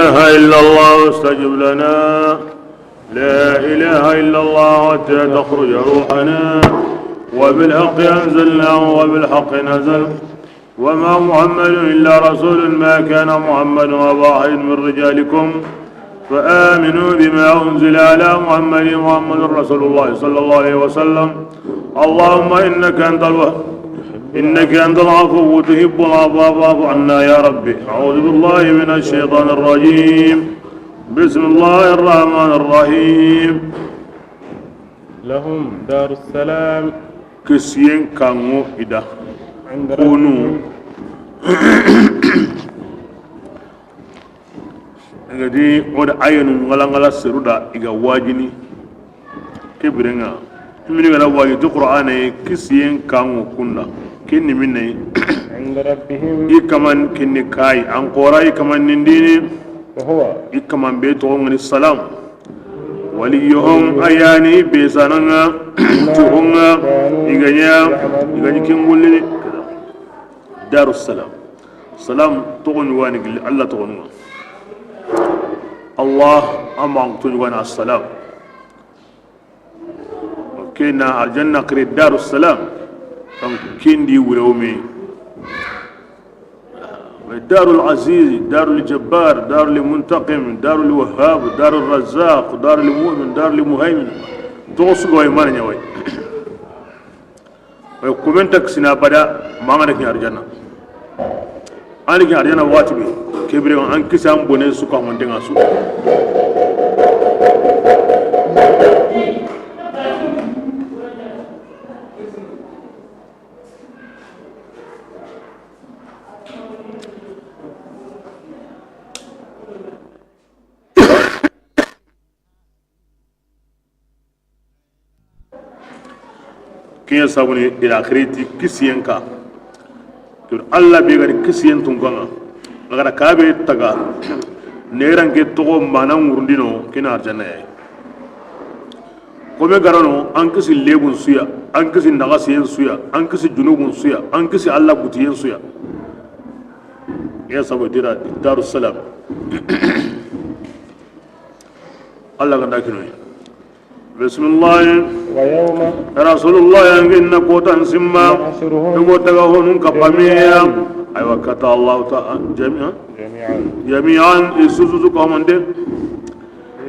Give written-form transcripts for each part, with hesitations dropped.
إله إلا الله استجب لنا. لا إله إلا الله حتى تخرج روحنا. وبالحق أنزلناه وبالحق نزل. وما محمد إلا رسول، ما كان محمد أبا أحد من رجالكم، فآمنوا بما أنزل على محمد، محمد رسول الله صلى الله عليه وسلم. اللهم إنك أنت إنك أنت العفو تحب العفو فاعف عنا يا ربي. أعوذ بالله من الشيطان الرجيم. بسم الله الرحمن الرحيم. لهم دار السلام. كسين كانو إذا عند كونوا ربهم. Ngadi oda ayenu ngala ngala seruda iga wajini kebirenga mini gara waji to qur'ane kisiyen kango kunda kinni minne عند ربهم. I kaman kinni kai an qora i kaman nindini. وهو I kaman be to ngani salam waliyuhum ayani be sananga tuhunga iganya iganya kingulli darus salam salam to wani gilli allah to allah amma to wani assalam kena aljanna kire darus salam donc kendi wurewme دار العزيز، دار الجبار، دار المنتقم، دار الوهاب، دار الرزاق، دار المؤمن، دار المهيمن. توسو way man ñaway way kumen taksina bada mangana ki arjana ani ki arjana wati be kebre an kisan bone su ko mon tenga su kinya sabuni ila akhirati kisiyen ka to alla be gari kisiyen tun kanga agara kabe taga neran ke togo mana ngurundino kina arjana yayi kome garano an kisi lebun suya, an kisi nagasiyen suya, an kisi junubun suya, an kisi alla butiyen suya ya sabu dira darus salam alla ganda kino. Bismillah. ويوم rasulullah yanginna kotan simma نحشرهم dugo taga honun kapamiya aywa kata allah ta'ala jami'a جميعا. Jami'an isuzu ko monde.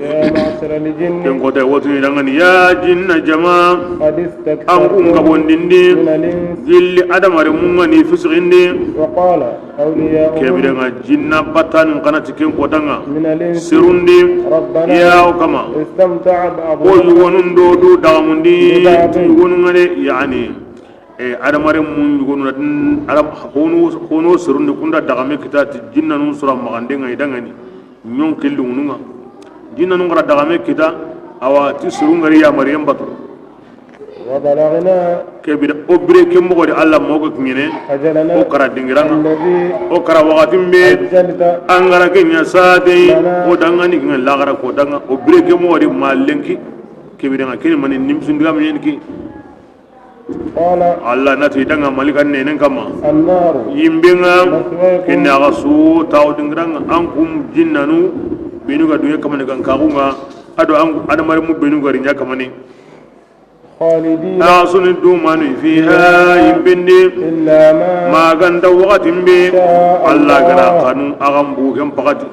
يا معشر الجن Ken kota wotu dangani ya jinna jama قد an kun استكثرتم kabondindi من الإنس. Gilli adamare mungani fisgindi. وقال أولياؤهم Kebirenga jinna batan kana tiken kotanga من الإنس sirundi ربنا ya kama استمتع ko بعضنا yugonun do du dagamundi ببعض. yugonun ngane yani e adamare mun yugonun arab hono hono sirundi kunda dagame kita ti jinna nun sura magande ngai dangani nyon killu nunga jinna nun gara dagame kita awa ti sirungari ya maryam batu. وبلغنا Kebira obre ke mogo de alla mogo kingene أجلنا o kara dingiranga الذي o kara wakatin be أجلت an gara ke nya sate o dangani kinga lagara ko danga o bire ke mogo de malenki kebira nga kini mani nimsundiga men ki. قال Alla nati danga malika nenen kama النار yimbenga مثواكم kinna ga su taw dingiranga an kum jinnanu benu ga duye kamane kan kagunga ado an adamare mu benu ga rinya kamane. خالدين Asuni dumanu fiha yimbindi إلا ما maganda wakatin be شاء alla gara الله. Kanu agan bu ken pakati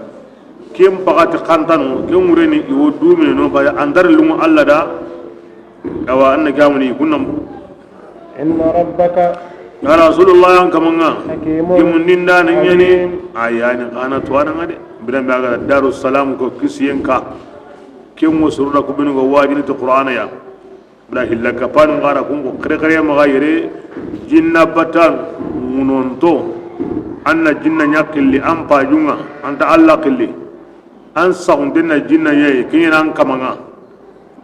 ken pakati kantanu ken wureni iwo dumine no ba andar lungu alla da awa anna gamuni kunam. إن ربك Ya rasulullah an kamanga حكيم kimun ninda nan yani عليم. Ayani kana tuwana ngade biran be aga darus salam ko kisiyen ka ken wo suruna ko binu go wajini to qur'ana ya bra hilla ka panu ngara kun ko kare kare ma yere jinna batan munonto anna jinna nyakilli an pajunga anta alla killi an sagundenna jinna ye kinyana an kamanga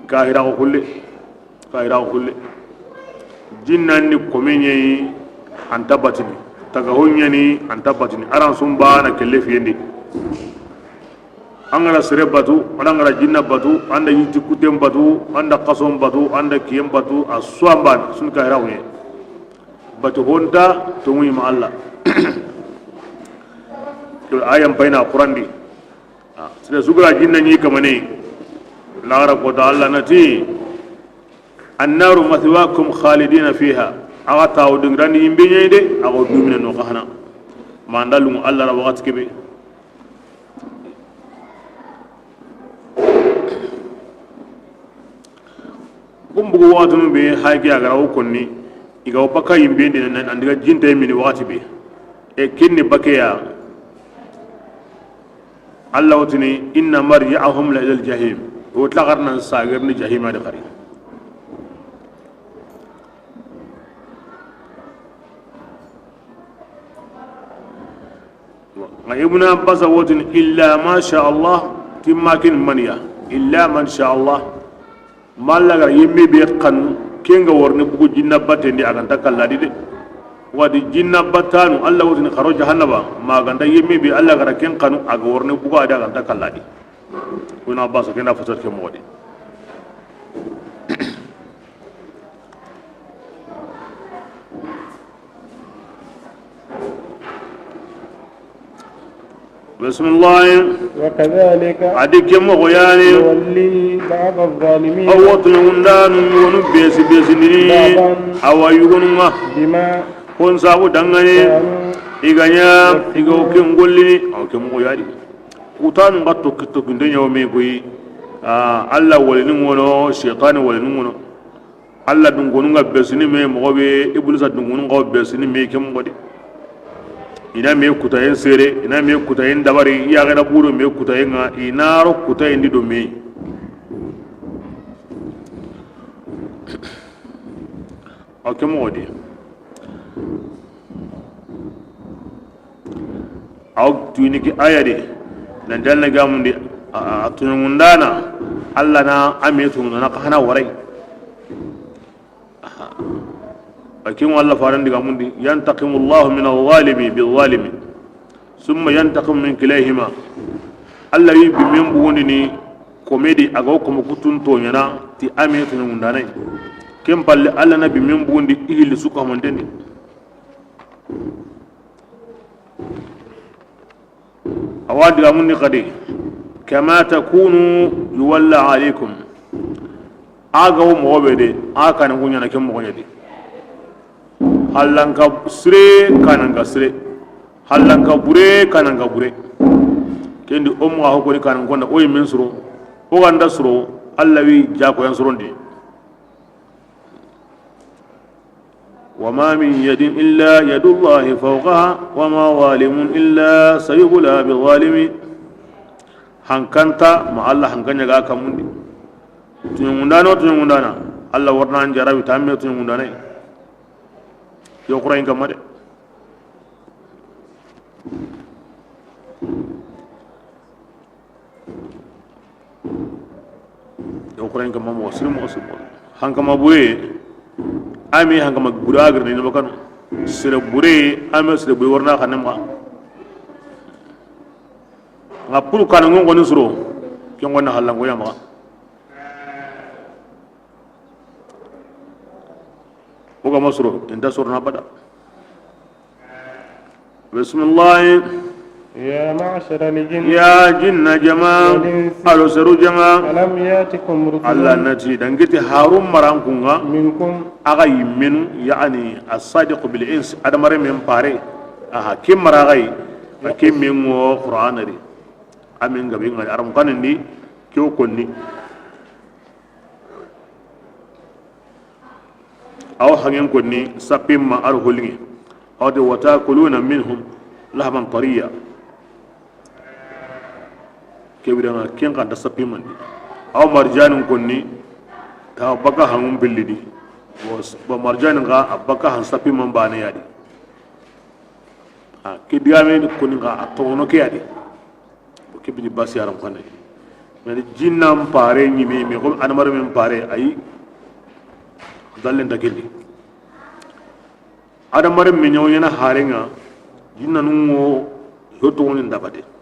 kahira ko kulle kahira ko kulle jinna ni komenye anta batini taga honyani anta batini aran sun bana kelle fiyendi an gara sere batu an gara jinna batu anda yiti kutem batu anda kasom batu anda kiyem batu a suwan ban sun kahira ko ye batu honta to muyi ma alla to ayam bayna qurandi. Sere sugara jinna ñi kamane lagara kota Allah nati annaru mathwakum khalidina fiha aga taw dingrani yimbe ñey de aga dumine no xana mandalungu Allah ra wakati kebe. Kumbugu wakati nu be hayke agara wo konni iga wo baka yimbe ndi andiga jinta mini wakati be e kinni bakeya Allah wotini inna marji'ahum la ila al-jahim wo tlagarna sagirni jahima de khari. Ibn Abbas wotini illa ma sha Allah timmakin maniya illa man sha Allah mallaga yimbe be kan kenga worni bugu jinna batendi aganta kalladi de wadi jinna batanu Allah wotini kharo jahannaba maganda yimbe be Allah gara ken kanu aga worni bugu ada aganta kalladi. Ibn Abbas kenda fasar ke modi. بسم الله. وكذلك عدك مغياني يولي بعض الظالمين أو تنوندان ونبيس بيسني أو يغنما بما كون سابو دangani iganya igo ken gollini aw ken moyadi kutanu gatto kitto kinde nyaw me koy alla walini ngono shaytan walini ngono alla dungonu nga besini me mo be iblisa dungonu nga besini me kem godi ina me kutayen sere ina me kutayen dabari ya gara buru me kutayen nga ina ro kutayen di do me aw kem godi aw tuini ki aya de nan dalna gamundi a tunungundana alla na ametu na kana warai lakin Allah faran diga mundi yantaqimu Allah min adh-dhalimi bil-dhalimi thumma yantaqimu min kilayhima alla yi bi men bugundi ni komedi aga ko mo kutun to nyana ti ametu nungundana kem palle alla na bi men bugundi igil suka monteni awadi amunni qadi kama takunu yuwalla alaykum aga wo mo be de aka nan kunya na kem mo nyadi hallanka sire kananga sire hallanka bure kananga bure kendi o mo ha ko ni kanan konda o yimin suro o ganda suro alla wi jako yan surondi وما من يد إلا يد الله فوقها وما ظالم إلا سيبلى بظالم هنكنتا ما الله هنكنيا غا كاموندي تنيغوندانا تنيغوندانا الله ورنا انجارا بتامي تنيغوندانا يو قران كما دي يو قران كما مو سلم مو سلم هنكما بوي ami hangama gura agir ni bakanu sere bure ami sere bure warna khanem ga nga puru kan ngon ngoni suro ke ngona halango yama oga masuro inda suro na bada. Bismillah. يا معشر الجن يا جن جماعة ألو سرو جماعة ألم يأتكم رسل الله نتي دنجتي هارون مرانكم منكم أغاي من يعني الصادق بالإنس أدمر من باري أها كم مراغي كم من قرآن ري أمين قبين غني أرم كانني كيو كني أو حنين كني سبيم ما أرهولني أو دي وتأكلون منهم لحما طريا kebiranga ken kan da sappi mandi aw marjanin konni ta baka hanum billidi wa marjanin ga abaka han sappi man bane yadi ha ke digame konni ga atono ke yadi o kebidi basi aram kanne men jinnam pare nyimi mi ko anamar men pare ayi dallen takilli adamar men nyaw yana harenga jinna nungo yoto wonin dabate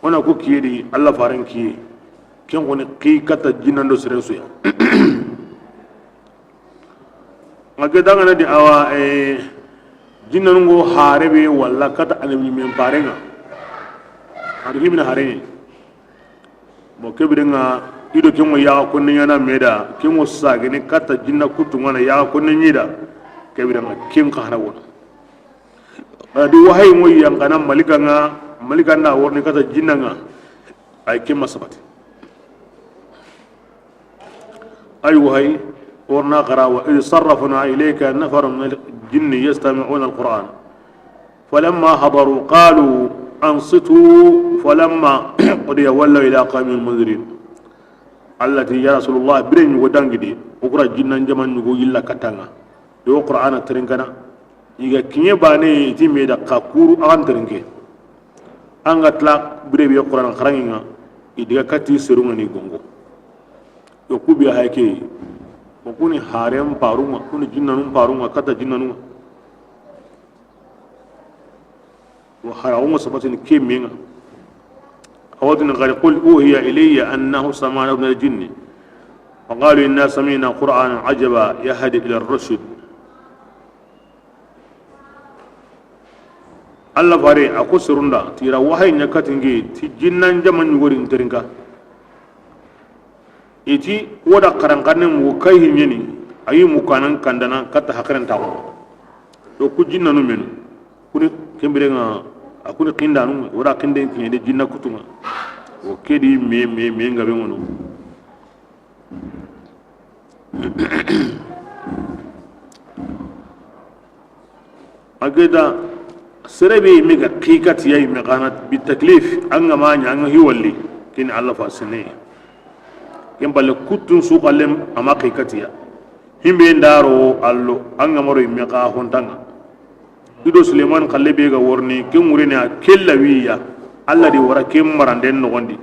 ona ko kiyedi alla faran kiye ken woni ki kata jinando sere suya ngake danga na di awa jinnango harebe walla kata anami men parenga Adu himina hare bo kebirenga ido kengo ya ko ne yana meda kengo sagene kata jinna kutu ngana ya ko ne nyida kebirenga ken ka hana wona adi wahayi mo yang kana malika nga malika na worni kata jinna nga ay kemma sabati ay wahayi ورنا قرا وإذ صرفنا إليك نفر من الجن يستمعون القرآن فلما حضروا قالوا أنصتوا فلما قضي ولوا إلى قوم المنذرين التي يا رسول الله برين ودانغدي وقرا جنان جمان نغو يلا كتانا يو قرآن ترنكنا يغا كيني باني تي ميدا كاكورو ان ترنكي انغا تلا بري بي قرآن خرانغا idiga kati serunga ni gongo yo kubi hayke okuni harem parunga kuni jinnanum parunga kata jinnanum wa harawunga sabatin kemenga awadin gari qul uhiya ilayya annahu sama'a ibn al-jinn wa qalu inna sami'na qur'anan ajaba yahdi ila ar-rushd alla fare akusirunda tira wahay nyakatingi ti jinnan jaman nyugori interinka iti woda karankanne mu kai hinyeni ayi mu kanan kandana kata hakran tawo do ku jinnanu menu kuni kembirenga akuni kindanu wora kinde kinyede jinna kutunga o kedi me me me ngabe ngono ageda serebe mega qikati yay meganat bitaklif anga ma nya hiwalli kin alla fasine ken balle kutun suqalem ama qikatiya himbe ndaro allo anga maro mega hontanga ido Suleiman kalle be ga worni ken wurene a kellawiya alla di wara ken maranden nogondi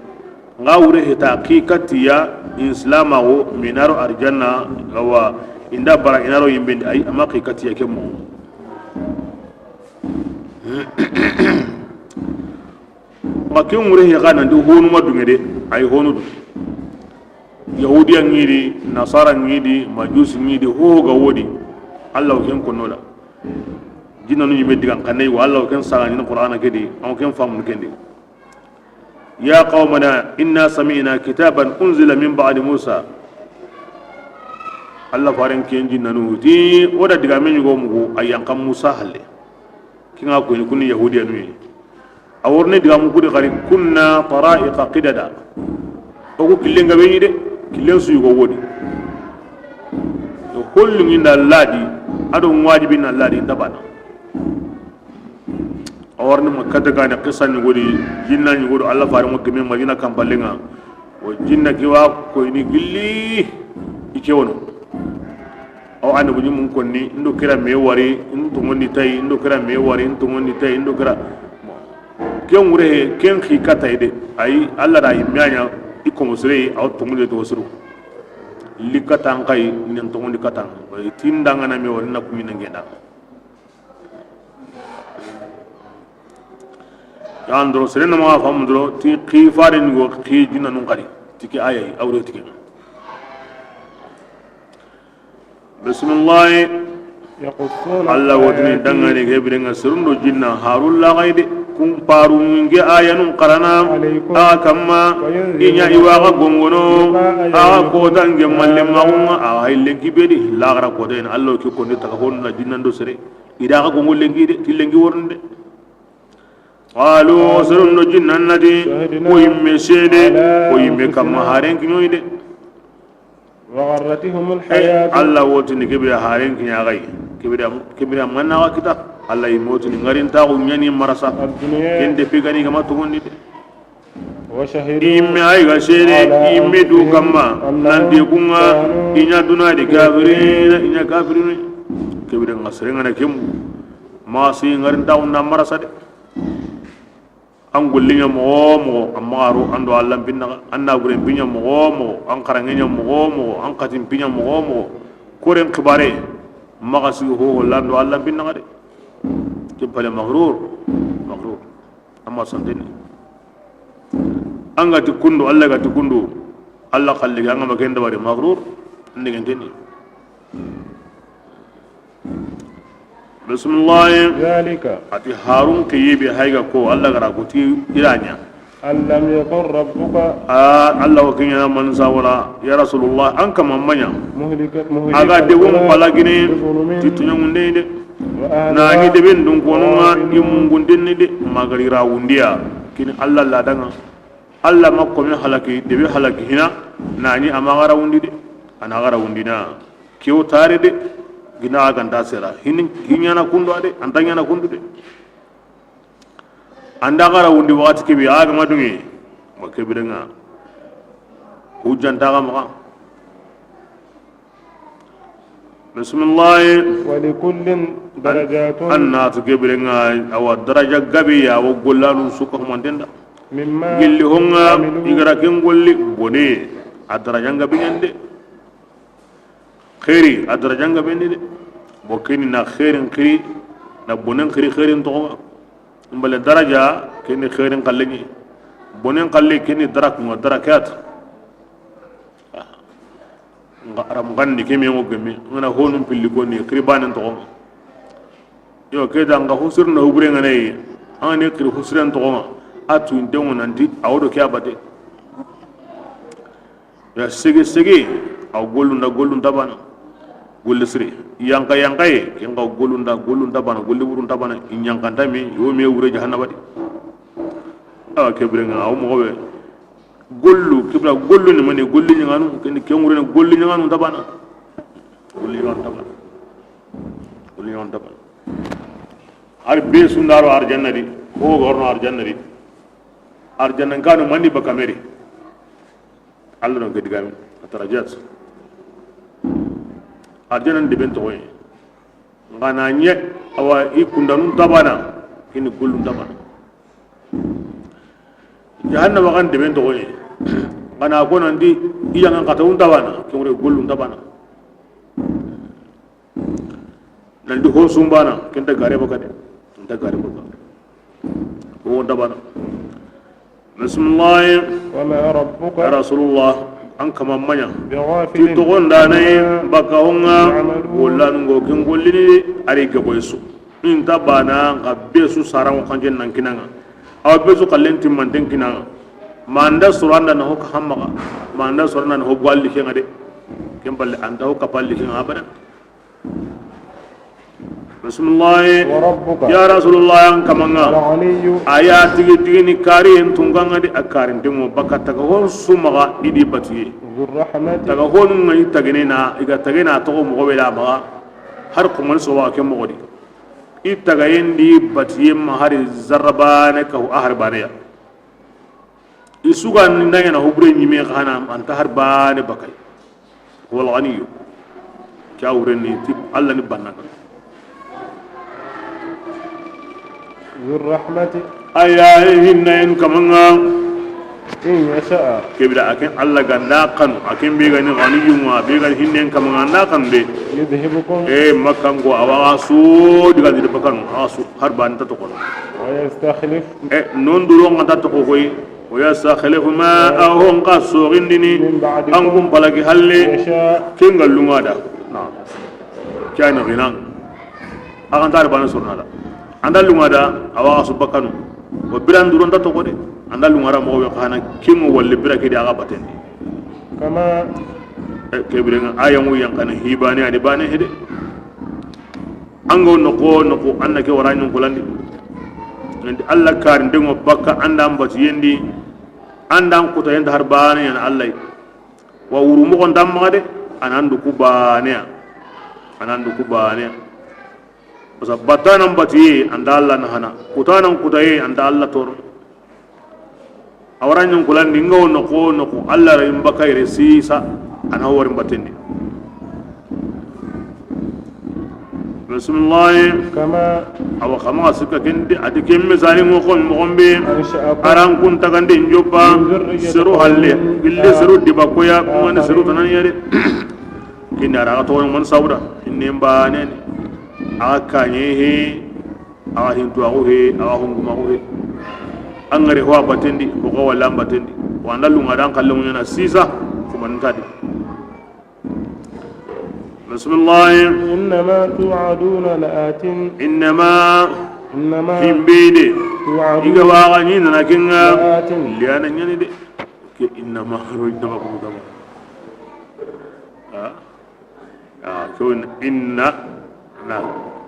nga wure hita qikatiya islama wo minaro arjanna gawa inda bara inaro yimbe ay ama qikatiya ken mo ma ken wure he gana ndi honu madungede ay honu du yahudiya ngidi nasara ngidi majusi ngidi ho ga wodi alla ken konola jinna nu yimbe digan kanay wa alla ken sala ni qur'ana kedi on ken famu kendi ya qaumana inna sami'na kitaban unzila min ba'di musa alla faren ken jinna nu ti oda diga men go mugo ayan kam musa halle kinga ko ni kuni yahudiya nu aworne diga mu kudi gari kunna tara'iqa qidada ogo killenga be de killen su yugo wodi hollu nginda ladi ado wajibi na ladi dabana aworne makata ga na qissa ni godi jinna ni godi alla faare mo kemi madina kampalenga o jinna kiwa ko ni gilli ike wono aw annabu ni mun konni ndo kira me wari ntungondi tay ndo kira me wari ntungondi tay ndo kira ken wure ken khikata ide ay alla da yimanya ikomosere aw tungunde to suru likata ngai nen tungundi kata tindanga na me wari na kumina ngenda yandro serena ma famdro ti khifare ni go khi jinna nun kari tiki ayayi awre tiki bismillah يقصون alla wotini dangani kebirenga serundo jinna harulla gaide kun paru nge ayanun qarana a kamma inya iwaga gongono a ko dange malle magunga a haylenki bedi lagara ko den allo ki ko ne taka honna jinnando sere ida ga gongo lengi de tillengi wornde qalu serundo jinnannati ko yimme sede ko yimme kamma haren kinyoyde وغرتهم الحياة alla wotini kebira haren kinyagai kebira kebira manna wa kita alla yimotini ngarin ta ko nyani marasa الدنيا kende pigani kama tugundi de وشهدوا imme ay ga sere على imme du kamma أنهم nandi kunga كانوا inya duna de kafirin inya kafirin kebira ngasere ngana kembu ma si ngarin ta na marasa de an gollinya mogo mogo an magaro an do alla binna an na gure binya mogo mogo an karangenya mogo mogo an katin binya mogo mogo koren kibare maga si ho lando alla binna de ke pale maghrur maghrur amma santini an ga tikundu alla ga tikundu alla khalli ga ngama kenda bare maghrur ndigenteni bismillah ذلك ati harun kiyibe hayga ko alla gara ko ti iranya أن لم يكن ربك Allah ko kinya man sawara ya rasulullah an kama manya مهلك مهلك aga degun القرى palagine بظلم titunyunde de وأهلها na ni deben dun konunga غافلون. imungundin de magari rawundiya kini Allah la danga Allah makko min halaki debe halaki hina na ni amagara wundi de anagara wundina kiyo tare de gina aganta sera hin hinyana kundu ade antanyana kundu de anda gara wundi wakati kebi aga madungi ma kebi denga hujjanta ga maka bismillah ولكل درجات anna to kebirenga awa daraja gabi ya wo gollanu suka humandenda مما gilli honga عملوا igara ken golli bone a daraja gabi nyande khairi a daraja gabi de bo keni na khairin khiri na bonen khiri khairin to mbale daraja keni khairin kalleni bonen kalle keni darak ngo darakat nga aram gandi kemi ngo gemi ngana honum pilli ko ni khiri banen to yo keda nga husir na hubre ngane an ne khiri husren to atu ndengo nanti awodo ke abate ya sege sege aw gollunda gollunda bana golle sire yanka yanka ye kenga gollunda gollunda bana golle wurunta bana in yankanta mi yo mi wure jahannaba di awa kebrenga aw mo be gollu kebra gollu ni mani golli nyanganu ken ken wure golli nyanganu tabana golli nyanganu tabana golli nyanganu tabana ar be sundaro ar jannadi ko gorno ar jannadi ar jannan kanu mani bakameri Allah no gedi gamin atarajat arjanan de bento koy ngana nye awa ikundanu tabana kini gollum tabana jahannama kan de bento koy ngana ko nandi iyanga kata un tabana kingure gollum tabana nandi ho sumbana kenta gare baka de nta gare baka ho tabana bismillah وما ربك ya rasulullah an kama manya ti بغافل togondanai baka honga يعملون. walla ngo ken gollini ari gabo yesu in tabana ga besu saran kanje nan kinanga aw besu kallen timmanten kinanga manda suranda na hoka hammaga manda suranda na ho gwalli kenga de ken balle anda ho kapalli kenga abada bismillah وربك ya rasulullah an kamanga الغني aya tigi tigi ni kari en tunganga de akarin demo baka taga hon sumaga idi batiye ذو الرحمة taga honu ngai tagene na iga tagena to mo be la ma har ko man so wa ke mo di i taga yendi batiye ma har zarabane ka ho ahar bane ya isuga ni ndanga na hubre nyime khana anta har bane bakay wal ghaniyu ka wureni ti alla ni banna ذو الرحمة aya hinna en kamanga إن يشاء kebira aken alla ganda kanu aken be gani ghaniyu ma be gani hinnen kamanga na kan de يذهبكم e makkan ko awa su diga di bakanu asu har ban ta to kono ويستخلف e non duro ngata to ko koy o ya sa khalifu ma ahon qaso gindini من an بعدكم kum palagi halle يشاء kengal lungada na kayna ginan akan tar ban surna da anda lungada awa su bakanu o biran duro ta to ko de anda lungara mo be khana kingo walle bira ke di aga batendi كما kebirenga ayangu yankana hibane adi bane hede ango noko noko anna ke waranyu kulandi nanti alla kar ndengo bakka anda ambati yendi anda kuta yenda har bane yan alla wa wuru mo kon damma de anandu ku bane ya anandu ku bane basa batana ambati anda alla nahana kutana kutaye anda alla tor awaranyu kulandi ngo noko noko alla re mbaka ire sisa ana wari mbatendi bismillah كما awa kama sika kendi adi kemme sani ngo kon mo be أنشأكم aran kun tagandi njoppa seru halle gille seru diba koya man seru tanan yare kinda ara to man sawda inne mbane ni aka nyehe awa hintu awu he awa hunguma awu he angare ho abatendi ko wala ambatendi wanda lunga dan kalle mun yana sisa kuma ntadi bismillah إنما توعدون لآت innama إنما Himbede توعدون iga waxa ni nana kenga لآت. Liana ñani de ke innama ro innama ko dama ah ah ko inna na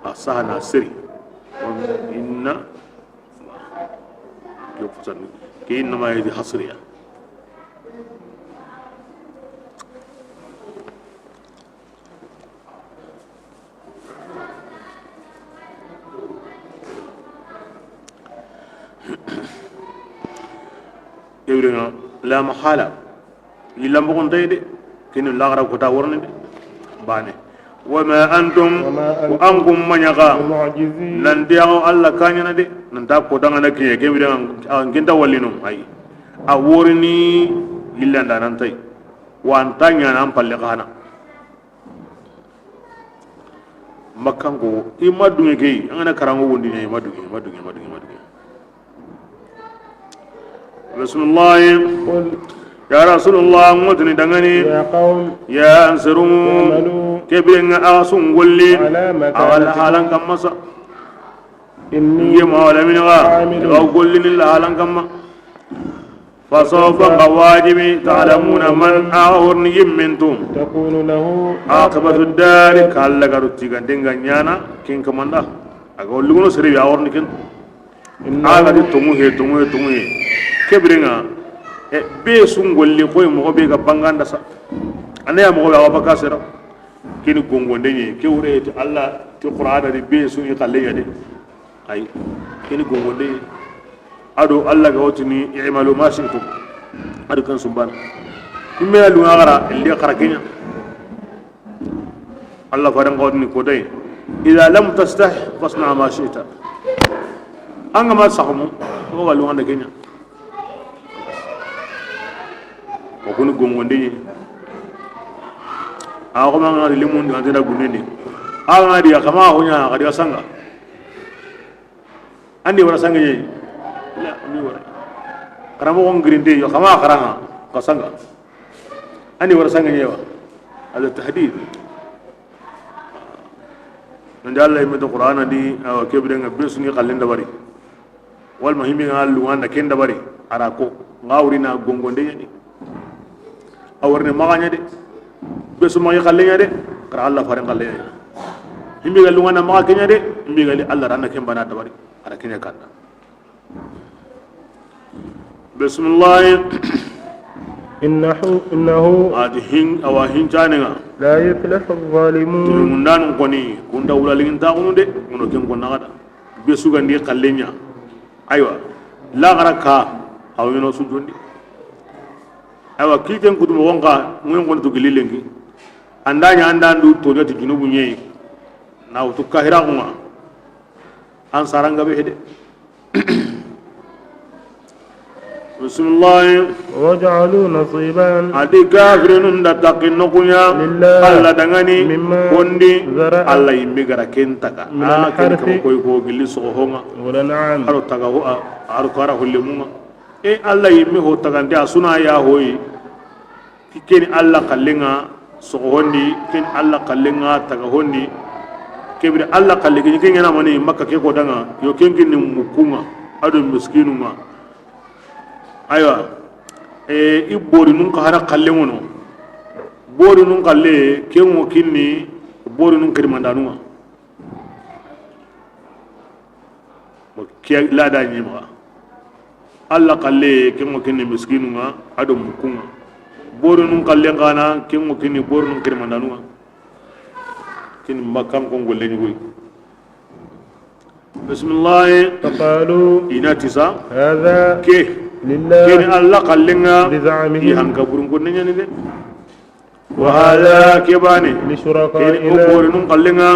asaha na siri inna ke fusan ke innama yadi hasriya. Yewrenga la mahala yilambogon tay de kini lagara kota worni de bane wama antum وما wa أنتم ankum manyaga بمعجزين. Nanti aw alla kanyana de nanta kotanga na kiye ke wirenga an kenta wallino ay a worni yillanda nan tay wa antanya nan palle kana makkanko i ma dunge ke an gana karango wondi ne ma dunge ma dunge ma dunge ma dunge. Bismillah. قل Ya rasulullah ngotini dangani يا قوم ya ansiru اعملوا kebirenga aga sungolli على awala مكانتكم halan kamma sa إني nge ma wala min ga عامل. ga gollini la halan kamma fa sawfa qawajibi ta'lamuna man ahurni yimmintum تكون له aqibatu dari kalla garutti gandenga nyana kin kamanda aga gollugono sere ya horni kin aga di إنه tungu he tungu he tungu he kebirenga e be sungolli koy mo be ga banganda sa anaya mo be awa bakasera kini gongonde ni ke wure ti alla ti qur'ana di be sun kalle ya de ay kini gongonde ado alla ga wotini i'malu ma shi'tum ado kan subhana kimme lu ngara illi qara kenya alla faran ga wotini ko dai idha lam tastah fasna ma shi'ta anga ma sakhmu ko ga lu nganda kenya ko kuni gongonde ni a ko ma ngari limun ngantena gunende a ngari ya kama ho nya ngari sanga andi wara sanga ni la ni wara karamo ko ngirinde yo kama karanga ka sanga andi wara sanga ni wa ala tahdid nda Allah yimbe to qur'ana di awa kebre nga besuni khalenda bari wal muhimmi nga luwanda kenda bari ara ko ngawrina gongonde ni awarne maganya de besu magi khalenya de kara Allah faran khalenya himbi ga luwana maga kenya de himbi ga li Allah ranna kemba na dabari ara kenya kanda. Bismillah. إنه إنه adi hin awa hin chanenga لا يفلح الظالمون. Mundanu koni kunda wula lingin ta kunu de ngono ken ko nagada besu ga ndi khalenya aywa la gara ka aw yono sujondi aywa kiten kudu mo wonka ngoy ngon to gililengi andanya andandu to joti junubu nyei na wutu kahira kuma an saranga be hede. Bismillah. وجعلوا نصيبا Adi kafirun da taqin nukunya لله alla dangani مما kondi ذرأ alla yimmi gara kentaka من a ken الحرث kama koy ko gilli sogo honga والأنعام aro taga ho aro kara holle munga e alla yimmi ho tagandi asuna ya hoyi keni alla kallenga sogo hondi ken alla kallenga taga hondi kebiri alla kalle ken ken ngana mani makka ke ko danga yo ken ken ni mukunga ado miskinunga aywa e i bori nun ka hara kalle ngono bori nun kalle ken wo kinni bori nun kirmandanunga mo ke lada nyima alla kalle ken wo kinni miskinunga ado mukunga bori nun kalle ngana ken wo kinni bori nun kirmandanunga kin makkan ko ngolle ni goy. Bismillah. فقالوا Ina tisa هذا ke keni لله alla kallenga i بزعمهم hanka burun ko nyani de wa hada kebani keni o لشركائنا bori nun kallenga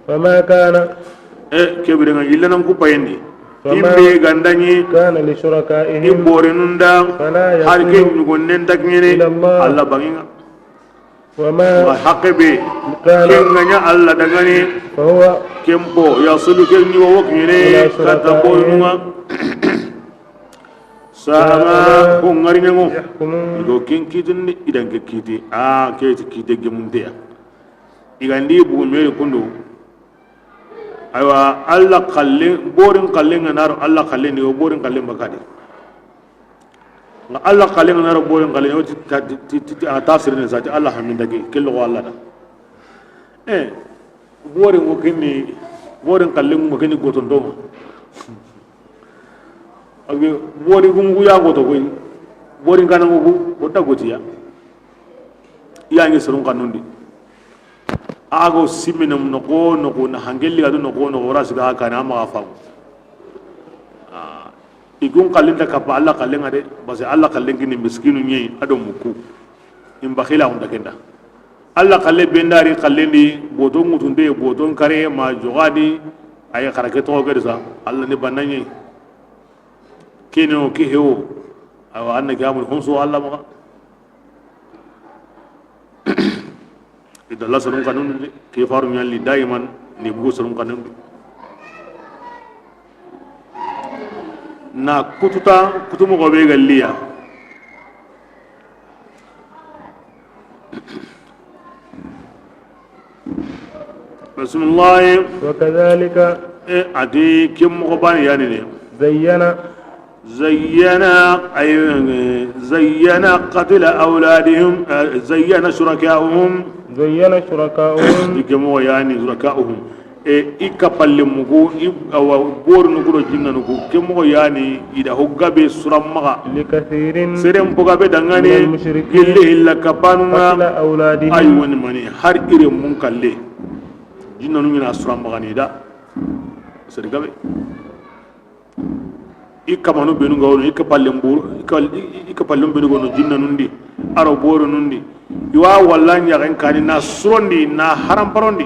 فما كان e kebire nga yilla nan ku payendi فما himbe gandani كان i لشركائهم bori nun da فلا har ke يصل nyugonnen takngene إلى الله alla banginga وما wa haqqe كان kenganya alla dangani فهو kempo yasulu ken nyugo wokngene إلى kata bori شركائهم nunga sama ko ngari nyango يحكمون. Igo ken kitinde idan ke kiti a keti kite gemunte ya igandi bu mere kundo Aywa alla kalle borin kalle nganaro alla kalle ni borin kalle makadi nga alla kalle nganaro borin kalle o ti ti tafsir ne zati alla haminda ke kello alla da borin ko kinni borin kalle mo kinni goton do age bori gungu ya goto koy borin kanango ku godda gotiya iyangi serun kanundi ago simine noko noko na hangelli gadu noko noko rasiga kana ma fa igun kallinda kapa alla kallinga de parce alla kallingi ni miskinu nyi ado muku imbakhila onda kenda alla kalle bendari kallindi boto mutunde boto kare ma jogadi ay karake to gersa alla ni bananye kino kiho aw anna gamul hunsu alla ma idalla sarun kanun kifaru nyalli daiman ni bugu sarun kanun na kututa kutumu gobe galliya bismillah wa kadhalika adi kim goban yani ne zayyana ay zayyana qatl awladihim zayyana shurakaahum dikemo yani shurakaahum ikapallemugu awa bornugu jinnanugu kemo yani ida hoggabe surammaga likathirin serem bogabe dangane gille illa kapanunga ay woni mani har ire mun kalle jinnanu ngina surammaga ni da sergabe ikamanu benu gawno ikapallemburu ikapallem benu gono jinnanundi aro borunundi iwa walla nyagen kani na surondi na haramparondi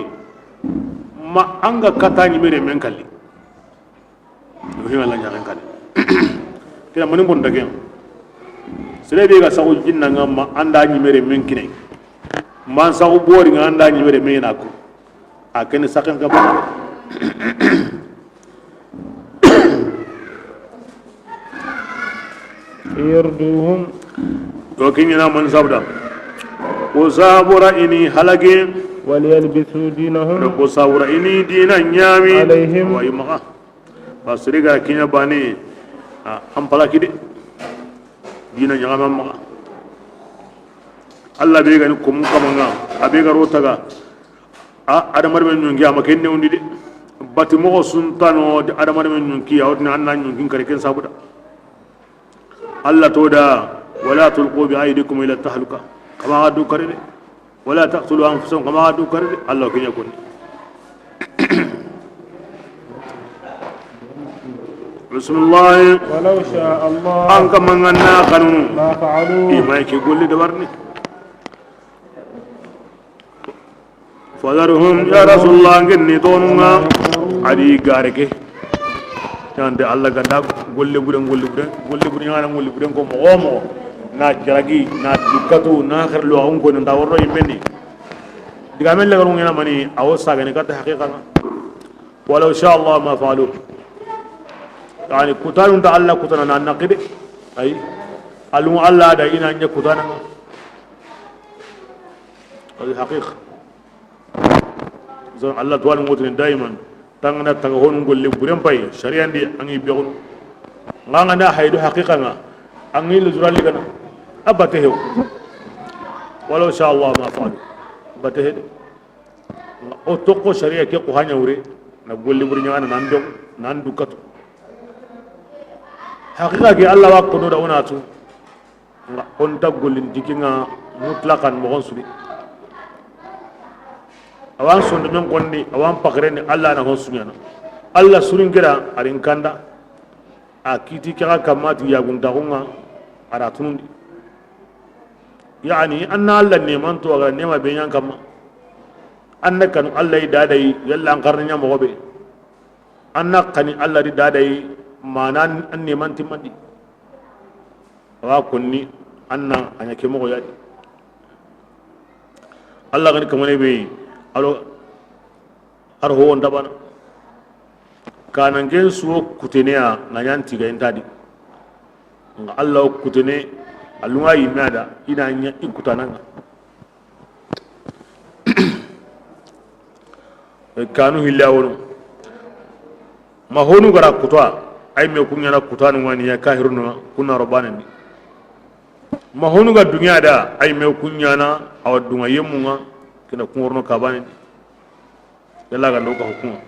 ma anga kata ni mere men kalli do hima la nyagen kani kila mani bon dagem sere be ga sago jinna ngam anda ni mere men kine man sago bori nga anda ni mere men nako akene saken ka ba yarduhum to kinyina man sabda ko sabura ini halage waliyalbisu dinahum ko sabura ini dinan nyami alayhim wa yuma basriga kinya bani am pala kide dina nyama ma alla be ga ni ko mun kamanga abe ga rotaga a adamar men nyungi ama kenne undi de bati mo suntano adamar men nyungi awtna anna nyungi kare ken sabuda alla toda wala tulqu bi aydikum ila tahluka kama adu kare wala taqtulu anfusakum kama adu kare alla kinya kon bismillah walau sha Allah an kama nganna kanunu ma fa'alu imay ki golli dabarni fadarhum ya rasulullah ngenni tonunga adi gareke tande alla ganda golle buren golle buren golle buren ngana golle buren ko momo na jaragi na dukatu na kharlu awon ko nda worro yimenni diga men la ngena mani awo saga ne kata haqiqa walau sha Allah ma fa'alu yani kutanun ta alla kutana na naqide ay alu alla da ina nya kutana hadi haqiqa zan alla tuwan ngotin daiman tangana taga hon golle buren pay sharia ndi angi begon nganga na haydu haqiqa nga angi lu zurali kana abate hew walau sha Allah ma fa'alu abate hew o tokko sharia ke ko hanya wure na golle buren ngana nan dog nan dukatu haqiqa ke Allah wa ko do da onatu nga on taggolin dikinga mutlaqan mo gon sudi awan sonde men konni awan pakreni alla na hon sunyana alla suringira arin kanda a kiti kaka kamati yagun dagunga ara tunundi yani anna alla ne man to aga nema be nyan kamma anna kanu alla yi dadai yalla an karnya mo gobe anna kani alla di dadai manan an ne man timandi wa konni anna anya ke mo yadi alla gani kamane be alo arho on dabana kanan gen suwo kutenea na nyanti ga intadi nga alla kutene alunga yimada ina nya ikutananga kanu hillawono Ma honu gara kutwa ay me kunya na kutwa nu wani ya kahirunu kunna robani ma honu ga dunya da ay me kunya na awa dunga yemunga kina kunworno kabani yalla ga loka hukuma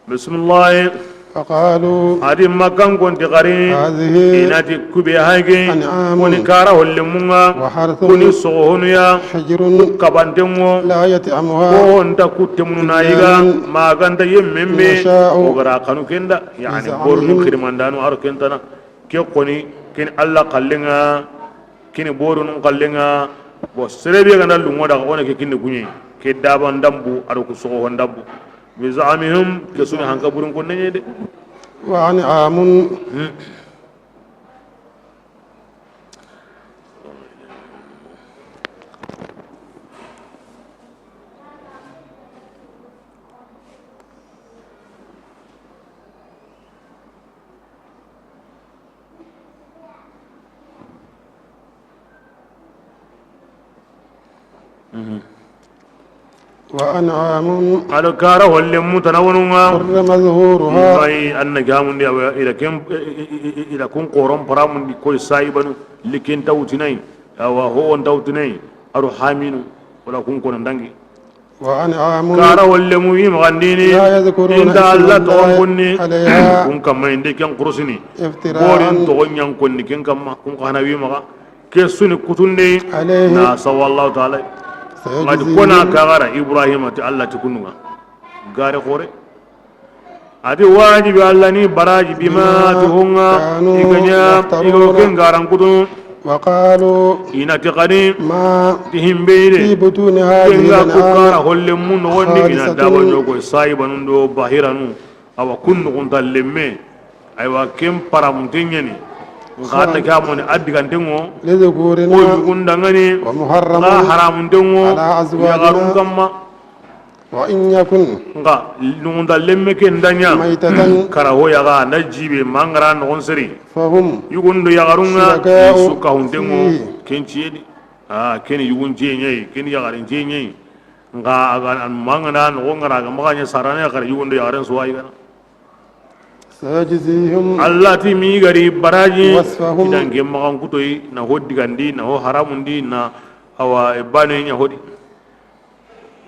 bismillah فقالوا adi makan konti gari هذه inati kube hage أنعام koni kara hollemunga وحرث koni sogohonuya حجر kabantengo لا يطعمها ko nta kutte munu nayiga maganta yemmemme يشاء ogara kanu kenda yani بزعمهم. bornu khirmandanu aro kentana ke koni ken alla kallenga kini borunu kallenga bo serebe ganda lungo da ona ke kinne kunye ke daban dambu aro ku sogohon dambu bizamihum ke suni hanka burun ko nenye de وأنعام وأنعام alo kara holle mutanawonunga حرم ظهورها ay anna gamundi awa ila kem ila kun qoron paramundi koy saibanu likin tawtinay awa ho on tawtinay aro haminu wala kun kono dangi وأنعام kara holle mu yim gandini لا يذكرون inda اسم alla الله togon عليها kun kamma inde ken qurusini افتراء borin togon yan konni ken kamma kun kana wi maga ke suni kutunde عليه na sawallahu ta'ala ngadi سيجزيهم kona kagara ibrahima ti alla ti kununga gare khore ati wajibi alla ni baraji bima tuhunga كانوا iganya يفترون. igo ken garan kutun وقالوا ina ti qani ما ti himbeire في بطون هذه kenga ku kara الأنعام holle mun no wonni ina خالصة. daba jogo sayiba nun do bahiranu awa kunnu kunta lemme aywa ken paramuntenyeni ngata kamoni adigantengo ko لذكورنا yugundangani ومحرم nga haramuntengo على أزواجنا. yagarun kamma وإن يكن nga nugunda lemme ke ndanya ميتة karaho yaga na jibe mangara nogon seri فهم yugundo yagarunga شركاء sukahuntengo فيه. kenciyedi a keni yugun jiye keni yagarin jiye nga aga mangana nogon ngara ga maganya sarana yakara yugundo yagaren suwa igana سيجزيهم Allah ti mi gari baraji وصفهم. idan ke magan kutoyi na ho digandi na ho haramundi na awa bane nya hodi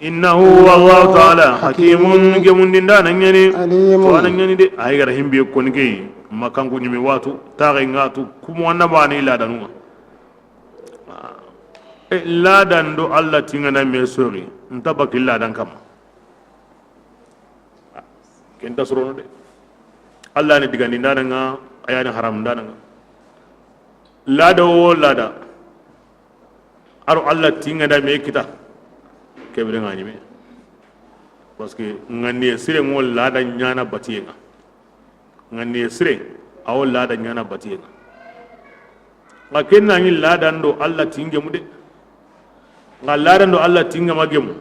innahu wallahu ta'ala hakimun gemundi ndana nyani عليم to anan nyani de ay gara himbe ko ni ke makangu nyimi watu taxe ngatu kumo annabani ladanunga e ladan do Allah tingana me sori nta bakil ladan kam kenta sorono de Allah ne digandi ndananga ayani haram ndananga lada wo lada aro Allah tingana me kita kebre ngani me parce que ngani sire ngo lada nyana batiyenga ngani sire awo lada nyana batiyenga nga kenna ngi lada ndo Allah tingemu de nga lada ndo Allah tingama gemu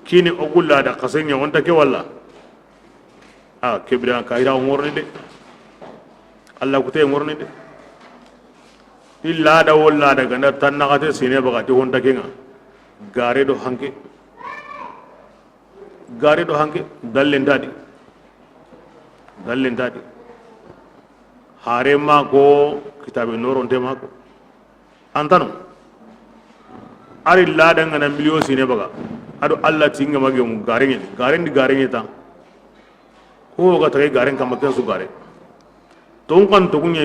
kini ogul lada kasenya wonta ke walla a kebre ka ira ngorni de Allah kute ngorni de ti lada wo lada ganda tanna kate sine baga ti wonta kenga gare do hanke gare do hanke dallentadi dallentadi hare ma ko kitabe noronte ma ko antano ari lada ngana million sine baga ado Allah tinga mage mu gare ngeni gare ndi gare ngeta ho ga tage gare kam maken su gare ton kan to kunya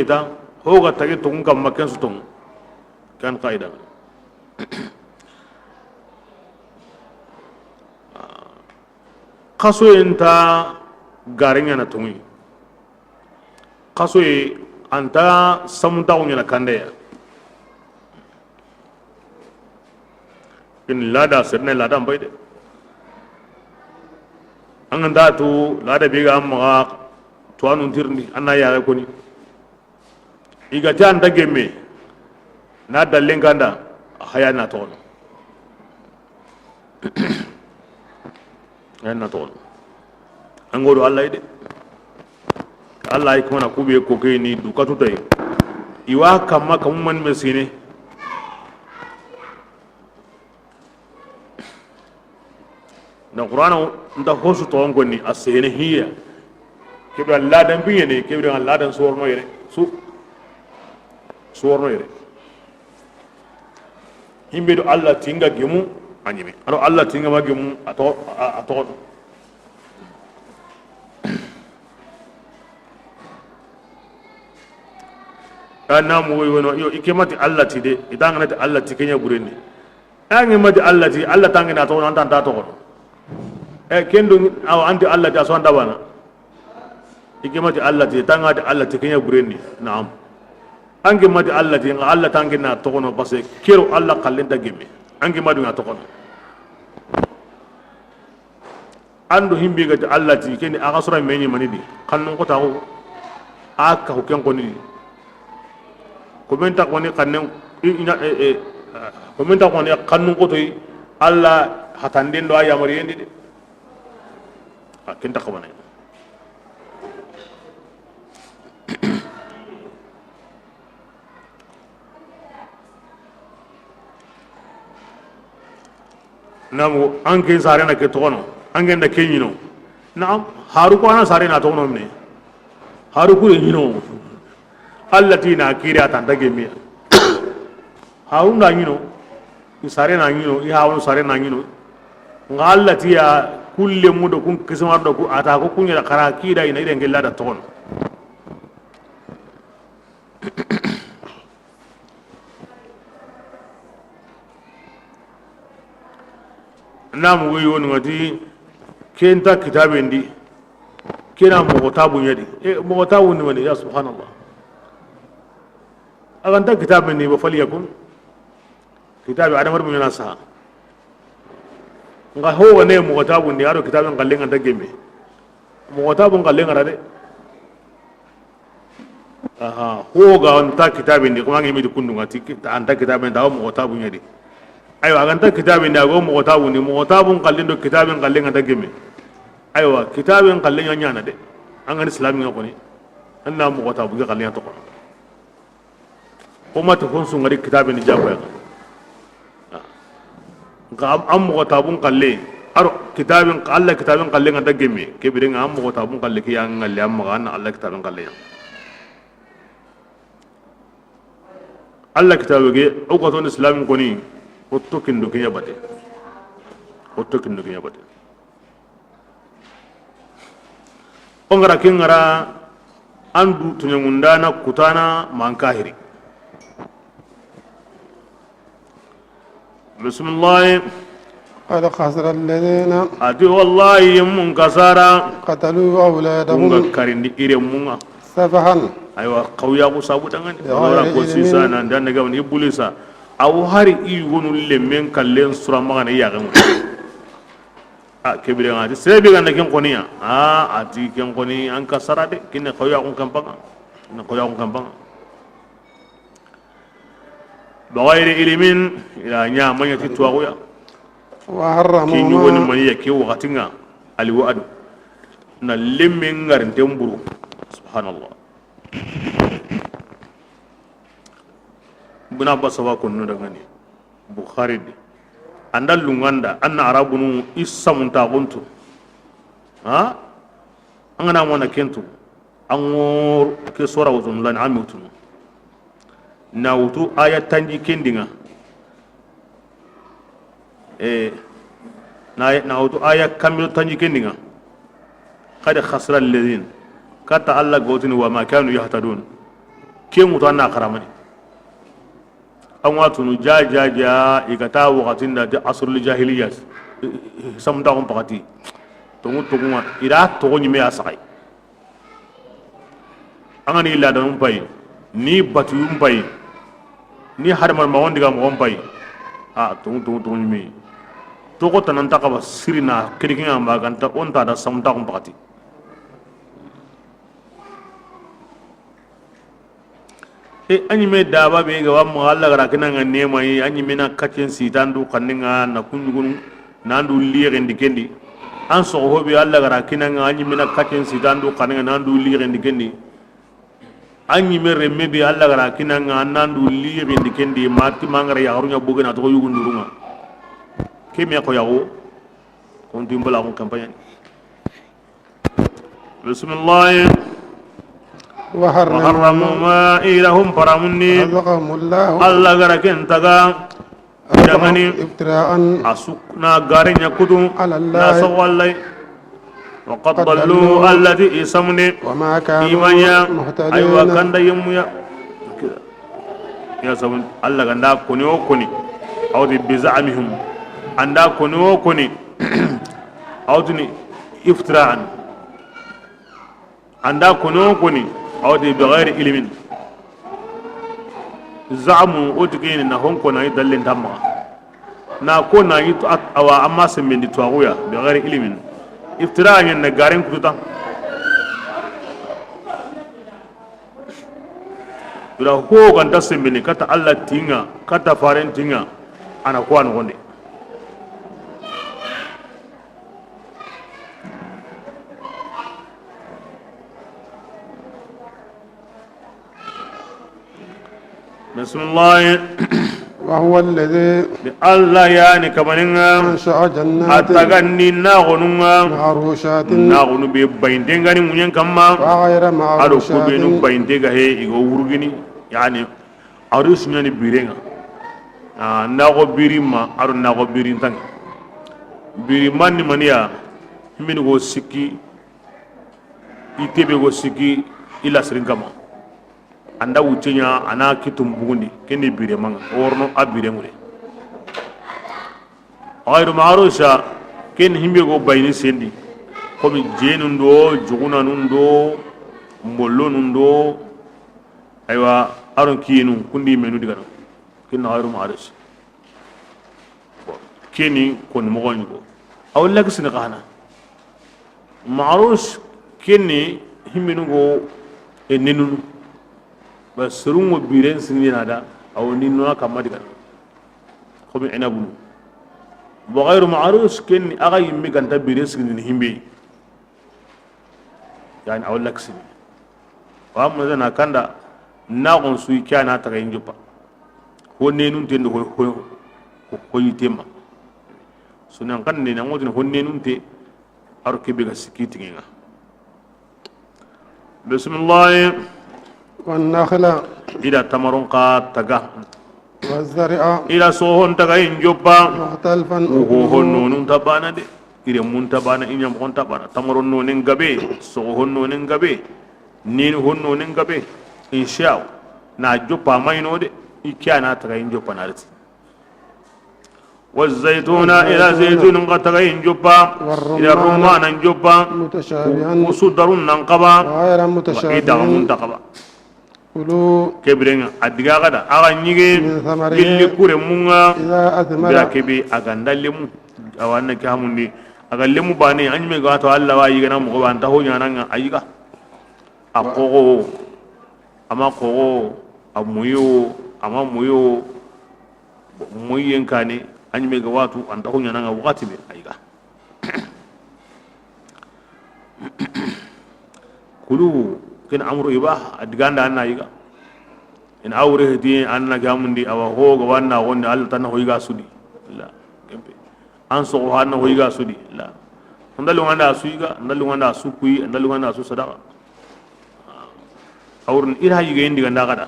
ho ga tage ton kam maken su ton kan qaida kaso enta gare ngana tungi kaso ye anta samunta ngana kande ya in lada serne lada mbay de an da tu lada biga amma to anun tirni anna ya ko ni iga tan da gemme na dallen kanda haya na to haya na to an godo Allah de Allah ay kona kube ko ke ni dukatu tay iwa kamma kamman mesine na qur'ana nda hosu to ngoni asene hiya Kebra ladan binyene kebra ladan sorno yere su sorno yere himbe do Allah tinga gemu anyime ado Allah tinga ma gemu ato ato ana mo wono yo ikemati Allah ti de idanga nati Allah ti kenya bureni angi mati Allah ti Allah tangina to nan ta to e kendo aw anti Allah ti aso ndabana ikemati Allah ti tanga ti Allah ti kenya bureni naam angi mati Allah ti Allah tangina to kono parce kero Allah kallinta gemme angi madu na to kono ando himbe ga ti Allah ti keni aga sura menyi manidi kannun ko tawo aka ko ken ko ni komenta ko ni kannen ina komenta ko ni kannun ko toy Allah hatanden do ayamari yendi de kenta ko bana namu anke sare na ke tono anke na ke nyino naam haru ko ana sare na tono mne haru ko nyino allati na kiri atan dage mi haru na nyino i sare na nyino i haru sare na nyino ngallati ya kulle mudo kun kismar do ku ata ko kunya kara kida ina ire ngella da tono nam wiyon ngati kenta kitabendi kena mo tabu nyedi e mo tabu ni woni ya subhanallah aganta kitabendi ba faliyakun kitabe adamar mu yana sa nga ho ne mo tabu ni aro kitaben ngalle nganta gemme mo tabu ngalle ngara de aha ho ga anta kitabendi ko mangi mi kundu ngati anta kitaben daw mo tabu nyedi aywa aganta kitabe ni ago mo tabu ni mo tabu ngalle do kitabe ngalle nganta gemme aywa kitabe ngalle nyana de an ngani islam ngako ni anna mo tabu ngalle to ko ko mata honsu ngari kitabe ni jabo ya nga am mo tabu ngalle aro kitabe Allah kitabe ngalle nganta gemme kebire nga am mo tabu ngalle ki yang ngalle am ma na Allah kitabe ngalle ya Allah kitabe ge o ko ton islam ko ni otto kindo kenya bate otto kindo kenya bate ongara kengara andu tunyangundana kutana mankahiri bismillah قد خسر الذين ati wallahi mun kasara قتلوا أولادهم karindi ire munga سفها aywa qawya ko sabu dangani wala ko sisa nan dan daga woni ibulisa aw hari i wonu lemmen kallen sura magana ya gan a kebire ngati sebe gan ken koniya a ati ken koni an kasara de kinne qawya ko kampanga ne qawya ko kampanga بغير علم ila nya manya ti tuwa وحرموا ki ni woni manya ke wakatinga alwa'd na lemmen ngarin temburu subhanallah ibn abbas wa kunnu daga ni bukhari de andal lunganda anna arabunu issamunta guntu ha angana mona kentu angor ke sora wuzun lan amutun na wutu aya tanji kendinga e na wutu aya kamilo tanji kendinga qad khasra alladhin kata alla gotini wa ma kanu yahtadun kengu to anna karamani an watunu ja ja ja ikata wakatin da ta asrul jahiliya samta kon pakati tongu tongu ira to nyime ya sakai an ni la dan pai ni batu pai ni harmar ma wondiga mo pai a tongu tongu tongu nyime to ko tananta ka sirina kirkinga ma ganta onta da samta kon pakati e anyi me daba be ga wa Allah gara kina nga nema yi anyi me na kacen sitan du kaninga na kunjugun nandu liire ndikendi an so hobe Allah gara kina nga anyi me na kacen sitan du kaninga nandu liire ndikendi anyi me remme be Allah gara kina nga nandu liire ndikendi mati mangara ya harunya boge na to yugun durunga kemi ko yawo kon dimbala ko campagne بسم الله. وحرموا وحرموا ما إلهم فرامني. رزقهم الله. الله غركن تغا جماني. افتراء أسكنا غارين يكتو على الله. ناسو الله وقد ضلوا التي إسمني وما كانوا إيمانيا. أيوة مهتدين. كان يمويا يا سبحان الله كان كوني وكوني أو دي بزعمهم عند كوني وكوني أو دي افتراء عند كوني وكوني أو دي بغير علم زعموا أتكين إنهم كنا يدلين تما na ko na yi awa amma sembendi tuwaguya بغير علم افتراء yen garen kututa ira ko ganta sembeni kata Allah tinga kata faren tinga ana ko an gonde bismillah. وهو الذي Allah yani kamaninga أنشأ جنات ataganni na gonunga معروشات na gonu be bayindengani munyen kamma وغير ado ko be no معروشات bayindega he igo wurgini yani ado sunyani birenga na go birima ado na go birin tan birima ni mania min go sikki itebe go sikki ila sirin kama anda wucenya ana kitum bugundi keni biremanga orno abirengure ayru marusha ken himbe go bayni sendi komi jenun do juguna nun do mollo nun do aywa aron kiyenu kundi menu digana ken ayru marusha keni kon mo gongo aw lagsin qana marus keni himbe go e nenunu ba serungo biren sinina da aw ninno kamma digana komi enabunu wa ghayru ma'rus ken aga yimmi ganta biren sinini himbe yani aw laksini wa amma zana kanda na gon su kyana ta ga injupa ho nenun te ho ho ho yitema sunan kan ne nan wodin ho nenun te ar kebe ga sikiti nginga bismillah. والنخل ila tamarun ka taga والزرع ila sohon taga injupa مختلفا ho أكله nonun tabana de ire mun tabana inyam hon tabana tamaron nonin gabe sohon nonin gabe nin hon nonin gabe insha na joppa mayno de ikya na taga injoppa na rati والزيتون إلى زيتون قد taga injoppa إلى والرمان الرمان injoppa متشابها وصدر ننقبا وغير وإدغ متشابه منتقبا كلوا كبرين أدغا غدا أغا نيجي من ثمره gilli kure munga إذا أثمر bira kebe aga ndallemu awanna ke hamundi aga lemu bane anyme ga to Allah wa yiga na mo ba anta ho nyana nga ayiga akogo ama kogo amuyo ama muyo muyen kane anyme ga watu anta ho nyana nga wakati be ayiga kulu ken amru ibaha adiganda anna ayiga in awre hedi anna gamundi awa ho ga wanna wonde Allah tan ho yiga sudi la kempe an so ho anna ho yiga sudi la ndalu nganda suiga ndalu nganda sukui ndalu nganda su sadaqa awrun ira yiga indi ganda kada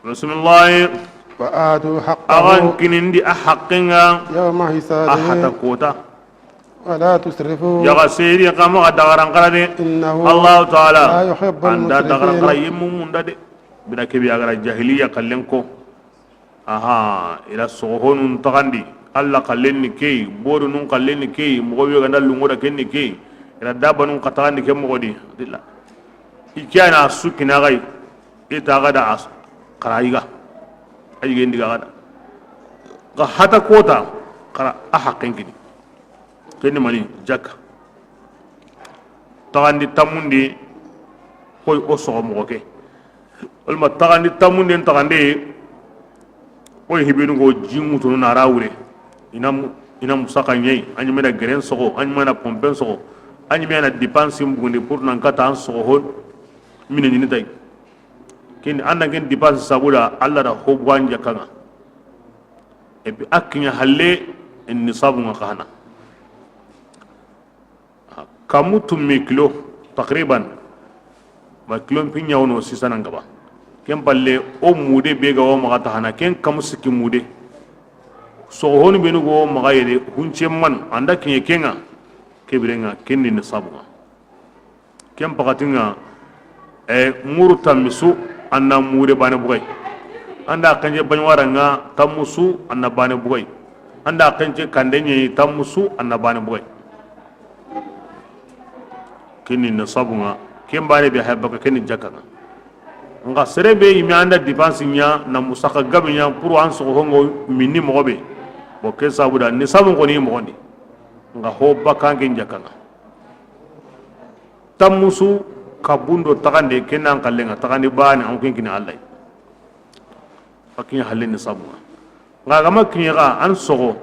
bismillah. وآتوا حقه agan kinindi a haqqinga يوم a حساده hata kota ولا تسرفوا yaga seri kama ga dagaran kala de إنه Allah ta'ala لا يحب anda dagaran kala المسرفين yemmu munda de bira kebi agara jahiliya kallen ko aha ila sohonun tagandi alla kallen ni kei boru nun kallen ni kei mogo be ganda lungo da ken ni kei ila daba nun katagandi ke mogo di dilla ikiyana sukina gai ita ga da as karayiga ayiga indiga gada ga hata kota kara a hakken kini kenni mani jakka tagandi tamundi koy o sogo mogo ke walima tagandi tamundi n tagandi koy hibenu go jiŋutunu nara wure ina musaka ɲɛyi an ɲumɛna gɛrɛn sogo an ɲumɛna pɔnpɛn sogo an ɲumɛna dépense bugundi pour nan ka taa an sogo ho mine ɲini tayi ken an na ken dépense sabula alla da hobu an jakanga et puis a kiɲa halle nisabu ŋa kahana Kamu tummi kilo takriban ma kilo pinya wono sisan ngaba ken palle o mude be ga o maga tahana ken kamu sikki mude sohonu benu go maga yede hunche man anda kinye kenga kebirenga kenni nisabu ken pakatinga e muru tamisu anna mude bane bugay anda kanje banwara nga tamusu anna bane bugay anda kanje kandenye tamusu anna bane bugay kenni nisabu nga ken bane be habaka kenni jakanga nga serebe yimi anda dépense nya na musaka gabi nya pour an so hongo minni mogobe bo ke sabu da nisabu ko ni mogondi nga ho bakange jakanga tamusu kabundo tagandi kenan kallenga tagandi bani an kin kina Allah akin halin nisabu nga gama kinga an sogo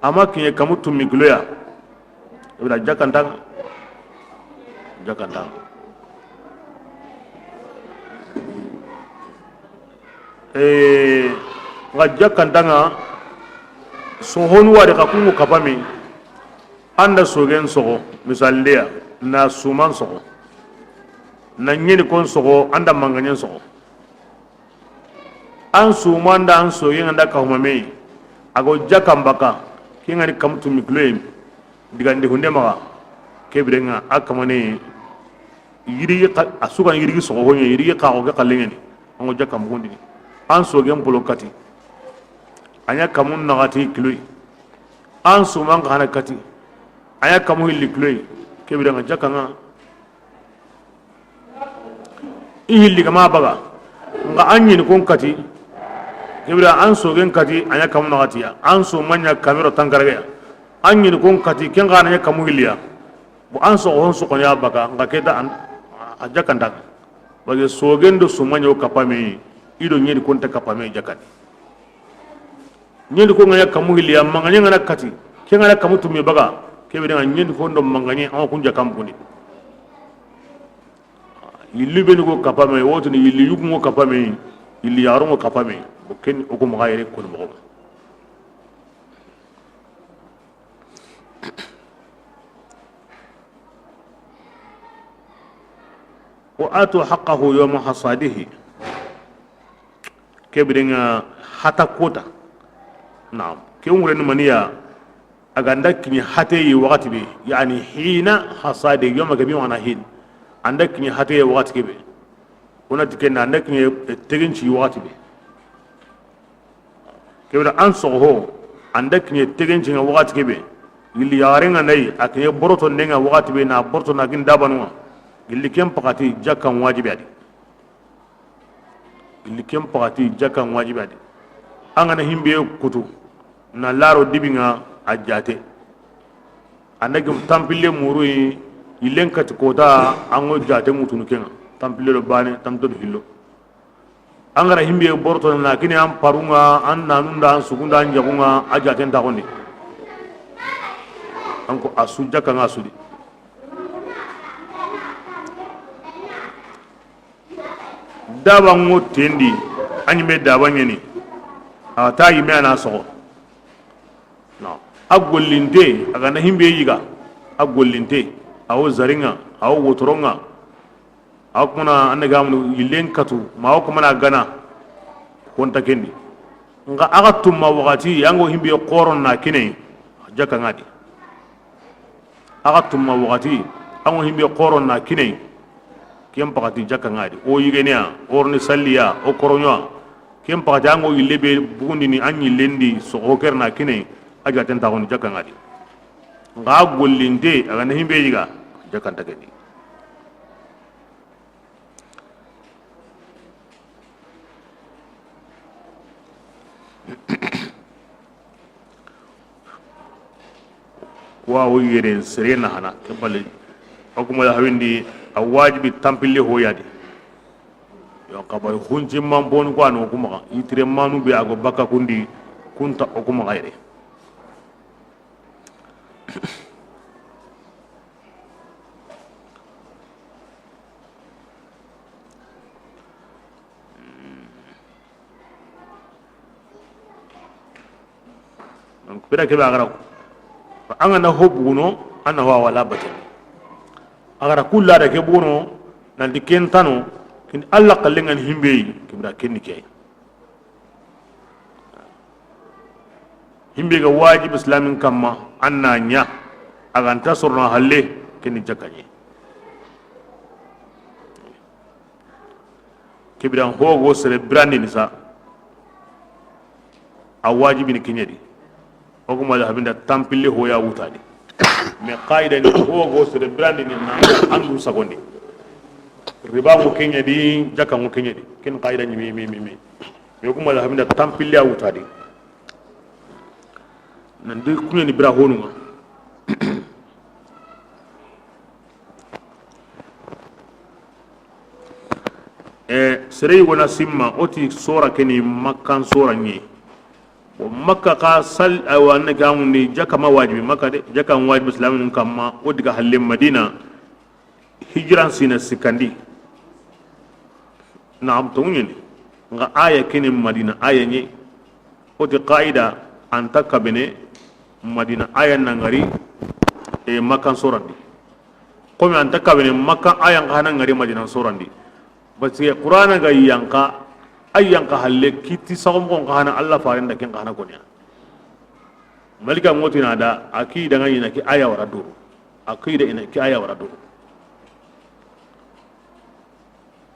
ama kinye kamutu migloya ibra jakanta jakanta nga jakanta nga sohonu wari ka kungu kapami anda sogen sogo misalia na suman sogo na nyeni kon sogo anda manganyen sogo an suman da an sogen anda kahumame ago jakambaka kinga ni kamtu mikloe digande hunde maga kebrenga akamane yiri asuka yiri sogo honye yiri ka ko kalengeni ango jakambundi an sogen polo kati anya kamun nagati kiloi an suman kana kati anya kamu hilli kiloi kebrenga jakanga ihilli kama baga nga anyin kon kati kebra an sogen kati anya kamu nagati ya an so manya kamero tankarga anyin kon kati kenga anya kamu hilliya bo an so hon so konya baga nga keta an ajakanda bage sogen do sumanya kapame ido nyedi kon ta kapame jakati nyedi ko nganya kamu hilliya manganya ngana kati kenga na kamu tumi baga kebra nyedi ko ndo manganya an kun jakam kuni yilli beni ko kapame woto ni yilli yugu ko kapame yilli yaro ko kapame o ken o ko ma yere ko mo wa atu haqqahu yawma hasadihi kebrenga hata kota naam ke ngure mania aganda kini hate yi wakati be yani hina hasadi yawma kabi wana hin anda kini hate wakati kebe ona tikena anda kini tegenci wakati be kebra an soho anda kini tegenci wakati kebe yilli yarenga nay akini boroto nenga wakati be na boroto na kin dabanwa yilli kem pakati jakkan wajibi adi yilli kem pakati jakkan wajibi adi angana himbe kutu na laro dibinga ajate anda gum tampille murui ilen kati kota ango jate mutunu kenga tampille do bane tamto do hillo angara himbe borto na kini am parunga an nanunda an sugunda an jagunga ajate ndagondi anko asuja kanga asudi daba ngo tendi anyime daba nyeni ata yime ana sogo no agollinte aga na himbe yiga agollinte awo zaringa awo wotoronga awo kuna annaga mun yillen katu ma awo kuma na gana konta kendi nga aga tumma wakati yango himbe qoron na kine jaka ngadi aga tumma wakati ango himbe qoron na kine kem pakati jaka ngadi o yigenia orni salliya o koronyo kem pakati ango yillebe bugundi ni an yillendi so kerna kine aja tenta on jaka ngadi nga gollinde aga na himbe yiga jaka takedi wa wo yere serena hana kebale akuma la hawindi awajibi tampille hoyadi yo kabay hunji mambon ko anu kuma itire manu be ago bakka kundi kunta okuma gayre donc bira ke ba gara anga na hobuno ana wa wala batel Agara kulla da ke bono nanti kentano kin alla kallengan himbe kibra kenni ke himbe ga wajib islamin kamma anna nya aganta sorna halle kenni jakanye kibra hogo sere brandi ni sa a wajibi ni kinyedi oguma da habinda tampille hoya wutadi me qaida ni hogo sere brandi ni na andu sagondi riba mo kinyedi jaka mo kinyedi kin qaida ni mi mi mi mi me oguma da habinda tampille a wutadi nan de kunya ni bra honunga sere wona simma oti sora keni makkan sora ni o makka ka sal awa na gamundi jaka ma wajibi makka de jaka wajibi islamin kamma o diga halle madina hijran sina sikandi naam tungini nga aya keni madina aya ni oti qaida anta kabene madina aya nangari e makkan sorandi komi anta kabene makka aya ngana ngari madina sorandi parce que qur'ana ga yanka ayyanka halle kiti sagom kon kana alla farinda ken kana konya malika ngoti na da akida ngani na ki aya wara do akida ina ki aya wara do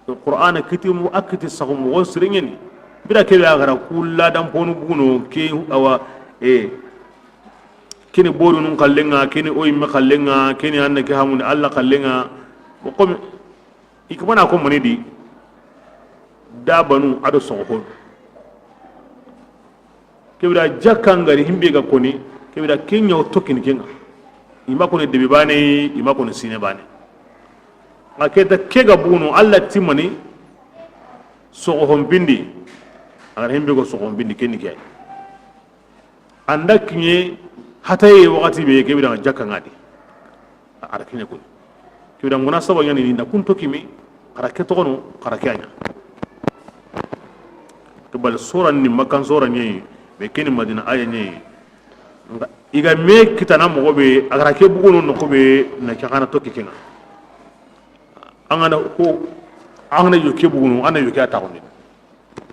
to qur'ana kiti mu akiti sagom wo siringeni bira ke ya gara kulla dan ponu buno ke awa e kini boru nun kallenga kini oyi me kallenga kini anna ke hamun alla kallenga ko komi ikumana ko mani di dabanu ado sohon kebira jakangari himbe ga koni kebira kenya tokin kenga ima ko ne debe bane ima ko ne sine bane aketa kega bunu alla timani sohon bindi agar himbe go sohon bindi kenni kay anda kinye hataye wakati be kebira jakangadi ara kinya ko kebira munasaba yani ni kun tokimi kara ke togono kara ke anya to bal sura ni makan sura ni be keni madina aya ni iga me kitana mogo be agara ke bugono no ko be na ka kana tokki kinga angana ko angana yo ke bugono ana yo ke ata ko ni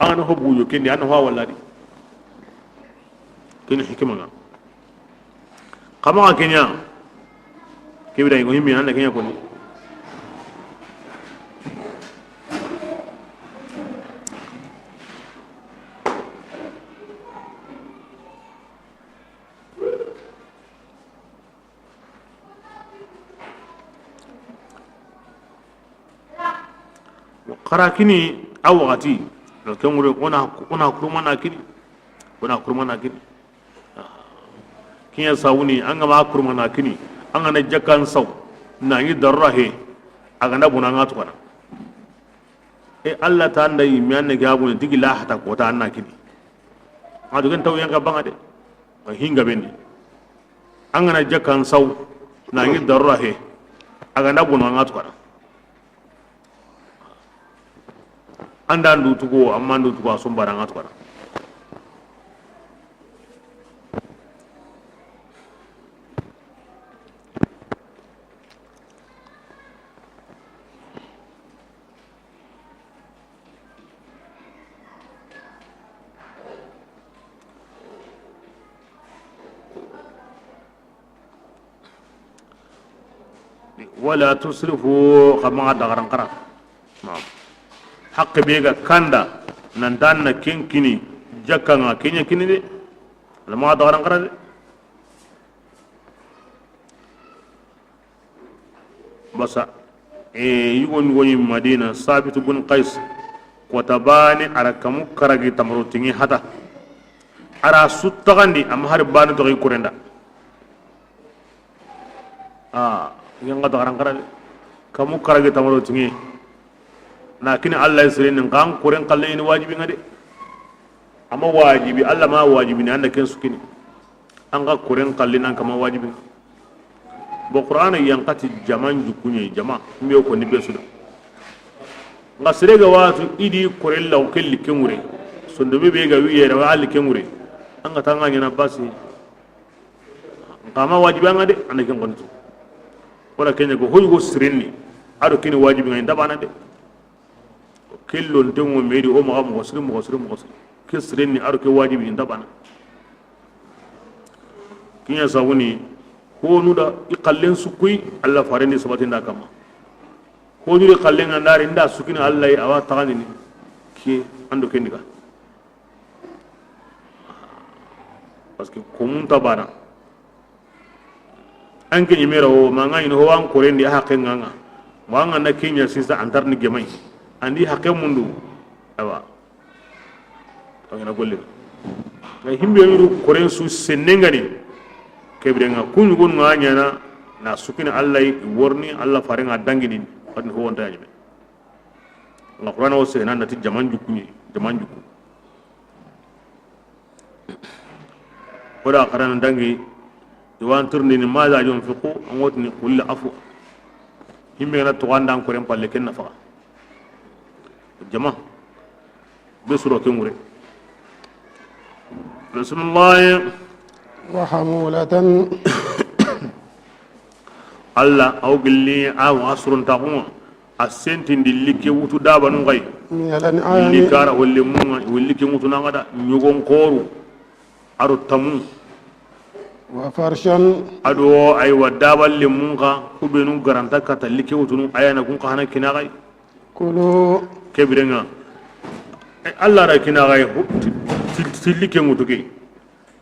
angana ho bugo yo ke ni ana ho wala di keni hikima nga kama kenya kebira ngo himi ana kenya ko ni karakini awati kengure ona ona kurmana kini ona kurmana kini kinya sawuni anga ma kurmana kini anga na jakan saw na yi darrahe aga na buna nga tukana e alla ta ndai mi anne ga bu digi la hata ko ta anna kini adu gen taw yanka banga de hinga bendi anga na jakan saw na yi darrahe aga na buna nga tukana anda ndu tugo amma ndu tugo asumbara nga tukana wala tusrifu kama dagaran kara naam hakke bega kanda nantan na kinkini jakanga kenya kini de lama dagaran kara de basa e yugon goni madina sabit ibn qais kotabani arakamu karagi tamro tingi hata ara suttagandi am har banu to kurenda ah yanga dagaran kara de kamu karagi tamro tingi lakini Allah yasirin kan kuren kalle ni wajibi ngade amma wajibi Allah ma wajibi ni anda ken sukini anga kuren kalle nan kama wajibi bo qur'ana yankati jaman jukunye jama miyo ko ni besuda nga sirega watu idi kuren law kelli kemure sondo be ga wiyere wa alli kemure anga tanga nyana basi kama wajibi ngade anda ken kontu Wala kenya ko hoygo sirinni ado kini wajibi ngai dabana de. Kellon tengo meri o maga mo siri mo siri mo siri ke sirinni ado ke wajibi dabana. Kinya sabuni honuda iqallen sukui alla fareni sabatinda kama. Honuri qallen andari nda sukini alla awa tagani ke ando kendiga. Parce que komunta bana anke nyimera o manga ino ho an korendi ha kenganga wanga na kenya sisa antarni gemai andi hakke mundu awa ngana golle ngai himbe yuru koren su sennengani kebrenga kunyu gon nganya na sukini alla worni alla farenga dangini fadni ho wonta nyime la qur'ana o sena nati jaman jukuni jaman juku wala qarana dangi diwan turni ni ma za yunfiqu an wotni qul afu himbe na to anda ko rem palle ken nafa jama be suro ke ngure bismillah wa hamulatan alla aw gilli aw asrun taqum asentindi like wutu daba nu ngay li kara wolle munga wolle ke wutu nangada nyugon koru aro tamu wa farshan ado aywa dabal le munga kubenu garanta kata like wutu nu ayana kun kana kinagai kulu kebirenga alla ra kinagai tilike wutu ke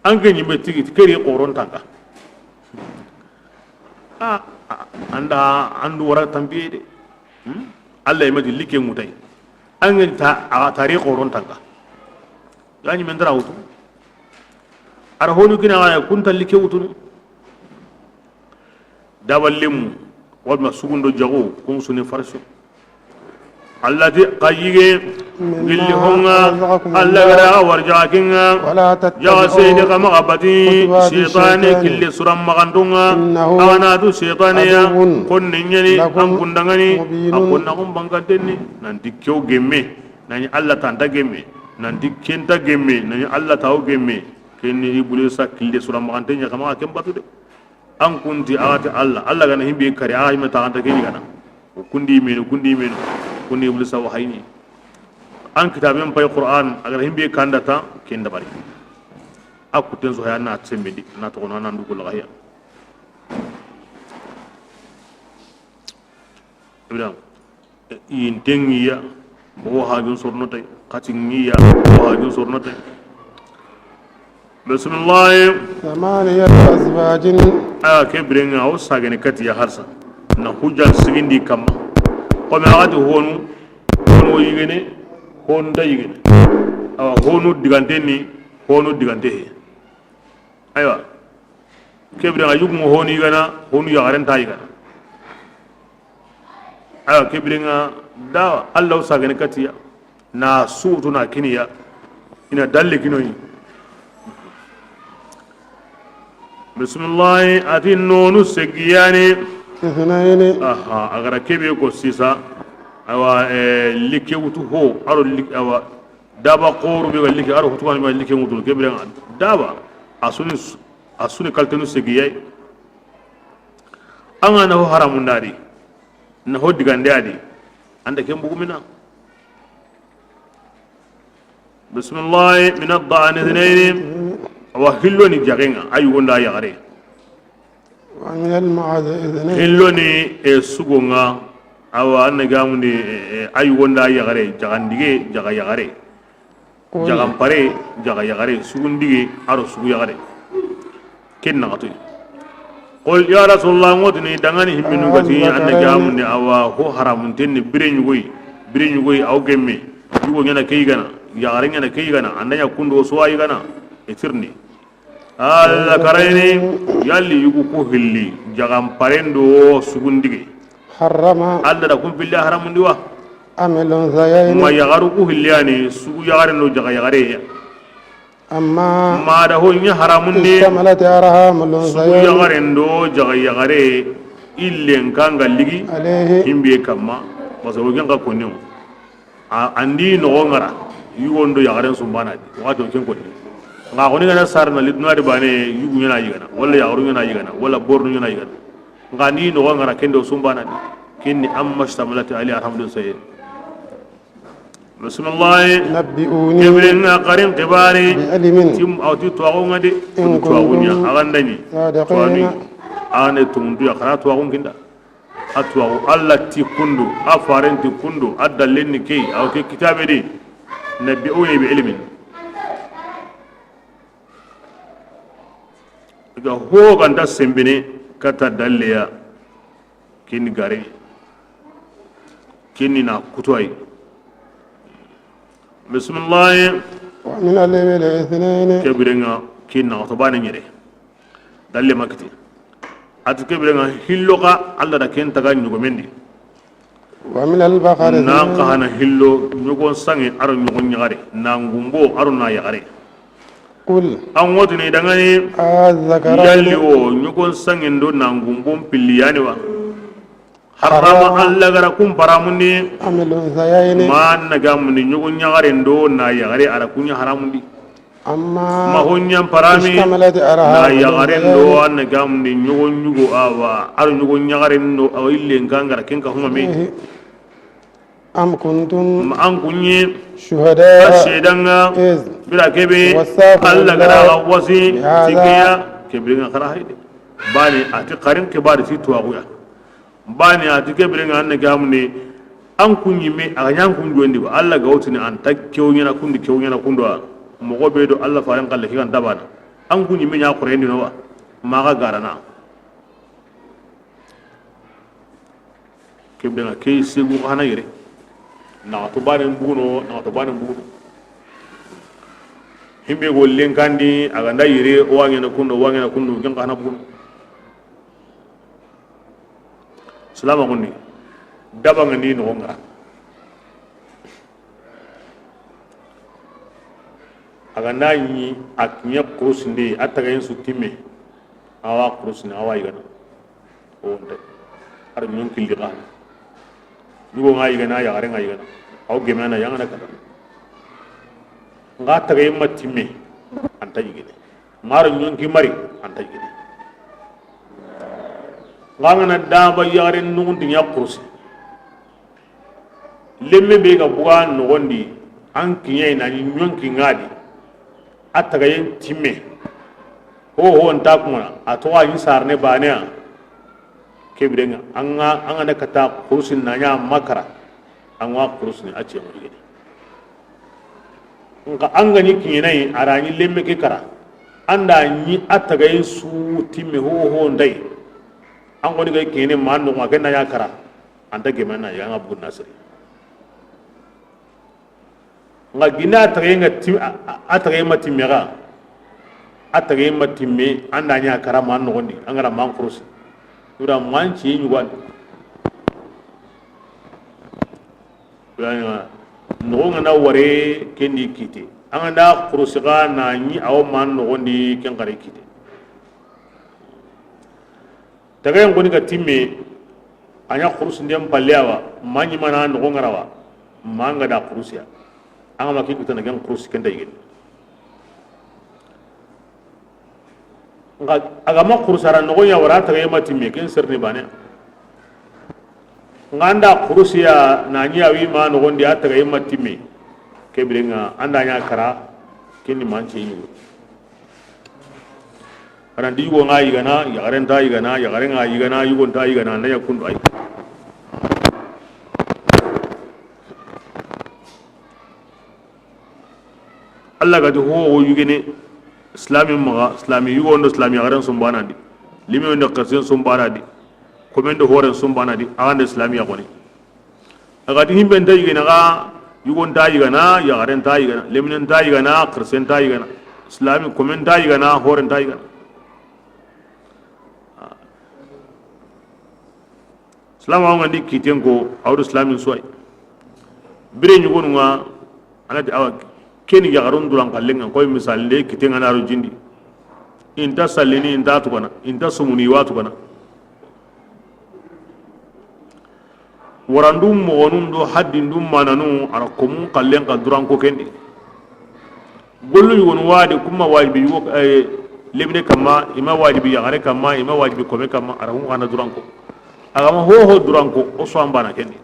anke nyimbe tigi keri qoron tanga a anda andu wara tambiye de alla yimati like ngutay ange ta a tariqo ron tanga yani men dara wutu ara honu kina ga kunta like wutu dawallim wadma sugundo jago kun suni farso allati qayige gilli honga alla gara warjakinga ya sayyidi kama abati shaytani killi suram magandunga ana tu shaytani ya kunni nyani an kundangani akonna kum bangatenni nanti kyo gemme nani alla tanta gemme nanti kenta gemme nani alla taw gemme kenni ibulisa killi suram magantenya kama kembatu de an kunti agati alla alla gana himbe kari ay mata anta keni gana kundi menu kundi ibulisa wahayni an kitaben pay qur'an agar himbe kandata kenda bari akuten zo hayana tsembedi na to na ndu kula haya ibram yintengiya o hajun sornota katingiya o hajun sornota bismillah thamaniyat azwajin a kebrenga o sagene katiya harsa na hujja sigindi kamma ko me agati honu honu yigene honu da yigene awa honu digante ni honu digante he aywa kebrenga yugu honu yigana honu yagaren ta yigana aywa kebrenga da Allah sagene katiya na suutu na kiniya ina dalle kinoyi bismillah ati nonu segiyani ithnaini aha agara kebe ko sisa awa like wutu ho aro like awa daba qoru be like aro hutu kan be like wutu kebe daba asuni kaltenu segiyai anga na ho haramun dari na ho digande adi anda kembu gumina bismillah min ad-da'an ithnaini wa hilloni jagenga ayu gonda yagare wa min al-ma'ad ithnaini hilloni e sugonga awa annaga mundi ayu gonda yagare jagandige jaga yagare jagampare jaga yagare sugundige aro sugu yagare ken nagatu qul ya rasulullah ngodni dangani himminu gati annaga mundi awa ho haramun tenni birenyugoy aw gemme yugo ngana keygana yagare ngana keygana andanya kundo so ayigana etirni alla karayni yalli yugu ko hilli jagam parendo sugundige harrama alla da kum billahi haramundi wa amilun zayaini ma yagaru ku hilliyani sugu yagare no jaga yagare amma ma da ho nya haramundi istamalat arhamul sugu yagare ndo jaga yagare illen kanga ligi alayhi himbe kamma parce que genga konne andi no ngara yugondo yagare sumbana di wato ken konne nga ko ni gana sar na lidna de bane yugu nyana yigana wala yagaru nyana yigana wala bornu nyana yigana Nka ni no ngara kendo sumbana di kinni amma shtamalat ali alhamdulillah. Bismillah. نبئوني Kebrenga qarin qibari بعلم tim awti tuwago ngade In tuwago nya kuntum agandani صادقين. Ane tundu ya khara tuwago kinda atwago alla ti kundu afaren ti kundu adallen ke aw ke kitabe di nabbi'uni bi ilmin ga ho ganda sembene kata dalleya kini gare kini na kutoy. Bismillah. ومن الإبل اثنين. Kebirenga kinna to bane nyere dalle makiti ati kebirenga hilloka alla da ken taga nyugo mendi. ومن البقر Na اثنين. Kahana hillo nyugo sange aro nyugo nyagare na ngumbo aro na yagare. قل An wotini dangani الذكرين yalli o nyugo sange ndo na ngumbo pilliyani wa harama alla gara kum paramundi. أم الأنثيين؟ Ma naga mundi nyugo nyagare ndo na yagare ara kunya haramundi. أما Ma honya parami اشتملت na أرحام yagaren الأنثيين. Do an gamni ñugo ñugo awa aro ñugo ñagaren do awa ille ngangara ken ka huma me. أم كنتم Ma an kunye شهداء shedanga إذ bira kebe وصاكم alla الله gara ga wasi بهذا. tikiya kebe nga khara hayde bani ati qarin ke bari ti tuwaguya bani ati kebe nga an gamni an kunyi me aga nyan kun jondi ba alla ga wutini an takkew nyana kundi kew nyana kundo a mogo be do alla faran kalle kigan dabana an kunyi me nya qur'ani no wa ma ga garana kebe nga ke segu hana yere na to bani mbuno na to bani mbuno himbe go lenkandi aga nda yere o wangena kundo wangena kundo ken kana buno salama kundi daba ngani no ngara aga nda yi akinya kurusinde ataga yin sutime awa kurusinde awa igana o wonde ar nyon killi qana yugo nga igana ya are nga igana aw gemana yang na kata nga taga yimma timme anta yigine maro nyon ki mari anta yigine nga ngana daba yare nugundi nya kursi lemme be ga buga nogondi an kinya ina ni nyon ki ngadi ataga yin timme ho ho nta kuma atwa yin sarne bane a kebirenga anga anga na kata kursin na nya makara an wa kursin a ce mu yigine nka an gani kinyinai arani lemme ke kara anda ni ataga yin su timme ho ho ndai an goni ga kinyine ma no ma kenna ya kara anta gemana ya nga bugun nasiri nga gina ataga yin tim ataga yin matimme ga ataga yin matimme anda nya kara ma no gondi an gara man kursi ura man ci nyugan ura no ngana ware kendi kite an da kursi ga na ni aw man no gondi ken kare kite taga yin goni ka timme anya kursi ndem pallewa manyi mana no ngarawa manga da kursiya an ma ki kutana gan kursi kenda igen nga aga ma kursara no ya wara taga yema timme ken serne bane nganda kurusiya na nya wi ma no gondi ataga yema timme kebirenga anda nya kara kenni manche yi arandi yugo nga yigana yagaren ta yigana yagaren nga yigana yugo ta yigana na ya kundu ay Allah ga ho ho yugene islami maga islami yugo ndo islami yagaren sumbana di limi ndo qarsen sumbana di komendo horen sumbana di agande islami yagoni aga di himben ta yigene ga yugo ta yigana yagaren ta yigana leminen ta yigana qarsen ta yigana islami komen ta yigana horen ta yigana islam wa ngandi kiten ko awdu islamin suwai bire nyugo nga anati awa keni yagarun duran kallenga koy misal le kiten ana ro jindi inta sallini inta tukana inta sumuni wa tukana warandum mogonum do haddin dum mananu ara komun kallen ka duran ko kendi gollu yugon wadi kuma wajibi yugo Lebine kamma ima wajibi yagare kamma ima wajibi kome kamma ara hun kana duranko agama ho ho duranko o so ambana kendi.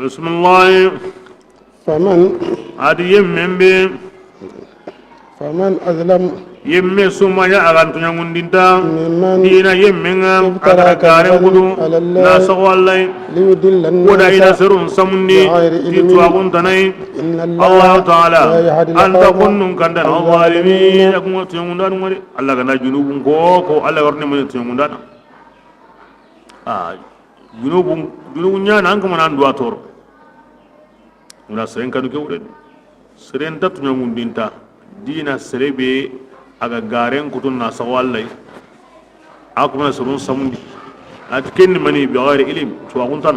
بسم الله. فمن adi yemmen be فمن أظلم yemme suma ya agan tunyangundinta ممن dina yemmenga افترى agara garen كذبا gudu على الله na sago allai ليضل woda ina الناس serun samundi بغير ti علم tuwagun tanai إن الله الله تعالى لا يهدي anta القوم kunnun kandan الظالمين. zalimin akun tuyangundanu ngari Allah gana junubun ko ko Allah warne mun tuyangundana ah junubun junubun nyana an kuma nan duwa toro wala seren kanu ke wure seren ta tuyangundinta dina serebe aga garen kutun na sago Allah akuma serun samundi ati kenni mani bi ghairi ilim tuwagun tan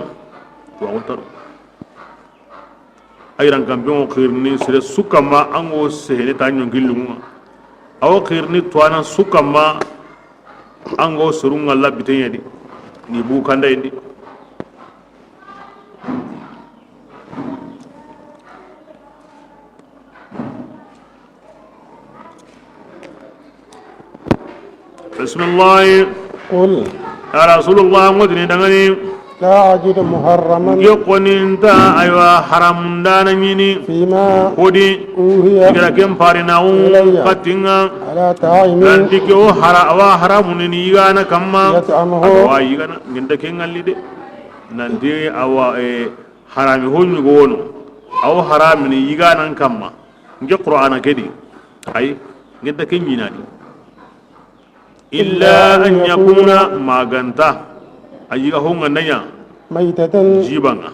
ayiran kampe o khirni sere sukama ango sehene ta nyongillu awo khirni tuana sukama ango serunga labiten yedi ni bu kanda indi. بسم الله. قل يا رسول الله مدني دغني لا أجد محرما يقنين تا أيوا حرام دانا نيني فيما خودي أوهي كلا كم فارنا إلي قتنا على طاعم nanti ke o hara awa haramu ni yigana kamma يطعمه awa yigana ngenda ke ngalli de nanti awa harami honyu gono aw harami ni yigana kamma nge qur'ana kedi ay ngenda ke nyinani illa an yakuna maganta ayiga honga nanya ميتة jibanga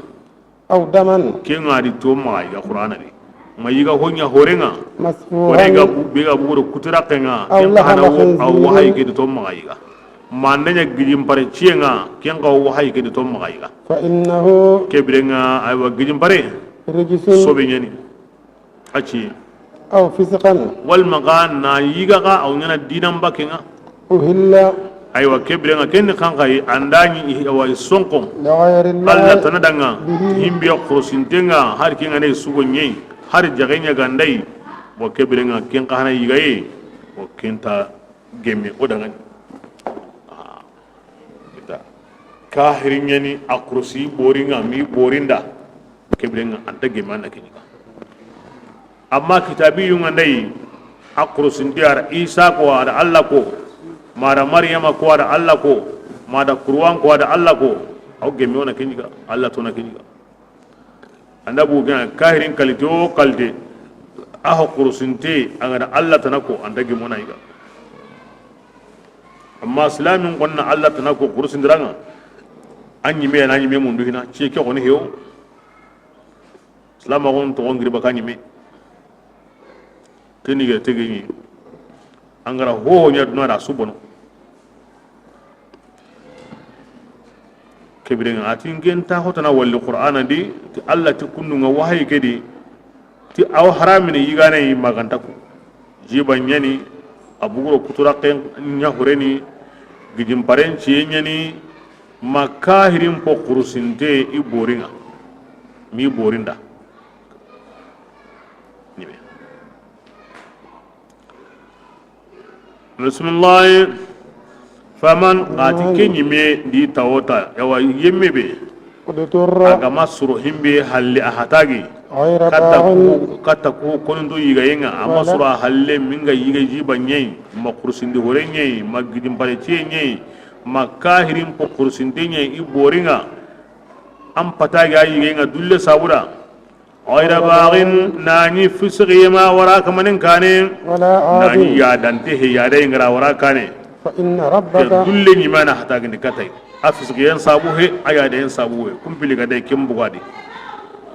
أو دما ke ngari to ma yiga qur'ana de ma yiga honya horenga horega مسفوحا bega bugoro kutira kenga Aw ken lahma hana wo aw khinzirin. wahay ke to ma yiga mandanya gijim pare cienga ken ka wahay ke to ma yiga فإنه ke birenga aywa gijim pare رجس sobe nyani aci أو فسقا wal maga na yiga ga aw nyana dinan bakenga أهل aywa ke birenga ken kan kai andani awa sonko لغير alla الله tanadanga himbiya khorosintenga har kenga ne sugo nyei har jagenya gandai wa ke birenga ken ka hana yiga ye wa kenta gemme o danga kita kahirin yani akrosi boringa mi borinda ke birenga anta gemme anda kenyiga amma kitabi yunga ndai akrosinte ara Isa ko ara Allah ko mara Maryama ko ara Allah ko mara Qur'an ko ara Allah ko aw gemme ona kenyiga Allah to na kenyiga andabu ga kahirin kalite o kalite aho kurusinte angana Allah tanako anda gemme ona yiga amma islamin qonna Allah tanako kurusindiranga anyime na anyime mundu hina ci ke ko ni hew islam gon to ngiri bakanyime keni ga tegeni angara ho nya duna da subono kebirenga ati ngenta hotana walli qur'ana di ti Allah ti kunnu nga wahayi kedi ti aw haramini yigane maganta ko jiban nyani abuguro kutura ken nya horeni gijim paren ci nyani makahirin po kurusinte i boringa mi borinda nibe bismillah faman ati kenyime di tawota yawa yemme be اضطر agama suru himbe halle ahatagi غير kata باغ ku kata ku kondo yiga yenga ama suru halle minga yiga jiba nyei ma kurusindi hore nyei ma gidim pare tie nyei ma kahirin po kurusinde nyei i boringa am patagi ayi yenga dulle sabura غير باغ ناني فسقي ما وراك من كان ولا عاد ناني يا دانته يا دينغرا وراك كان فإن ربك dulle ni mana hata gindi katay afisiki yen sabu he aya de yen sabu he kumpili ga dai kim bugadi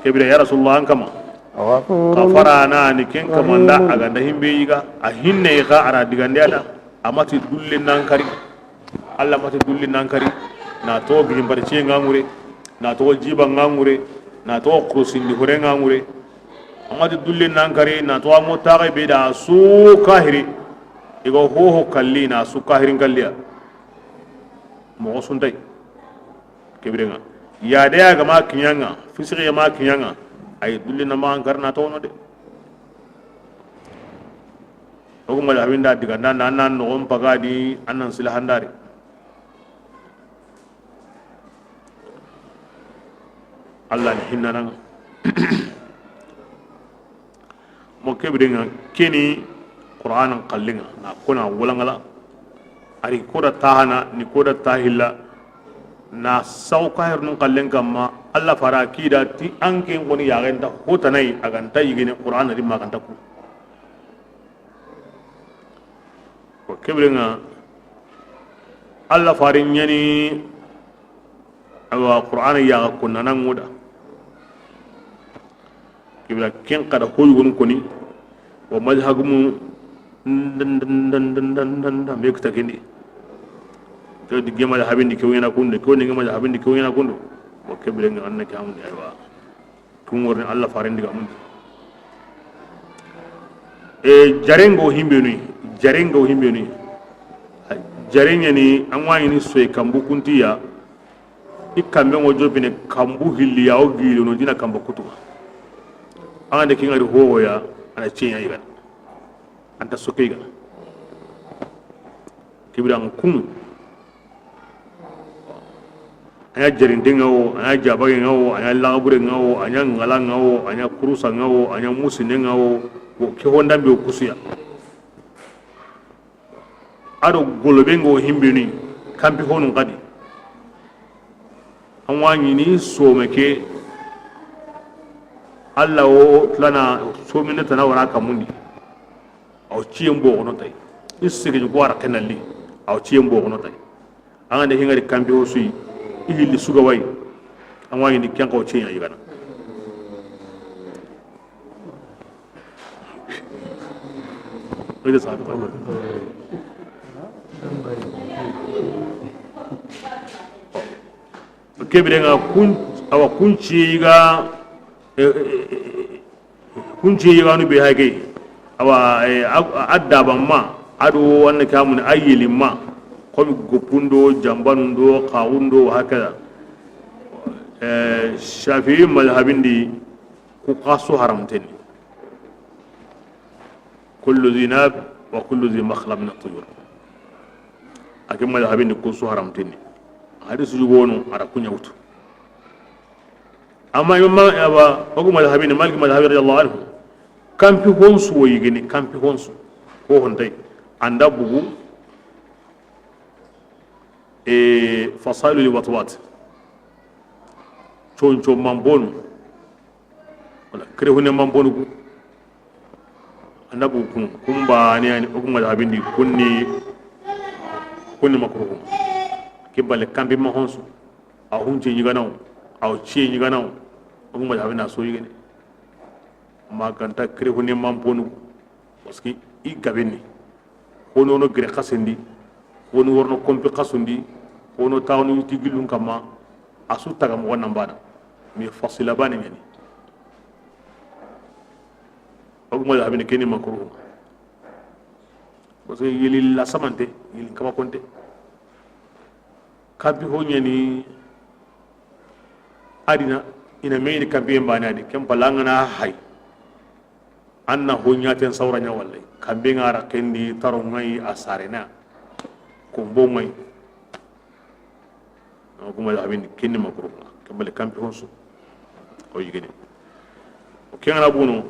kebire ya rasulullah an kama غفور kafara na ni ken kamanda aga da himbe yiga a hinne ka ara digande ada amati dulle nan kari alla mati dulle nan kari na to gimbar ce ngangure na to jiba ngangure na to krosindi hore ngangure amati dulle nan kari na to amota ga be da su kahiri igo hoho kalli na su kahirin kalliya mogo suntai kebirenga ya de ya ga ma kinyanga fisiki ya ma kinyanga ay dulli na ma karna to no de o kuma da winda diga nan nan nan no on pagadi annan sila handare Allah ni hinna nan mo kebirenga keni qur'anan qallinga na kuna wulangala ari koda tahana ni koda tahilla na sauka hernun qallen kamma alla fara kida ti anke ngoni yagenda hotanai aganta yigene qur'an ri maganta ku ko kebrenga alla farin yani awa qur'an ya kunna nan muda kibra ken kada hoyugon koni wa mazhagumu ndan me kuta kindi to digge ma habindi ke wena kunde ko ni ma habindi ke wena kundu wa kebrenga annaka amun aywa kun worni alla farin diga mun e jarengo himbe ni jarengo himbe ni jarenya ni an wani ni soy kambu kuntiya ikambe ngo jobine kambu hilliya o gilo no dina kamba kutuba an de kingari howo ya ana cinya igan anta soke igan kibran kun anya jarindenga o anya jabagenga o anya lagaburenga o anya ngalanga o anya kurusanga o anya musinenga o wo ke honda be kusuya ado golobengo himbe ni kampi honu kadi an wani ni someke alla o tlana somine tana wara kamundi aw ciyembo ono tay isigi ko wara kenalli aw ciyembo ono tay an de hingari kampi ho suyi ihilli suga way an wani ni kenko ciya yigana ida sabi kebirenga kun awa kunci ga kunci ga nu be hage awa adda ban ma ado wannan kamun ayyilin ma komi gopundo jambanundo qawundo hakaza shafi'i mazhabin di ku qasu haramteni kullu zinab wa kullu zi makhlab min at-tuyur akin mazhabin di ku su haramteni hadisi jugono ara kunya wutu amma imam aba ogu mazhabin malik mazhabi radiyallahu anhu kampi honsu woyigini kampi honsu ko hontai anda bugu e fasailu li watwat choncho mambonu wala krehune mambonu ku anda bugu kun kumba ni ani ogu mazhabin di kunni kunni makruhu kibale kampi ma honsu a hunce nyiganaw a ci nyiganaw ogu mazhabin na so yigini maganta krehune mambonu parce que i gabeni hono no gre khasendi hono worno kompi khasundi hono tawnu tigilun kama asu taga mo nambana mi fasila bani ngani ogu mazhabin keni makruhu parce que yeli la samante yeli kama konte kampi ho nyani adina ina meyni kampi mbani adi kem palangana hay anna ho nyaten sawra nya wallahi kambe ngara kendi taro ngai asarena kombo ngai no kuma habin kinni makru kambale kampi honsu o yigene o kengana buno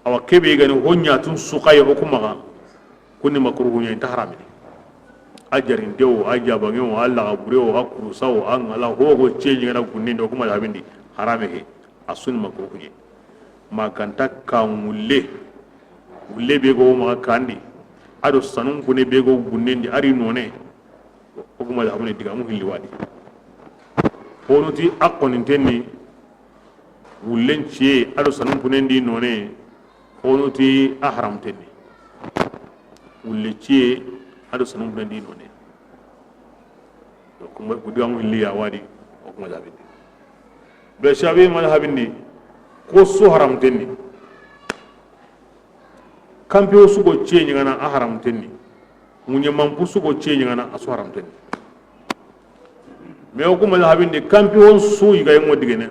awa kebe gani ho nyatun suqay o kuma kunni makru nya ta haramini ajarin dewo ajabange o alla gabure o akuru sawo an ala ho go ceji ngana kunni do kuma habindi harame he asun makru nya Maganta kan wulle wulle be go ma kandi ado sanun kune be go gunnendi ari none o kuma da amune diga mu hilli wadi honuti akkonintenni wullen ciye ado sanun kunendi none honuti a haramtenni wulle ciye ado sanun kunendi none kuma diga mu hilli ya wadi o kuma da bindi be shabi madhhabindi ko su haramtenni kampe sugo ciye ñingana a haramtenni ŋuñe manpu sugo ciye ñingana a su haramtenni mais wo ku madhabindi kampe won su yigayenŋo digene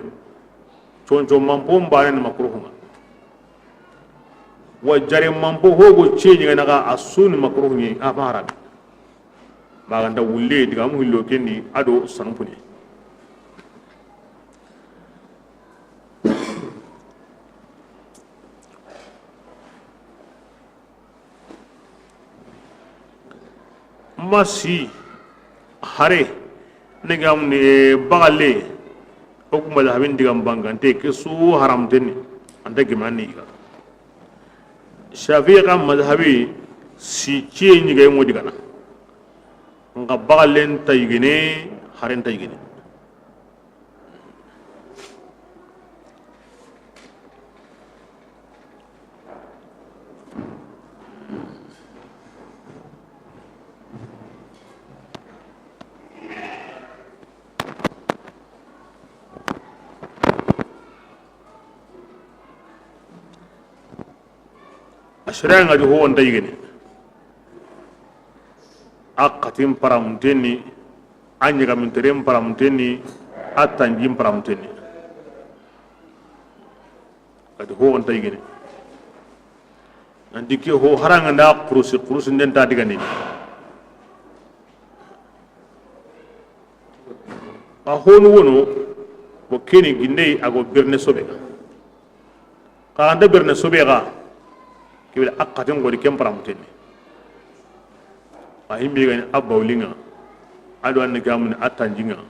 conco manpo mbane ni makruhunga wa jare manpo hogo ciye ñingana ga a su ni makruhu ñi a ma harami maganta wulle digamu hillo kenni ado sanumpune masi hare nigam ni bagale o kuma da habin digam bangante ke su haramteni anta gimani ga shafi'i kan madhhabi si ciye ñiga mo digana nga bagalen tayigene haren tayigene sharia ngadi ho wonta yigene a katin paramuteni a ɲagamintere paramuteni a tanji paramuteni kadi ho wonta yigene nanti ke ho haranga nda kurusi kurusi nden ta digani a honu wono bo keni gindey ago birne sobe ka anda birne sobe ga kibila akatin gori kem paramuteni a himbe gani abawlinga ado an gamun atanjinga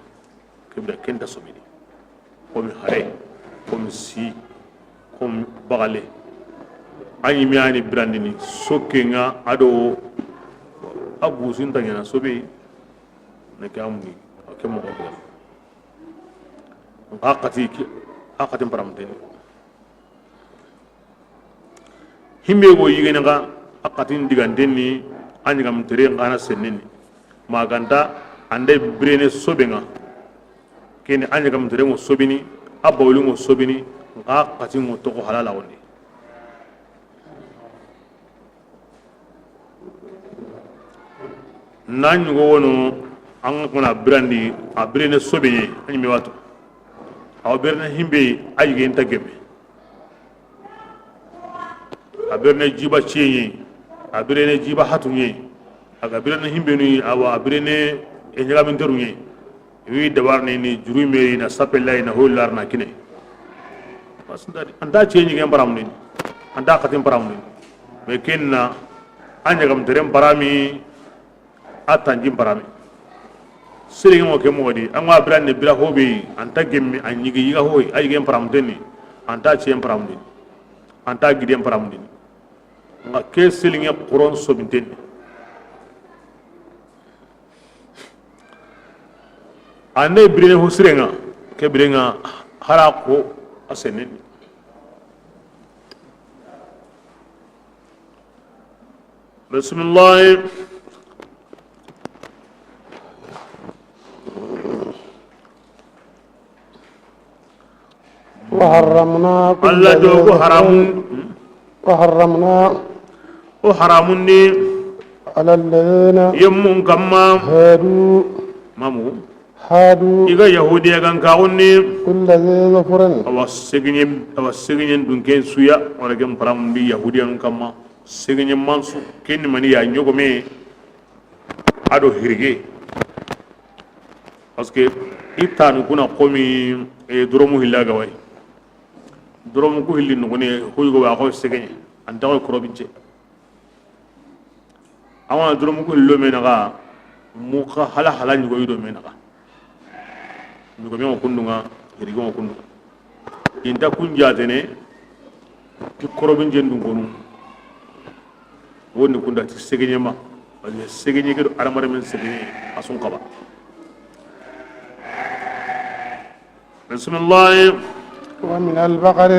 kibila kenta sobidi komi hare komi si komi bagale anyi miani brandini sokenga ado abusin tanyana sobe ne gamuni akemo ko akati akatin paramuteni himbe go yigene ga akatin digandenni anyi tere ngana senneni maganta ande brene sobenga kene anyi gam tere ngo sobini abawli ngo sobini nga akatin ngo to ko halala woni nan go wono an kona brandi a brene sobenye anyi mi wato aw berne himbe ayige nta gebe a berne jiba ciye a berne jiba hatunye aga berne himbe ni awa a berne e nyaga terunye wi dabarne ni juru meri na sapella na holar na kine basndari anda ciye ngi baram ni anda katim baram ni me kenna anya gam terem barami atanjim barami sere mo ke modi an wa brande bira hobe anta gemmi an yigi yiga hoy ay gem paramteni anta ciem paramdini anta gidem paramdini nga ke selinge quron sobinteni ane brine ho sirenga ke birenga hara ko asenen bismillah وحرمنا كل الله دوغو حرام وحرمنا وحرامني على الذين يمون كما هادوا مامو هادوا إيغا يهودي غان كاوني كل ذي ظفر أو سيغني دونكين سويا ولكن برام دي يهودي غان كما سيغني مانسو كين ماني يا نيوغمي ادو هيرغي parce que itanu kuna komi doromu hilla gawai doromu ku hilli nugune huygo ba ko segenye anta ko krobinche awa doromu ku hillo menaga muka hala hala nyugo yudo menaga nyugo me kundunga hirigo kundunga inta kunja tene Ti korobin jendun konu wonni kunda ti segeñema parce que segeñe kedo adamaren men segeñe asun kaba. Bismillah. ومن البقر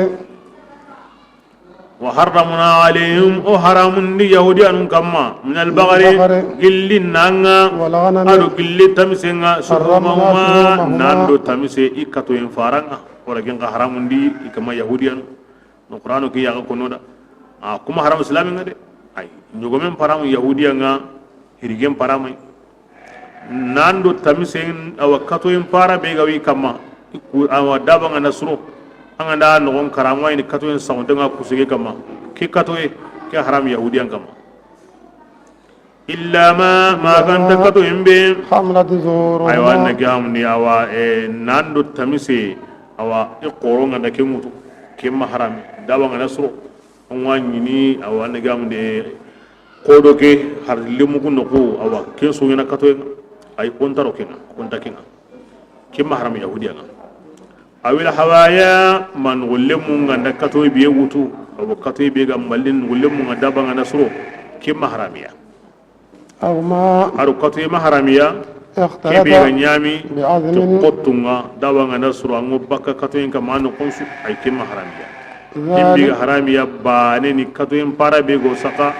وحرمنا عليهم او حرام يهودي ان كما من البقر gilli nanga والغنم ado gilli tamisenga حرمنا suhumahuma شحومهما nando tamise i katoyen faranga wala genga haramundi i kama yahudiyan no qur'ano ki yaga konoda a kuma haram islami nga de ay ñogomen paramu yahudiya nga hirigen paramay nando tamise awa katoyen para be gawi kama awa dabanga nasro anga da nogon karama ni katoyen sawde nga kusige kama ke katoye ke haram yahudiyan kama illa ma kanta katoyen be حملت aywa ظهورهما anna gamni awa nando tamise awa i qoro nga da ke mutu ke ma harami dawa nga nasro on wa nyini awa anna gamni kodo ke har limu ku noko awa ke so ngena katoyen ay kontaro kenga konta kenga ke ma harami yahudiya nga awil hawaya man gullemu nga da katoy biye wutu awa katoy biye ga mallin gullemu nga daba nga nasro ke ma haramiya أو ما aro katoy ma haramiya ke اختلط be ga nyami te بعظم qottunga dawa nga nasro ango bakka katoyen ka mano konsu ay ke ma haramiya kimbi ذلك ga haramiya baane ni katoyen para be go saka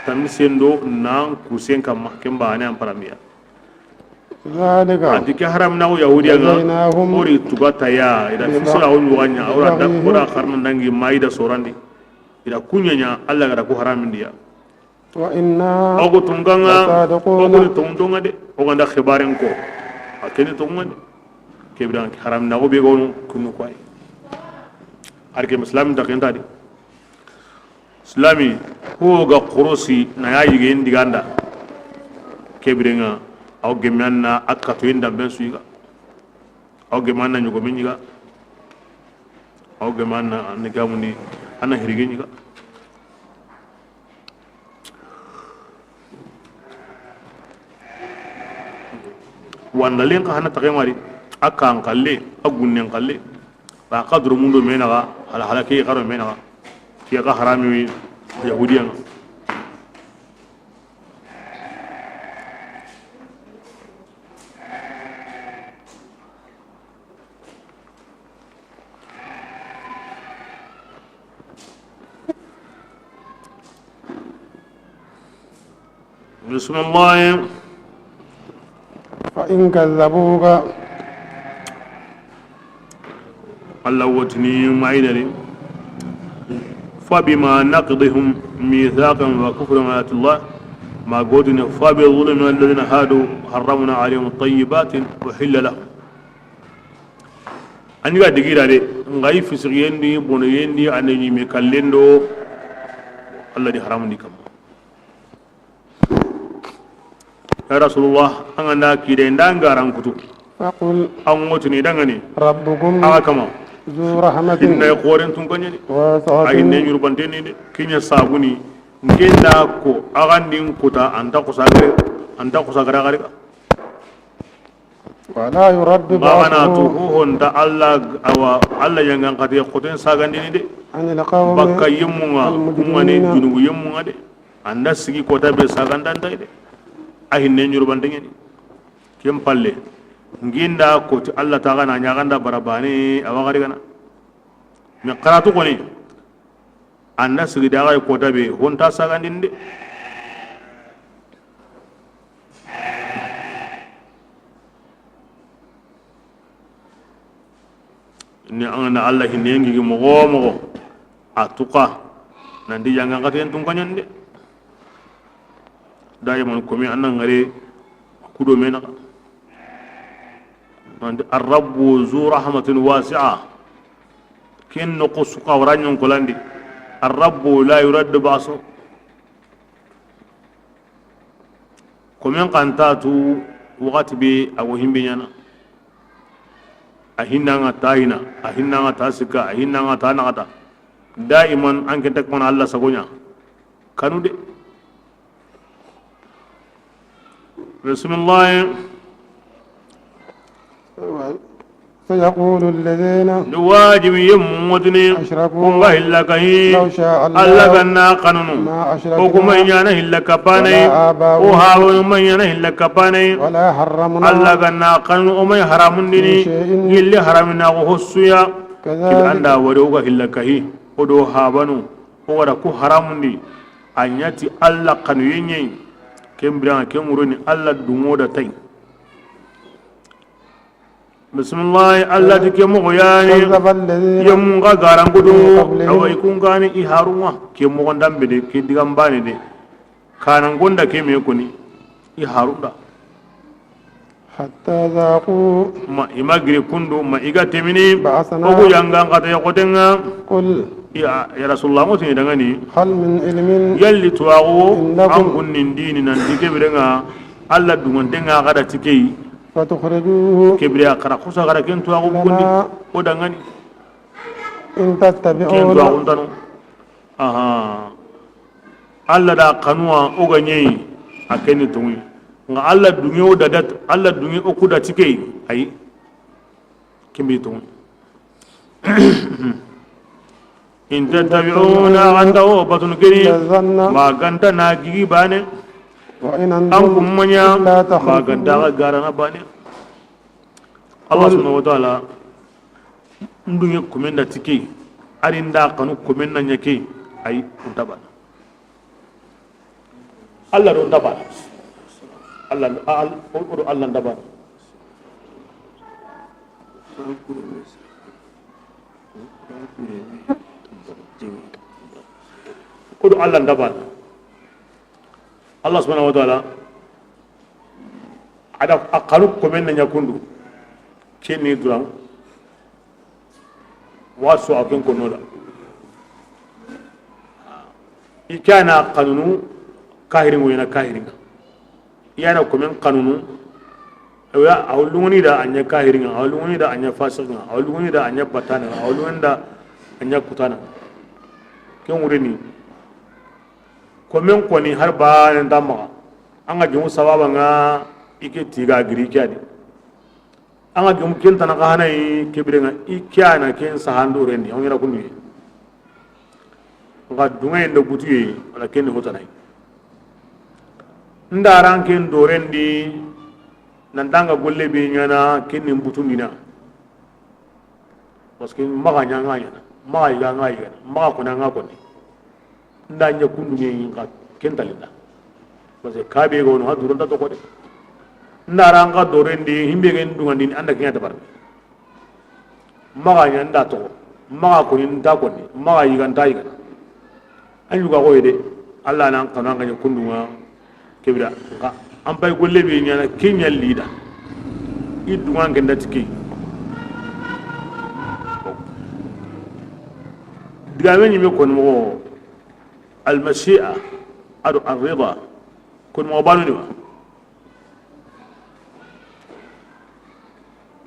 tamisendo nan kusen kama ke baane an paramiya ذلك ati ke haram na yahudiya nga جزيناهم ori tuga taya ida fisira o nyuganya ora da ora karna nangi maida sorandi ida kunyanya alla gara ko haramindiya وإنا ogo tunganga لصادقون ogo tungtonga de ogo nda khibaren ko akene tunga de kebran haram na go be go kunu kwai arke muslim da kenta di islami ko ga qurusi na ya yige ndiganda kebrenga aw gemanna akato inda ben suiga aw gemanna nyugo minyiga aw gemanna anigamundi ana hirige nyiga wanda len ka hana tagemari aka ankalle agunnen kalle ba qadru mundo menaga hala hala ke garo menaga ki ga harami yahudiyan bismillah. فإن كذبوك Allah wotini maidari فبما نقضهم ميثاقا وكفرهم آيات الله ما قلنا فبظلم الذين هادوا حرمنا عليهم الطيبات وحل لهم أني قاعد دقيقة دي ngai fisiriyendi bonoyendi anani me kallendo Allah di haramundi kam ya rasulullah an anda kide ndangaran kutu فقل an wotini dangani ربكم aga kama ذو رحمة inna koren tun kanye de واسعة ay ne nyurbante ni de kinya sabuni ngenda ko agandi kuta anta kusagare anta kusagara gare ولا يرد magana to بأسه honta alla awa alla yangan kate khoten sagandi ni de عن القوم bakka yemunga kumane المجرمين junubu yemunga de anda sigi kota be sagandanta de ay ne nyurbante ni kem palle nginda ko ti alla ta gana nyaganda barabani awa gari gana me qaratu koni anda sigi daga kota be honta sagandi de ni an na alla hinne ngi mogo mogo atuka nandi janga katen tun kanyan de dai mon komi annan ngare kudo mena nandi ar-rabbu zu rahmatin wasi'a kin nuqsu qawranyon kolandi ar-rabbu la yurad ba'su komi qantatu wakati be awo himbe nyana ahinna nga tahina ahinna nga tasika ahinna nga tanakata daiman anke takmana alla sagonya kanu de bismillah. سيقول الذين Ni wajibi ye mutini أشركوا kunga hilla kahi لو شاء alla الله ganna kanunu ما o kuma أشركنا ñana hilla kapanai ولا o آباؤنا hawanu ma ñana hilla kapanai ولا alla حرمنا ganna kanunu o may من haramundini شيء gilli haramina ko hossuya kibe كذلك anda wari o ga hilla kahi o do habanu o wara ku haramundi a ñati alla kanuye ñayi ken biraŋa ken wuroni alla duŋo da tay bisimillahi alla ti ke mogo yani كذب الذين yemun ga garangudu من قبلهم awa ikun gani i harunwa ke mogo dambe de ke digan bane de kanan gonda ke me koni i harunda حتى ذاقوا ma ima gire kundu ma iga temini بعثنا ogu yanga ngata yokotenga قل ya ya rasulullah ngo tini dangani هل من علم yalli tuwago عندكم an kunnin dini nan tike birenga alla dungontenga kada tikei فتخرجوه kebire akara kusa kada ken tuwago bugundi لنا o dangani إن ken تتبعون tuwago ntanu aha alla da kanuwa o ga nyei akeni tungi nga alla dunge o dadat alla dunge o kuda tikei ayi kimbi tungi in tattabi'una ganta o batun kiri إلا الظن ma ganta na gigi bane وإن an أنتم kummanya إلا ma ganta تخرصون ga garana bane Allah قل subhanahu wa ta'ala ndunge kumenda tike ari nda kanu kumenna nyake ayi untabana Allah do ndabana Allah o do Allah ndabana o do Allah ndabana Allah subhanahu wa ta'ala ada akalu kumenna nyakundu keni duran wasu akin konoda ikana kanunu kahirin yana kahirin yana komen kanunu ya awlungoni da anya kahirin awlungoni da anya fasikin awlungoni da anya batana awlungoni da anya kutana ken wurini komen koni har ba nan damma an ga jumu sababa nga ike tiga giri kyadi an ga jumu ken tana ka hanai kebirenga ikyana ken sahando rendi on yara kunu nga dunga ende butuye wala ken hotanai ndaran ken dorendi nandanga golle be nyana ken ni butundina parce que maga nyanga nyana maga yiga nga yiga maga kona nga kone nda nya kundu ngi nga ken talinda parce que kabe go no ha duranta to ko de ndaran ga dorendi himbe gen dungandi anda kenya tabar maga nyanda to maga koni nda kone maga yiga nda yiga an yuga ko de Allah nan kanu an ga kundu nga kebira nga an pay golle be nyana kenya lida i dunga ngenda tiki diga men mi kon mo al mashi'a adu ar rida kon mo banu ni wa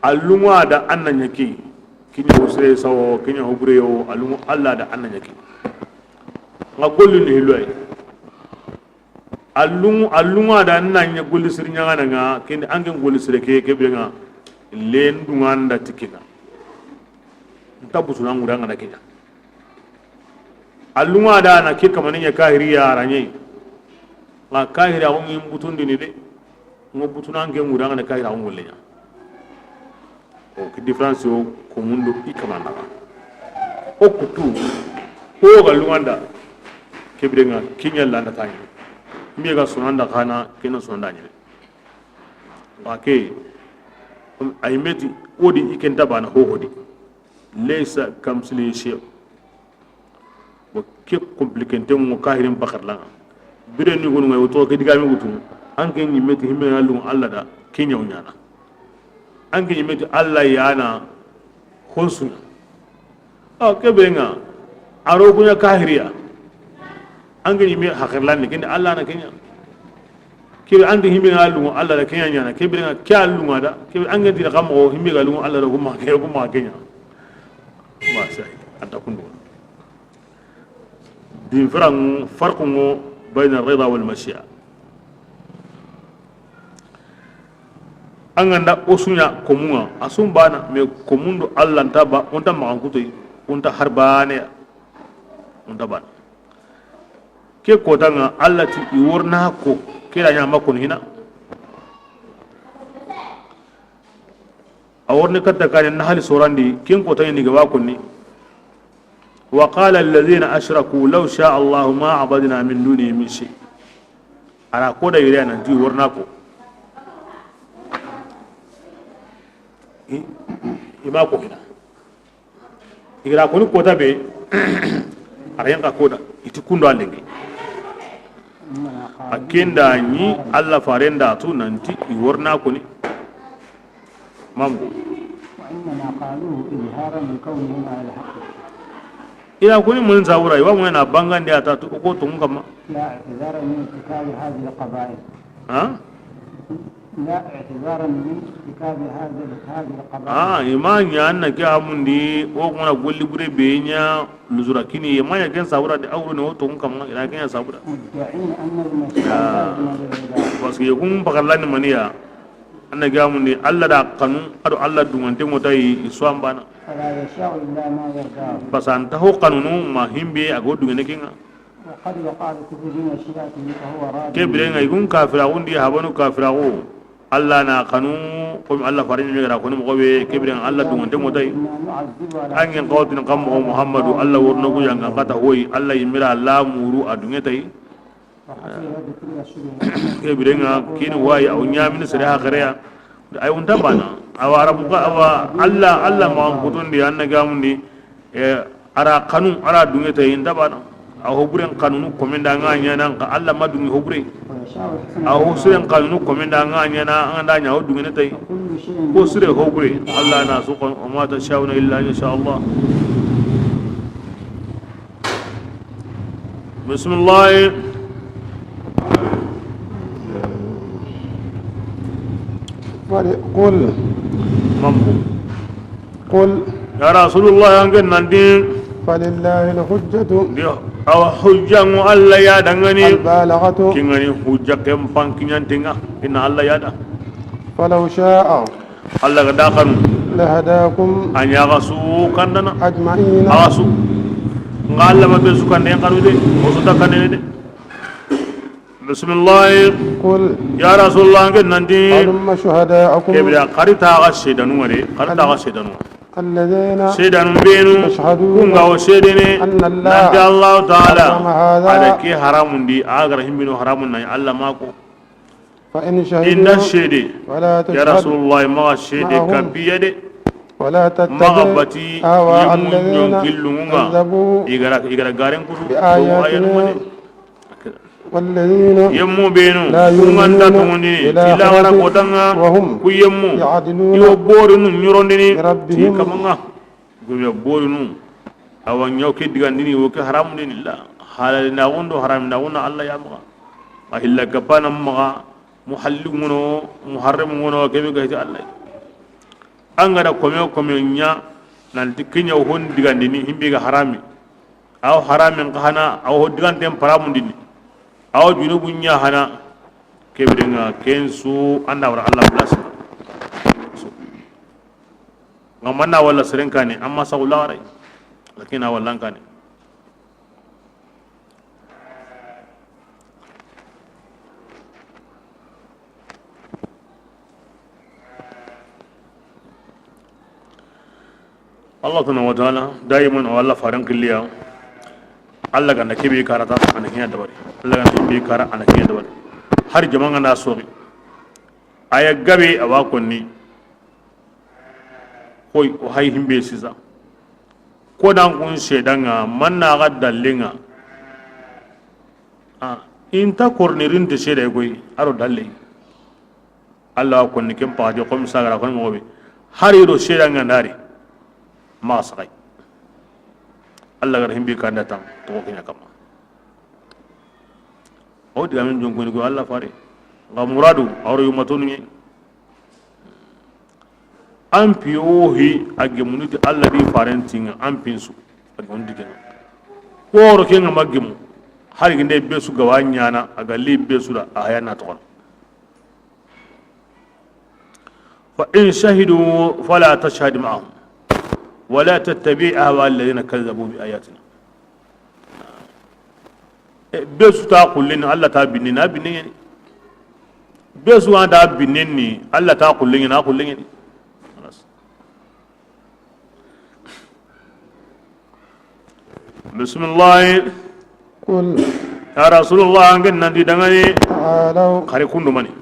alunga da annan yake kinya usre sawo kinya hubre yo alunga Allah da annan yake nga gollu ni hilwai alungu alunga da annan ya golli sir nyanga nga kin angen golli sir ke ke bi nga len dunga nda tikina ntabutu na ngura nga kinya alunga da na ke kamani ya kahiri ya ranye nga kahiri a ngi butundi ni de ngo butuna nge ngura nga kahiri a ngolle nya o ki difference o ko mundo i kamana o kutu ko ga lunganda kebirenga kinya landa tanya mi ga sonanda kana kena sonanda nyi ake ay meti odi ikenta bana ho hodi laysa kamsli shay bo ke compliqué mo kahirin bakar la bire ni gonu ngay to ke diga mi gutu anke ni meti himme na lu alla da kinya unyana anke ni meti alla yana honsuna a kebirenga aro kunya kahiriya anke ni mi hakirlan ni kende alla na kenya kebe andi himbe na lungo alla da kenya nyana kebe nga kya lungo da kebe ange dira kamo himbe ga lungo alla da kuma ke kuma kenya ba sai anta kundu din faran farqu bayna ar-rida wal mashi'a An ganda o sunya komunga asun bana me komundo Allah nta ba onta magankutoy onta harbane onta bana ke kotanga Allah ti iworna ko kira nya makon hina aworni katta kane nahali sorandi ken kotanga ni gaba konni. وقال الذين أشركوا لو شاء الله ما عبدنا من دونه من شيء. على كودا يرينا نتي ورناكو إما كو هنا إذا كوني كودا بي أريان كودا يتكون دالنجي أكيد ني الله فارندا تو ننتي يورناكو ني مامو. وإنما قالوه إظهارا لكونهم على الحق. Ila kuni mun zawura iwa mun na bangan da ta ko to mun kama la i'tizara min irtikab hadhihi al-qaba'il. Ha la i'tizara min irtikab hadhihi al-qaba'il. Ah imanya anna ke amundi o kuna golli gure benya luzura kini imanya ken zawura da auru ne o to mun kama ila ken zawura mudda'in anna al-mas'ala parce que kun bakalani maniya anna ke amundi alla da kanu ado alla dungante ngotai iswambana فلا يشاء إلا ما يرضاه. بس أنت هو قانون ما هم بي أقول دعينا كنا. وقد وقع الكفر بمشيئته فهو راضي. كيف بيرنا يكون كافر أقول دي هبانو كافر أقول الله نا قانون قم الله فارين ميرا قانون مقابل كيف بيرنا الله دعون تموتاي. أنين قوت نقام محمد الله ورنكو يانغ قطع هوي الله يمرا الله مورو أدنيا تاي. كيف بيرنا كين واي أو نيامين سرها خريا. أي أنت بانا. awa arabuka awa alla alla ma kutundi anna gamundi ara kanu ara dunge tay ndabana a hoburen kanunu komenda nga nyana ka alla ma dunge hobure a hosuren kanunu komenda nga nyana anda nya ho dunge tay ko sure hobure alla na su kon ma ta shauna illa insha Allah. Bismillah. قل قل يا رسول الله أنك نندين فلله الحجة أو حجة الله يا دعاني البالغة كنغني حجة كم فانكين تينا إن الله يا دا فلو شاء الله قد لهداكم أن يغسو كندنا أجمعين أغسو قال لما بيسو كندين قالوا دي وصوتا كندين دي. بسم الله. قل يا رسول الله أنك نندين هلم شهداءكم كبير قريتا غشيدانو وري قريتا غشيدانو الذين شيدانو بينو يشهدون كونغا وشيدني أن الله الله تعالى على كي حرام دي أغر هم بينو حرام ناي الله ماكو فإن شهدوا إن الشهدي ولا تشهد يا رسول الله ما شهدي كبيدي ولا تتبع أهواء الذين كذبوا إيغرا غارين كوسو بآياتنا والذين يمو بينو لا يؤمنون إلى قدنا وهم كيمو يعدلون يبورن نيروندني بربهم كمانا يبورن أو نيوكي دغاندني وك حرام دين الله حلال ناوندو حرام ناونا الله يا مغا إلا كبانا مغا محلل منو محرم منو كيف كهتي الله أنغرا كوميو كوميو نيا نانتي كينيا هون دغاندني همبيغا حرامي أو حرام كهنا أو دغانتم حرام ديني aw junubu nya hana kebrenga kensu anda wara Allah bless so ngamana wala serenkane amma sawla rai lakin awallan kane Allah subhanahu wa ta'ala daiman wala faran kulliya Allah ganda kebe karata ana hiya dabari Allah ganda kebe kara ana hiya dabari har jama'an na sobi aya gabe awa konni koi o hay himbe sisa ko dan kun shedanga manna ga dallinga a inta kornirin de shede goy aro dalle Allah konni kem paajo kom sagara kon mobe har yiro shedanga ndari ma sakai Allah gar himbi kanda tam to ko kinya kama o diga min jonkoni ko Allah fare ga muradu awro yumatonu ni an piyohi age munuti Allah di farentinga an pinsu age on diga woro kenga maggimu har ginde besu gawanya na aga li besu da aya na to Fa in shahidu fala tashhad ma'ahum wala tattabi' ahwa alladhina kazzabu bi ayatina. Be su ta kullin Allah ta binni na binni ni, be su ta binni ni Allah ta kullin na kullin ni. Bismillah. Qul ya rasulullah an nanti dangani ta'alu kare kundu mani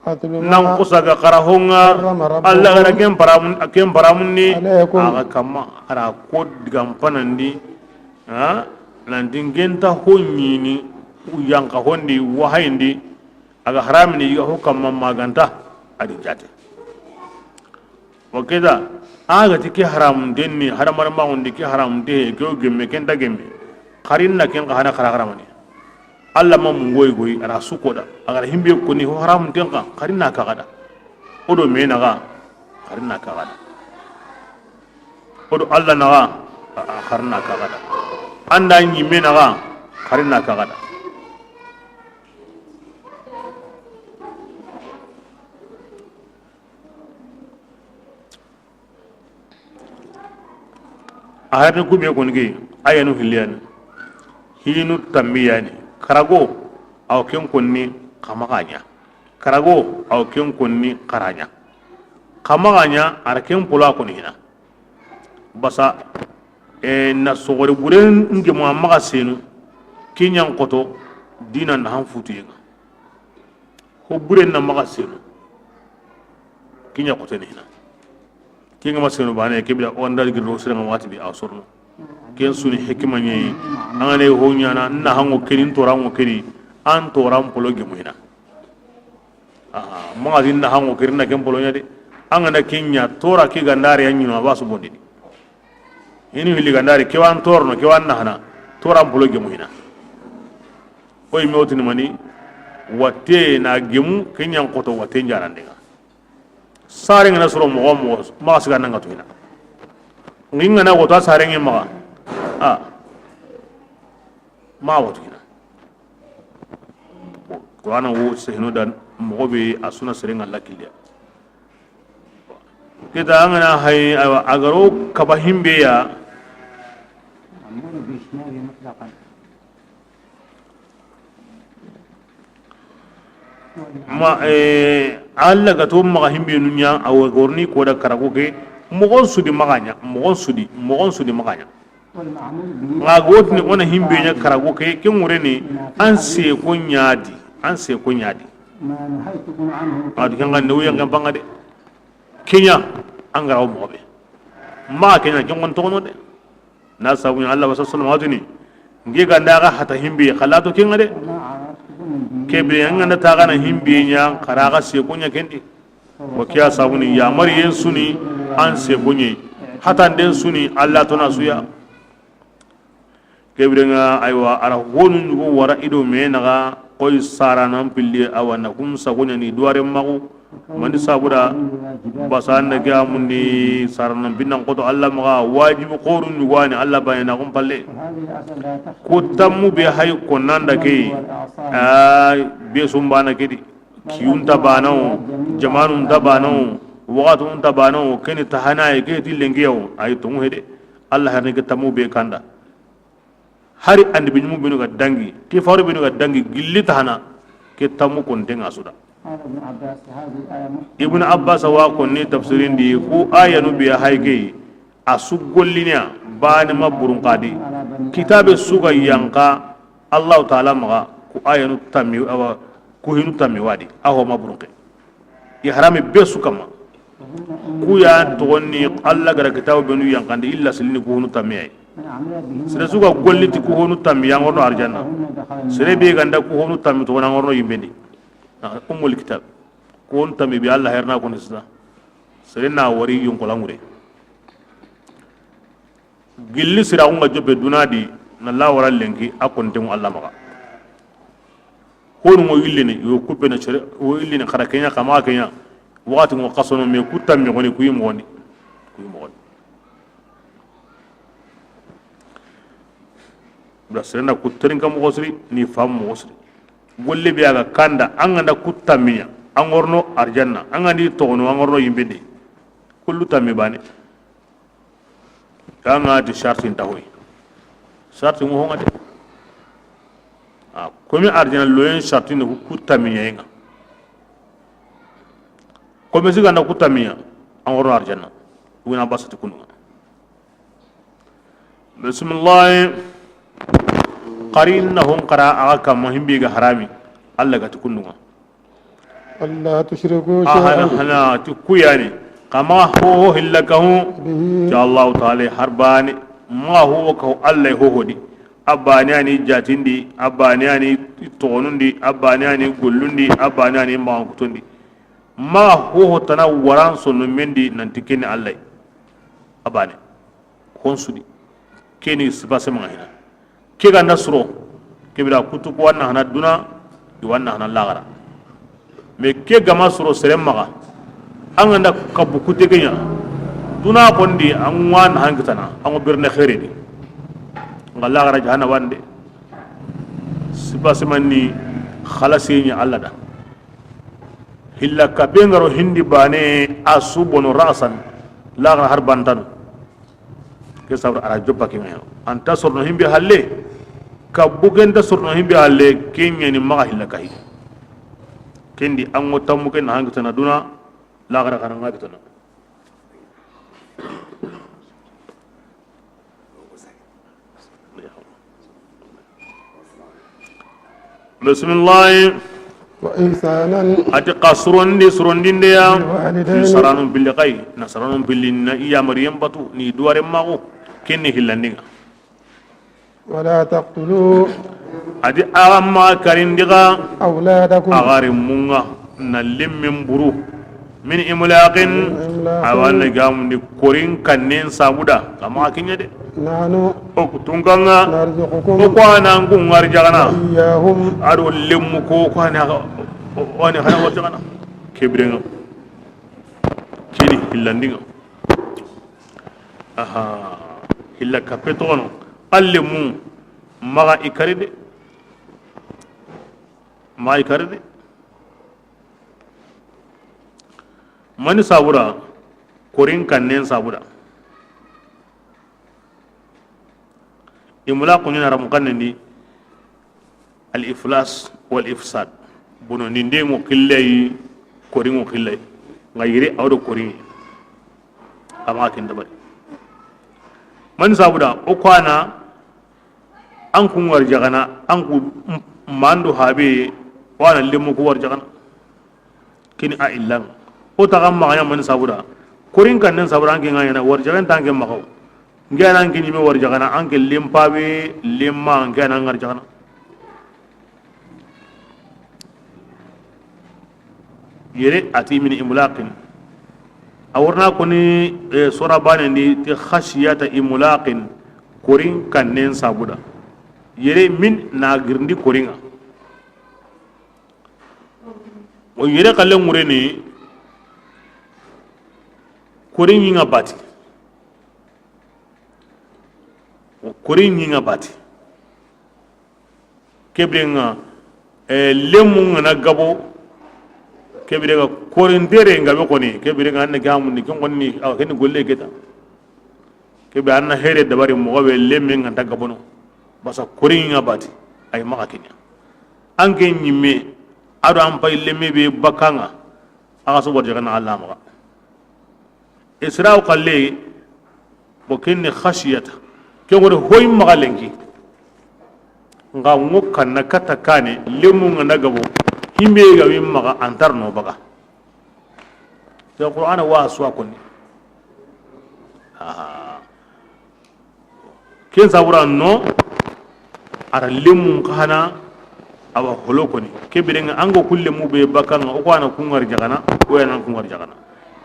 atlu nan ma kusaga karahonga harrama rabbukum Allah gara ken paramun ken paramun ni alaykum. Aga kama ara ko digam panandi ha nanti ngenta honyini yanka hondi wahayindi aga haramini yiga hukam maganta adi jate wakeda aga tike haram denni haramar magundi ke haram de ke gemme ken ta gemme karinna ken ka hana kara haramani alla ma mun goy goy ara sukoda aga himbe ko ni haram ten ka karinna ka gada odo me naga karinna ka gada odo alla naga karinna ka gada anda nyimme naga karinna ka gada a ku be kon ge ayanu hiliyani hinu tamiyani karago aw ken konni kamaganya karago aw ken konni karanya kamaganya ar ken pula koni hina basa na sogore buren nge mo maga senu kinyan koto dina na han futu yenga ho buren na maga senu kinya koto ni hina kinga ma senu bane kebila on dal girdo sira wati bi asorno ken suni hikima nyi angane ho nyana na hango kenin torango keri an toran polo gemu hina aha ma zin na hango kerin na ken polo nyade angana kenya tora ki gandare yanyu na basu bondi ini hili gandare kewan torno kewan na hana toran polo gemu hina oy mewtini mani watte na gemu kenyan koto watte njarande sare ngana soro mo mo ma siga nanga to hina nginga na woto sare ngi ma a ma woto hina qur'ana wo sehno dan mo be asuna sere ngalla kilya kita ngana hay agaro kaba himbe ya ma alla ga to ma himbe nunya aw gorni ko da karago ke mogon sudi maganya mogon sudi maganya nga gotni ona himbe nya karago ke ken wure ni an se ko nyaadi adu kan ne wuyan kan banga de kenya an garawo mo be ma kenya ken gon tono de na sabu Allah wa sallallahu alaihi ngi ga ndaga hata himbe khalato ken ngade kebre an ngana ta gana himbe nya karaga se ko nya kendi wa kiya sabuni ya mariyen suni an se ko nya hata den suni Allah tona suya kebre nga aywa ara wonu go wara ido me naga koy sara nan pilli awana kum sagonya ni duware magu mandi sabuda basan na ga mundi sara nan binnan koto Allah maga wajibu qorun wani Allah bayna kum palle ko tammu be hay ko nanda ke ay be sumbana ke di kiyunta banao jamanun tabanao waqatun tabanao keni tahana ke tillengiyo ay tungu hede Allah harni ke tammu be kanda hari andi binyumu binu ga dangi ke faru binu ga dangi gilli tahana ke tammu kontenga suda Ibn Abbas wa konni tafsirin di ku ayanu bi hayge asu gollinya bani ma burun qadi kitabe suga yanka Allah ta'ala maga ku ayanu tammi awa ku hinu tammi wadi aho ma burun ke ihrami be sukama ku ya tonni Allah gara kitabe benu yankandi illa silini ku hinu tammi ay sere suga golliti ku honu tammi yangorno arjanna sere be ganda ku honu tammi to ngorno yimbendi ummul kitab kon tammi bi Allah herna ko nisna sere na wari yonko langure gilli sira ngunga jobe dunadi na lawara lenki akon temu Allah maga honu mo yillini yo kupe na sere wo yillini khara kenya kama kenya wakati ngo qasono me ku tammi ngoni ku yimoni bla sere na ku terin kam gosri ni fam gosri golle biya ga kanda an ganda ku tammiya An ngorno arjanna an gandi togono an ngorno yimbende kullu tammi bane kanga ti shartin tahoy sharti ngo honga de a komi arjanna loyen shartin ku kutami nyenga komi siga na kutamiya an ngorno arjanna wina basati kunu bismillah qarinahum qara aka muhimbi ga harami alla ga tukununga alla tushriku shay'an hana tukuyani kama ho hillakahu ja Allah ta'ala harbani ma huwa ka alla ho hodi abani ani jatindi abani ani tonundi abani ani gollundi abani ani mankutundi ma ho tana waran sonu mendi nanti keni alla abani konsudi keni sibase mangina kega nasro kebira kutuku wanna hana duna wanna hana lagara me ke gama soro seremaga anganda kabukute kenya duna kondi angwan hangtana ango birne khairi di ngalla gara jahana wande sibase manni khalasi ni alla da hilla kapengaro hindi bane asubono rasan lagara har bantanu ke sabra ara joppa ke meo anta sorno himbe halle kabugenda sorno himbe halle kenya ni maga hilla kai kendi ango tammu ken hangtana duna lagara kana ngabitana bismillah wa ihsanan ati qasrun di surundin ya saranun bil qay nasranun bil ya maryam batu ni duware mago kenni hillandinga wala taqtulu ati amma karindiga awladakum agari munga na limmin buru min imlaqin awanna gamundi korin kannen sabuda kama kinya de nanu okutunganga narzuqukum okwana ngungar jagana iyahum ado lemmu ko kwana wani hana warjagana kebrenga kini hillandinga aha hilla kapetono allemu maga ikaride ma ikaride mani sabura korin kannen sabura imlaqu ni ramukanni al iflas wal ifsad bono ninde mo killay korin mo killay ngayire awdo korin ama kin dabari man sabuda o kwana an kun warjagana an ku mando habe wana limu ku warjagana kini a illan o taga maganya man sabuda korin kan nan sabura an ke ngayana warjagan tan ke magaw ngana an ke nyime warjagana an ke limpabe limma ngana ngarjagana yere ati min imlaqin awarna koni sura bane ni ti khashiyata imlaqin korin kannen sabuda yere min na girndi koringa o yere kalle ngure ni korin yinga bati o korin yinga bati kebrenga lemu ngana gabo kebirega korindere ngabe koni kebirega anna gamu ni kon ni ken golle geta kebe anna here dabari mo be lemme nganta gabono basa koringa bati ay maka kenya anke nyimme ado am pay lemme be bakanga aga so borje kana Allah maka isra'u qalle bo kenni khashiyata ke ngore hoy maka lenki nga ngokka nakata kane lemu ngana gabo himbe ga wim maka antar no baga te qur'ana wa aswa konni ah ken sabura no ara lemu kana awa holo koni kebirenga ango kulle mu be bakanga o ko ana kungar jagana o yana kungar jagana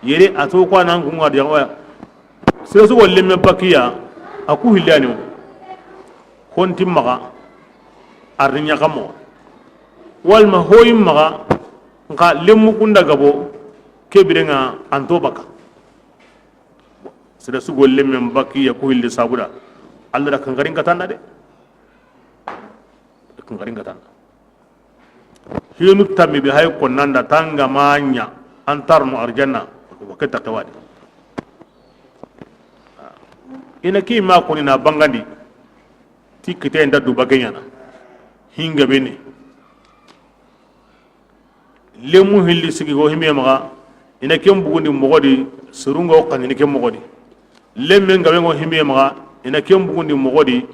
yere ato ko ana kungar jagana sira so lemme bakiya aku hillani konti maka arnya kamo walma hoyim maka nka lemu kunda gabo kebirenga anto baka sira sugo lemme bakiya ko hilli sabuda alla da kangarin katanda de kangarin katanda Hinu tammi bi hay konnanda tanga manya antarnu arjanna wa keta kawadi ina ki ma koni na bangandi ti kite nda du bagenya na hinga bene lemu hilli sigi go himbe maga ina kem bugundi mogodi surunga o kanini kem mogodi lemme ngabe go himbe maga ina kem bugundi mogodi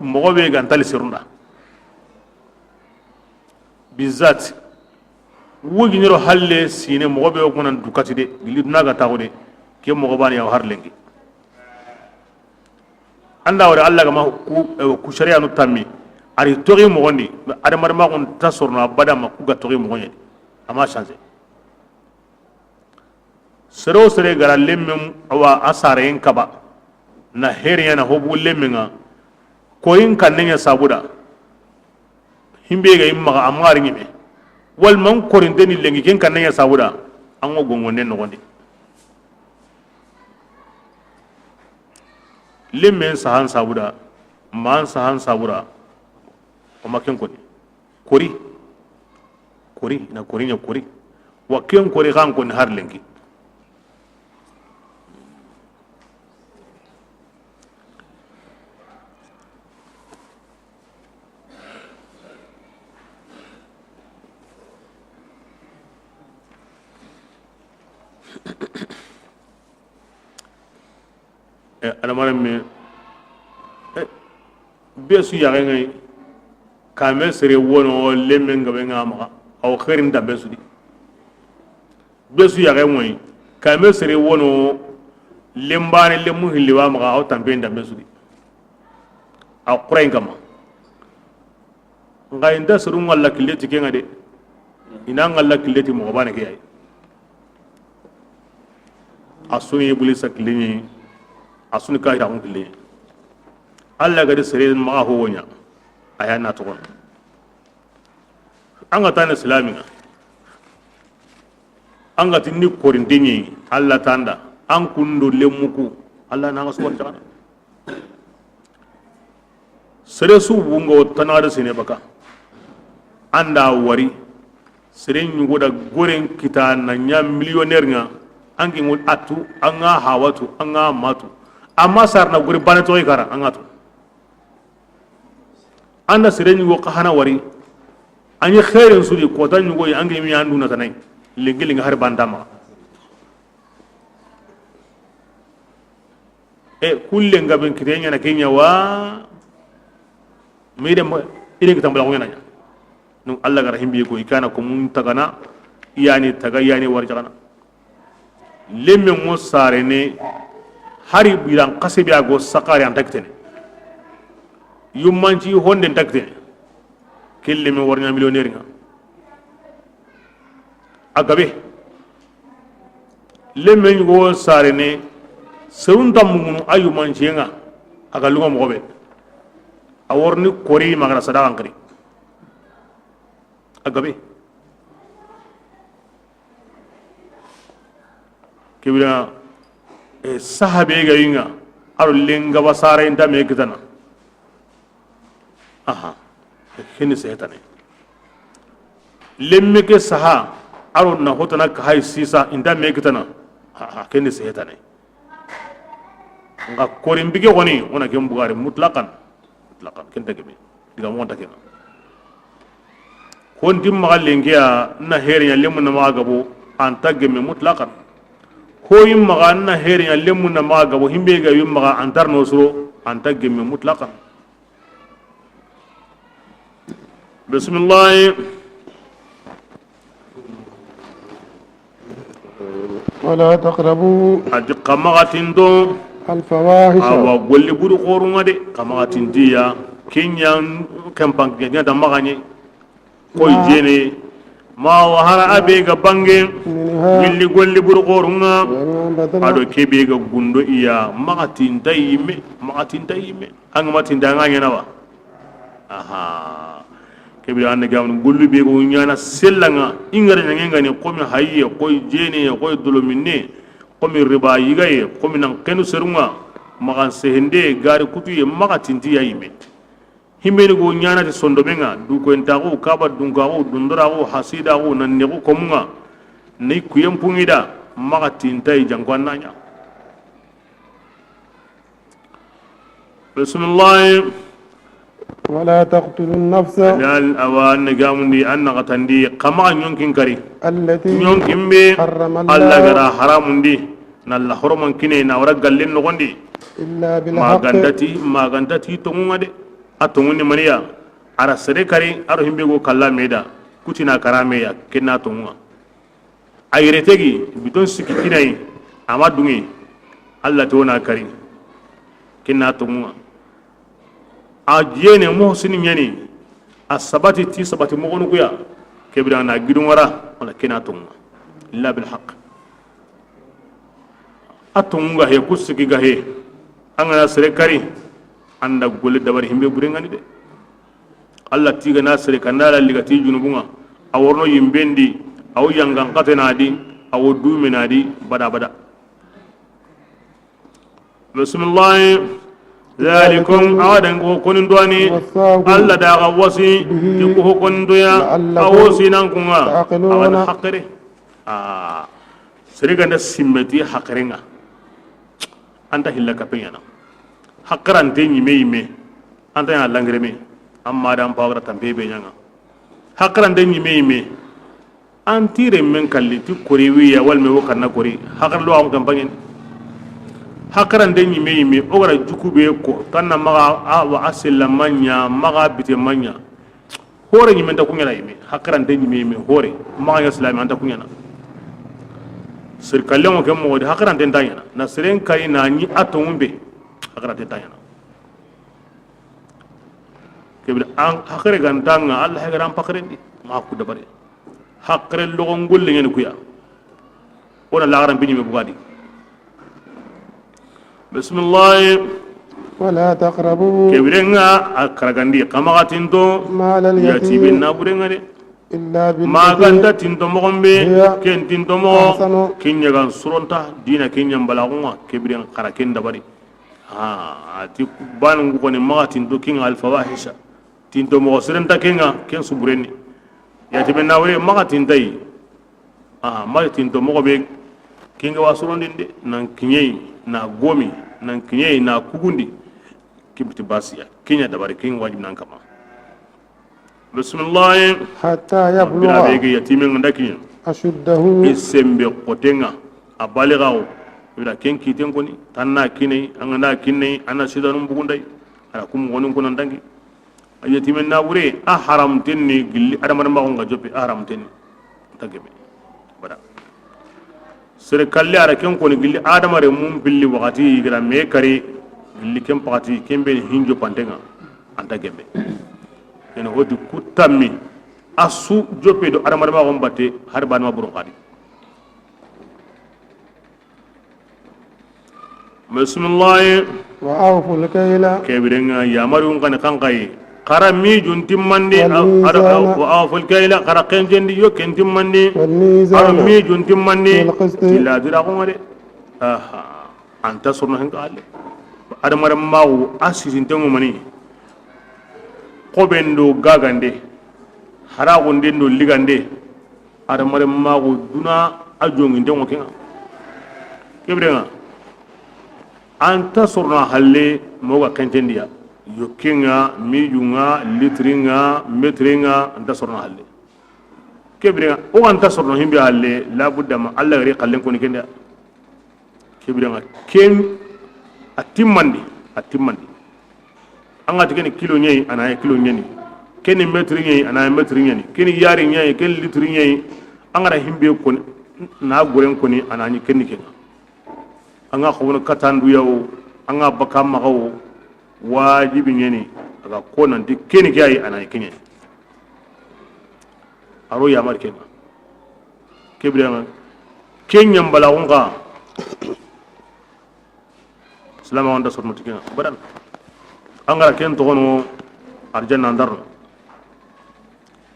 mogobe gantali sirunda bizat wugi niro halle sine mogobe o kunan dukati de gilidna ga tawo de ke mogobani ya harlengi anda wara alla gama ku sharia no tammi ari tori mogondi adamar ma kon tasorno abada ma ku ga tori mogondi ama changer sero sere gara lemmem awa asare en kaba na heriya na hobu lemmenga koyin kannenya sabuda himbe ga imma amari ngime wal man korinde ni lengi ken kannenya sabuda ango gongonde nogondi lemmen sahan sabuda man sahan sabura o maken koni kori kori na kori nya kori wa ken kori kan koni har lengi adamaren me be su yaxe ngay kame sere wono lemme ngabe ngama aw khairin da be su di be su yaxe ngoy kame sere wono lembane lemu hilliwa maxa aw tampe da be su di aw qurain kama ngay nda suru ngalla killeti kenga de ina ngalla killeti mo bana ke ay asuni iblis aklinyi asuni kahira on kille alla gadi sere ma ho wonya aya na to anga tan islami anga tinni korindinyi alla tanda an kundo lemuku alla na ngaso wata sere su bungo tanada sine baka anda wari sere nyugoda goren kita na nya millionaire nga angi ngul atu anga hawatu anga matu amma sarna guri bana toy kara anga to anda sere nyugo kahana wari anyi khairin sudi kota nyugo angi mi andu na tanai lingi lingi har bandama e kulle ngaben kitenya na kenya wa mire ire kitambala ko nyana no alla gara himbi ko ikana ko mun tagana yani taga yani warjana lemme mo sare ne hari biran kasebi ago sakari an taktene yummanci honde taktene kelle me warnya millionnaire nga agabe lemme go sare ne serunta mungunu ayumanci nga aga lunga mo be aworni kori magara sadaka ngri agabe kibira sahabe ga yinga aro lenga basara inda me kitana aha hini sehetane lemme ke saha aro na hotana ka hay sisa inda me kitana aha kini sehetane nga korimbige woni ona ke mbugari mutlaqan mutlaqan kenta kebe diga mo take kon dim ma lengiya na herinya lemu na magabo an tagge me mutlaqan ko yim maga na herinya lemu na magabo himbe ga yim maga antar no suro an tagge me mutlaqan bismillah ولا تقربوا adi kamagatin do الفواحش awa golli buru qorunga de kamagatin diya kinyan kempan genya da maganye koy jene ma wahara abe ga bange منها gilli golli buru qorunga وما بطن ado kebe ga gundo iya magatin tayime magatin tayime an matin da nganya nawa aha kebe an ga mun gollu be go nyana sellanga ingare nyanga ni komi hayye koy jene koy dolominne komi riba yigaye komi nan kenu serunga magan sehende gari kutuye magatin ti yayime Himbeni go ñanati sondomenga dukoyentaxu kaba dunkaxu dundoraxu hasidaxu nannexu komunga ni kuyen pungida maxa tintayi janko an naña. Bisimillahi. ولا تقتلوا النفس dal awa negamundi an naxatandi xamaxa ñonkin kari التي ñonkin be حرم alla الله gara haramundi nalla horoman kine na wara gallen noxondi إلا بالحق magantati tongunga de a tongundi maniya ara sere kari aro himbe go kalla meda kutina karameya kenna tongunga a yeretegi biton siki kinayi ama dunge alla tona kari kenna tongunga a jene muhsini ñani a sabati ti sabati mogonukuya kebira na gidun wara wala kenna tongunga illa bil haqq a tongunga he ku sigiga he an gana sere kari anda golle dabari himbe burengani de alla tiga na sere kandala ligati junubunga a worno yimbendi aw yangan katenadi aw dumenadi bada bada. Bismillah. Zalikum awadan ko konin duwani وصاكم alla daga wasi bihi ti ko konin doya la'allakum awo sinan kunga ta'qiluna. Awan hakere a sere ganda simmeti hakerenga anta hilla kapengana hakarante ñime yimme anta ya langreme amma dan pawra tampe be ñanga hakarante ñime yimme antire men kalli ti kori wiya walme wo kanna kori hakar lo am kampangen hakarante ñime yimme o gara jukube ko tanna maga a wa asilla manya maga bite manya hore ñime ta kuñana yimme hakarante ñime yimme hore maga ya islami anta kuñana sir kallen o ke mo de hakarante tanyana na siren kay na ñi atumbe hakarante tanyana kebir an hakare gantanga Allah hagaran pakrendi ma ku dabare hakare logon golle ngeni kuya ona lagaran biñi be bugadi. Bismillah. ولا تقربوا kebirenga a karagandi kamaga tinto مال yatibe اليتيم naburenga de إلا maganta بالتي tinto mogonbe hiya ken tinto mogo أحسن ken ñagan suronta dina ken ñambalaxunga kebiren xara ken dabari ha ati banungu koni maxa tinto kenga alfawahisha tinto mogo serenta kenga ken suburenni yatibe nawure maxa tintayi a maxa tinto mogo be kenga wa surondin de nan kiñeyi na gomi nan kiñeyi na kugundi kibiti basiya kenya dabari ken wajib nan kama. Bismillah. حتى Bira يبلغ bege yatime nganda kiña أشده i sembe kotenga a baligawo ira ken kiten koni tanna kine anganda kine ana sidanum bugundai ala kum gonin kunan dangi a yatime na wure a haramtenni gilli adama ma gonga joppe a haramtenni tagebe bada sere kalle ara ken koni gilli adama re mum billi wakati gira me kare gilli ken pakati ken be hinjo pantenga anta gembe ene hodi kutammi asu joppe do adama ma gon batte har ban ma buron kadi. Bismillah. وأوفوا الكيل kebirenga yamaru ngani kankai kara mi juntimmandi والميزان wa awful kayla kara kenjendi yo kentimmandi ara والميزان mi juntimmandi بالقسط ila dira ko ngade aha anta sorno hen kaale adama mawu asisintengo mani koɓen do gagande haragunden do ligande adama mawu duna a jongintengo kenga keɓirenga anta sorno halle moga kentendiya yokkinga mijunga litringa metringa anta sorno halle keɓirenga o anta sorno himɓe halle labudda ma allah gari kallen koni kende keɓirenga ken a timmandi a timmandi an ga keni kilo ñayi ana kilo ñani keni mètre ñayi ana mètre ñani keni yari ñayi keni litre ñayi an gara himɓe koni na goren koni anañi kenni kenga an ga xawono katanduya o an ga baka maxa o wajibi ñani aga ko nanti keni ke ayi anañi keñani aro yamari kenga keɓirenga ke ñambalaxun xa silama wanda sornoti kenga badan an gara ken toxono arjanna ndarno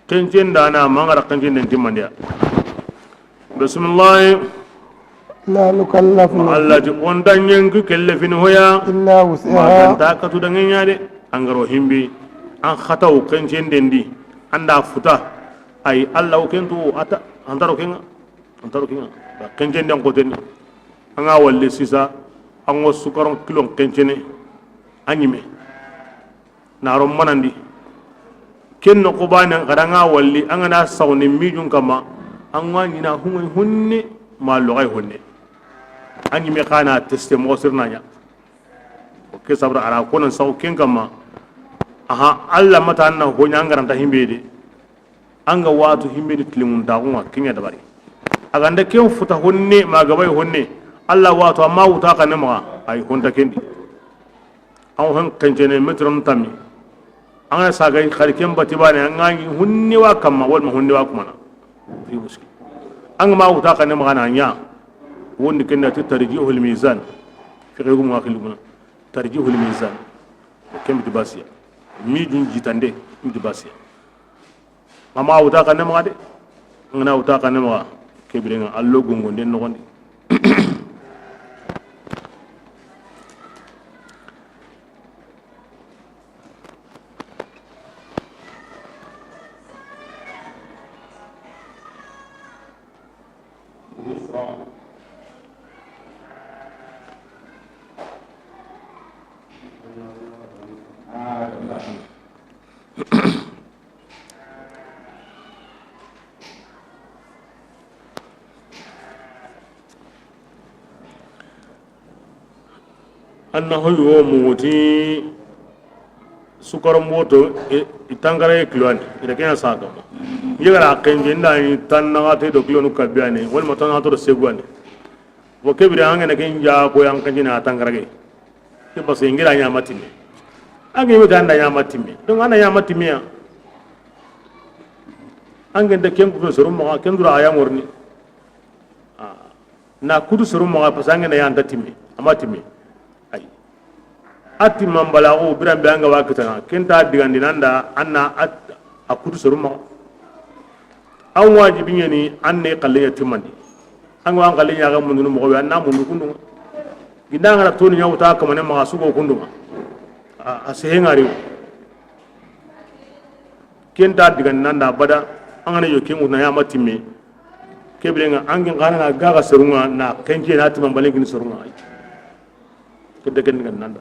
kencen dana ma ngara kencen den timmandiya. Bismillah. لا نكلف Allah ti on danyenku kelle fin hoya إلا ma وسعها ganta katu dangen de angaro himbi An khataw kencen dendi anda futa ay alla o kentu ata antaro kenga antaro kenga ba kencen den koten anga walle sisa ango sukaron kilon kencene anyime naro manandi ken no qubana garanga walli anga na sawni mijun kama anga nyina hungoy hunne ma logay hunne anyime kana teste mo sirnanya o ke sabra ara konon saw ken kama aha alla mata anna ho nyangaranta himbede anga watu himbede tilimun dagunga kinya dabari aganda ken futa honne ma gabay honne alla watu amma wuta kanema ay honta kendi an hon kencene metron tami anga sagay khari ken batibane anga hunni wa kamma wal ma hunni wa kumana fi muskil anga ma wuta kanema na nya wondi kenna tarjihul mizan fi ghayru ma tarjihul mizan kem tibasiya mi jun jitande mi tibasiya mama wuta kanema de ngana wuta kanema kebirenga allo gongonde nogondi annahu yomuti sukaro moto itangara kilwani ida kenya saka yegara kenje nda tan na te do kilonu kabiane wal matan na to seguane wo kebira anga na kenja ko yang kenje na tangara ge ke parce ngira nya matime ange yo tanda nya matime donc ana nya matime ya ange de ken ko soru mo ken dura aya morni na kudu soru mo parce ange na ya antatime amatime ati mambalago birambe anga wakitana kenta digandi nanda anna akutu soruma an wajibi ngeni anne qalliya timandi anga an qalliya ga mundu mo anna mundu kundu gindanga ra toni nyawta kamane ma sugo kundu a sehengari kenta digandi nanda bada angana yo kengu na ya matime kebrenga angin kana ga ga sorunga na kenke na timambalengin sorunga kedde ken nanda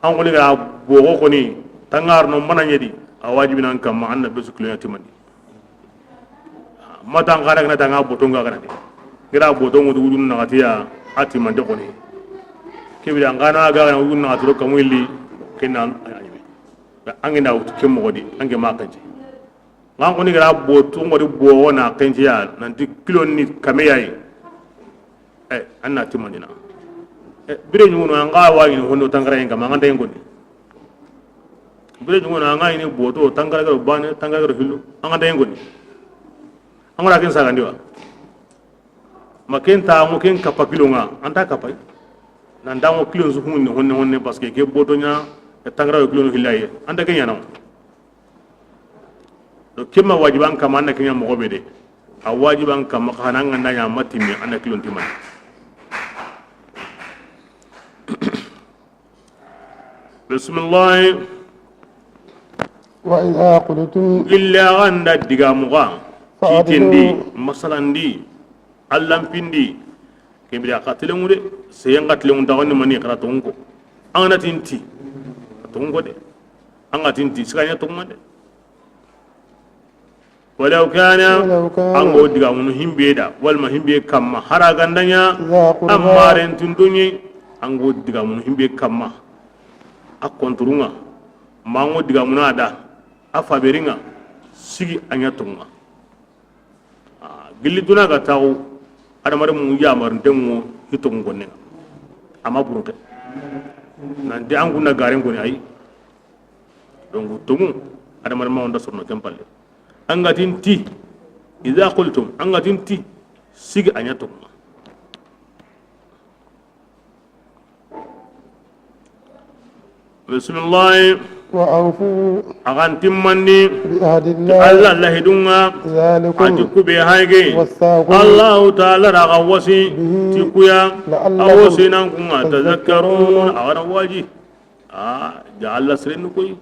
an koni ga bogo koni tangar no mana nyedi a wajibi nan kam ma anna besu kliya timandi mata ngara na tanga botonga kana de ngira botongo du dun na gatiya ati mande koni kebira ngana ga na dun na tro kamwili kenan ayime ange na ke mogodi ange ma kanje ngan koni ga botongo di bogo na kanje ya nanti kilo ni kameya yi anna timandi na bire nyuno anga wa ni hono tangara yenga manganda yengoni bire nyuno anga ni boto tangara garo bane tangara garo hilu anga yengoni anga rakin saga ndiwa makenta mo ken kapakilonga anta kapai nanda mo kilo zu hunne honne honne parce que ke boto nya tangara yo kilo hilaye anta kenya na do kema wajiban kama anna kenya mo bede a wajiban kama kana nganda nya matimi anna kilo timani بسم الله وإذا قلتم إلا غند دغامغا تيتندي مثلا دي اللامبندي كبريا قاتلون دي سين قاتلون داون ماني قراتونكو انا تنتي تونكو دي انا تنتي سكانيا تونكو دي ولو كان انغو دغامو همبيدا والما همبي كما هراغاندانيا امارن تندوني انغو دغامو همبي كما a konturunga mango digamuna da a faberinga sigi anya tunga gilli duna ga taw adamare mu yamar ndengo hitongo gonne ama burunke nan de anguna garen goni ay donc tungu adamare ma onda sorno kempalle anga tinti idha qultum anga tinti sigi anya tunga بسم الله وأوفوا أغان تمني بعهد الله الله الله دونga ذلكم atiku be hayge وصاكم الله تعالى raga wasi به tikuya لعلكم awasi nan kunga tazakkarun awara waji ja Allah sirin koy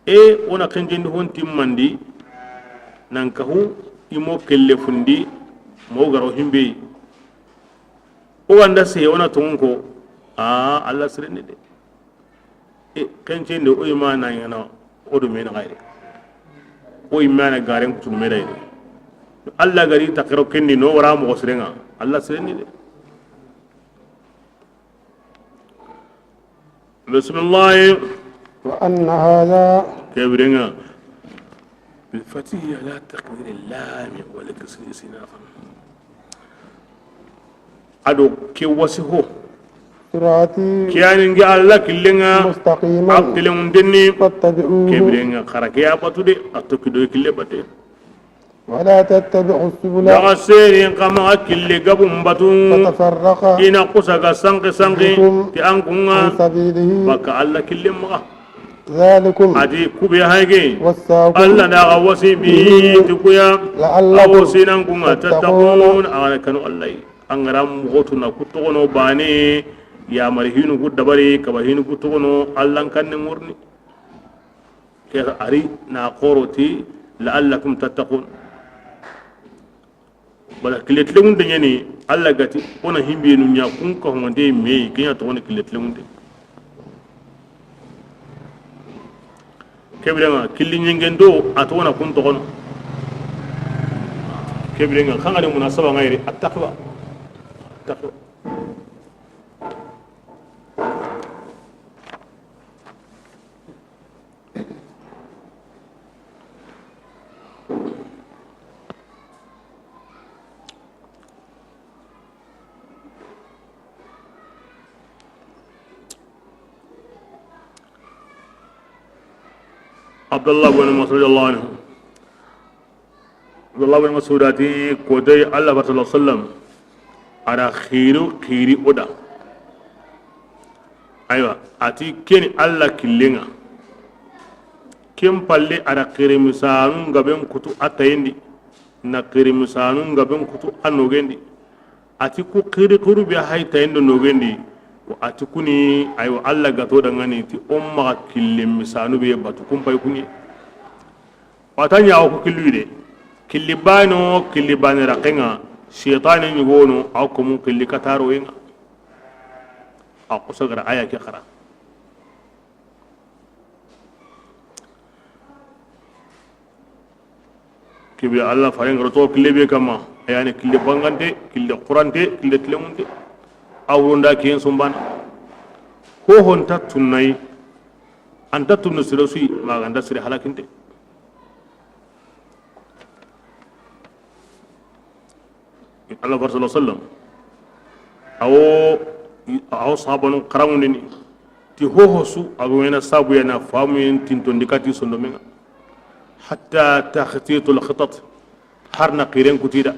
E ona kenjendi hon timmandi nankahu imo kelle fundi mo garo himbe o wanda se ona tonko a alla sirene de e kenjendi o imana yana o do men gaire o imana garen kutu mere de alla gari takiro kenni no wara mo sirenga alla sirene de bismillah وأن هذا كبرنا بالفتح لا تقدير اللام والكسر سنافا أدو كي وسهو صراطي كيان نجي الله كلنا مستقيما عقلهم دني فاتبعوه كبرنا خركيا بتودي أتوكيدو كله بتي ولا تتبعوا السبل يغسير كما كل قبم بتون فتفرق إن قصك سانق سانق تأنكم عن سبيله بك الله كل مغا ذلكم adi kube hayge وصاكم alla na wasi bi tukuya لعلكم awsinan kunga tattaqun ala kanu alla angara mugotu na kutogono bane ya marhinu ku dabari kabahinu kutogono allan kanne murni ke ari na qoroti la'allakum tattaqun bala kiletlegun de nyani alla gati ona himbe nu nya kun ko honde me kenya to woni kiletlegun de kebirenga killi nyengendo atona kun togono kebirenga khangare munasaba ngairi attaqwa taqwa عبد الله بن مسعود الله عنه عبد الله بن مسعود كودي الله صلى الله عليه وسلم على خيرو خيري أودا أيوة أتي كين الله كلينا كم بالي على خير مسانون غبن كتو أتيندي نخير مسانون غبن كتو أنوغندي أتي كو خير كرو بها تيندو نوغندي وأتي كوني أيوة الله غتو دعاني تي أمّا كلم مسانو بيه باتو كم باي كوني واتاني أو كلوي ده كلبانو كلبان رقنا شيطان يقولون أو كم كل كتارو إنا أو قصة آية كخرا كبير الله فارين رتوب كل بيه كما يعني كل بانغانتي كل قرانتي كل تلمونتي awronda kiyen sumbana ho honta tunnai anta tunnu sirosi maganda sire halakinte Allah sallallahu alaihi wasallam awo awo sahabanu karamuni ti ho hosu agwena sabu yana famu yin tintondi kati sondo menga hatta takhtitul khitat harna qiren kutida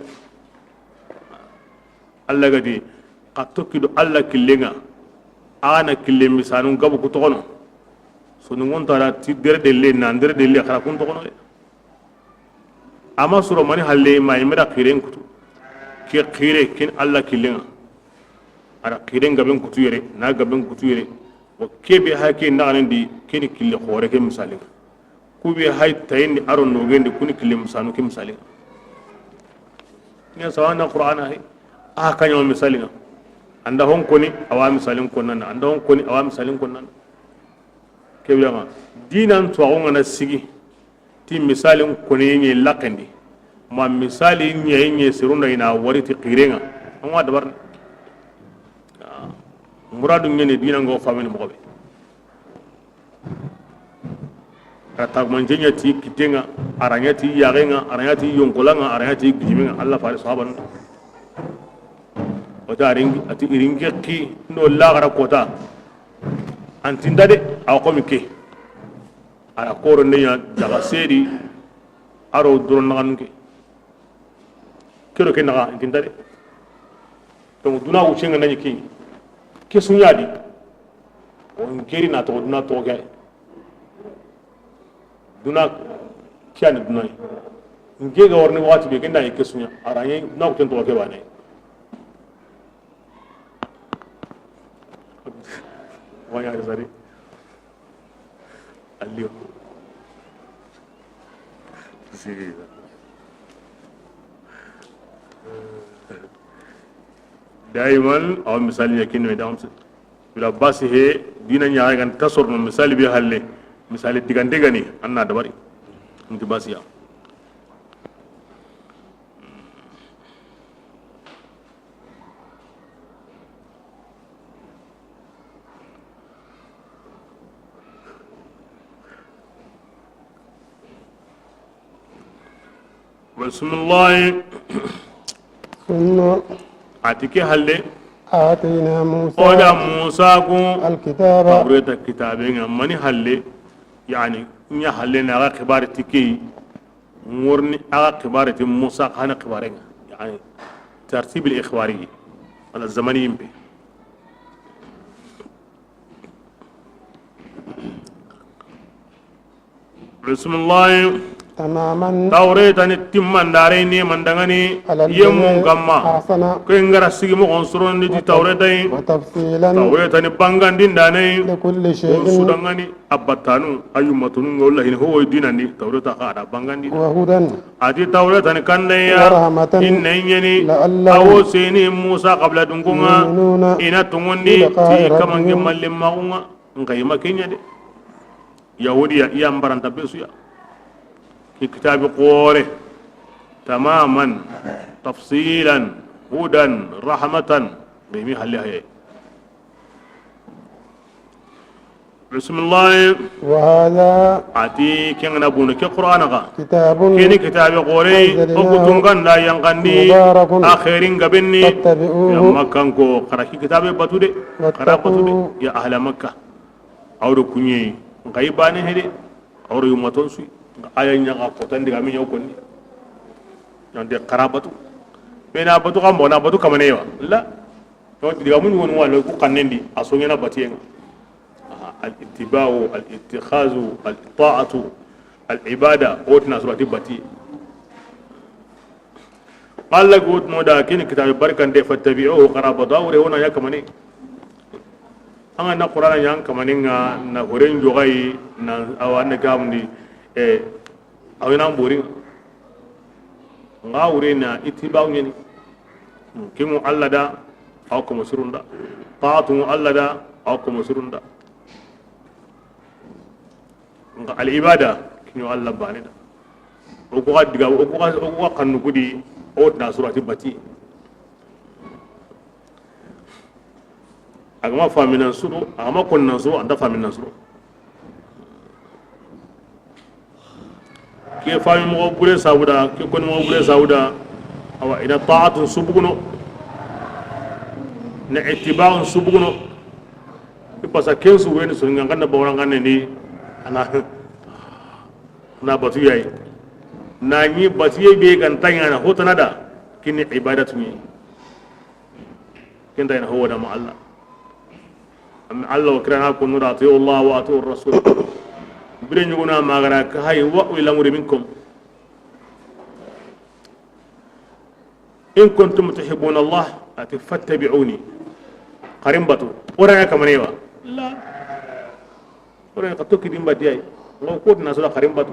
Allah gadi qattokido alla killenga ana kille misanun gabu ku togono so ngon tara ti dere delle nan dere delle khara kun togono ama suro mani halle ma imra qiren kutu ke qire kin alla killenga ara qiren gaben kutu yere na gaben kutu yere wa kebe hake ndanen di keni kille khore ke misalin ku be hay tayni aron nogendi kuni kille misanu ke misalin nya sawana qur'ana hay a kanyo misalin anda hon koni awa misalin konnan anda hon koni awa misalin konnan kebirama dinan tuwa ngana sigi ti misalin koni nye lakandi ma misali nye nye sirunda ina wari ti qirenga an wa dabar muradu ngene dinan go famini mo be rata manjenya ti kitenga aranya ti yarenga aranya ti yonkolanga aranya ti gijiminga Allah fari sahaban wata ringi ati iringi ki no lagara kota antinda de aw komi ke ara koro ne ya daga seri aro doron naga ke kero ke naga antinda de donc duna wucenga nani ke ke sunyadi on keri na to duna to ga duna kiani duna nge ga warni wati be kenda ke sunya aranye duna ko to ke bane wanya sari alio دائما او مثال يكين مدام bila basi he dina nyaa gan tasorno misali bi halle misali digante gani anna dabari nti basi ya بسم الله ثم atike halle آتينا موسى oda musa ku الكتاب tawreta kitabe nga mani halle yani nya halle na ga khibar tiki ngorni aga khibar ti musa khana khibare nga yani tartib al ikhbari ala zamani yimbe بسم الله تماما tawreta ni timman dare ni mandangani على yemmun الذي kamma أحسن ko ngara sigi mo on sorondi ti tawreta yi وتفصيلا tawreta ni bangandi ndane لكل on شيء sudangani abattanu ayumatunu ngolla hin ho dinandi tawreta ka ada bangandi وهدى ati tawreta ni kanneya ورحمة inna nyeni لعلهم awo seni musa qabla dungunga يؤمنون ina tungundi بلقاء ti kamange ربهم. malle magunga ngayima kenya de yahudiya iya mbaranta besuya ki kitabi qore tamaman tafsilan hudan rahmatan bimi halle haye bismillah وهذا ati kengana bunu ke qur'ana ga كتاب keni kitabi qore أنزلناه o kutungan la yankandi مبارك akhirin gabenni ya فاتبعوه makkan ko kara ki kitabe batude kara batude ya ahla makka awro kunye ngai bane hede awro yumaton su aya nya ga kotan diga mi nyoko ni nande kara batu bena batu kam bona batu kamane wa la to diga mun won wala ku kannendi aso ngena batiyenga al ittiba'u al ittikhazu al ta'atu al ibada otna surati bati قال لك وت مودا كين كتاب بركان دي فاتبعوه قرابة داوري هنا يا كماني أنا نا قرآن يان كماني نا نا هورين جوغاي نا أو أنا كامني إيه أو نام بورين غاوري نا اتباع ني كيمو الله دا أو كم سرون دا طاعة الله دا أو كم سرون دا العبادة كيمو الله باني دا وكوغا ديغا وكوغا وكوغا كنكودي o na surati bati agama faminan suru agama konnan suru anda faminan suru ke fami mo bure sauda ke kon mo bure sauda awa ina ta'atun subuguno na ittiba'un subuguno parce que kensu weni so nganda bawran ngane ni ana na batu yayi na ñi batiye be kan tanya na hotana da kini ibadatu ni kinta ina huwa da ma Allah am Allah wa kirana kun nura atiyu Allah wa atiyu rasul bire ñuguna magara ka hay wa ila amri minkum in kuntum tuhibbuna Allah ati fattabi'uni qarim batu ora kamanewa la ora ka tokki dimba diyai ngo ko na sura qarim batu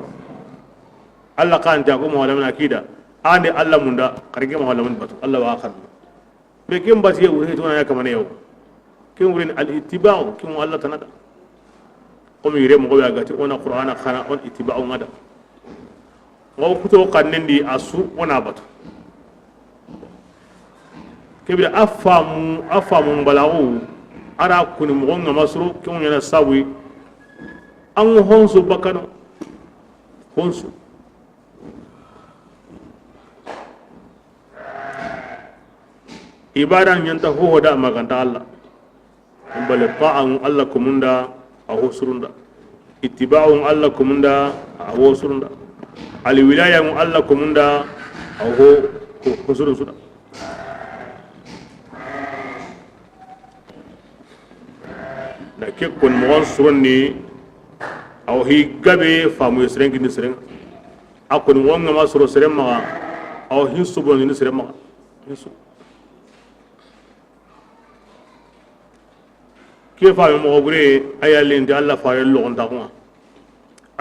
Allah kan jago mo wala akida ande Allah munda karge mo wala mun batu Allah wa kan be kem basi wuri to na kamane yo kem wuri al ittiba'u kem Allah tanada ko mi yire mo go gati ona qur'ana khana on ittiba'u ngada ngo kuto kannendi asu ona batu kebira afamu afamu balawu ara kuni mo ngama suru kem yana sawi an honsu bakano honsu ibada nyanta hohoda maganta Allah bale ta'an Allah kumunda a hosurunda ittiba'un Allah kumunda a hosurunda al wilaya Allah kumunda a ho hosurun suda na ke kon mo suronni aw hi gabe famu yesren gini seren akon wonga ma suro seren ma aw hin subon ni seren ma hin ke fa mo gure ayalin di Allah fa yallo on takuma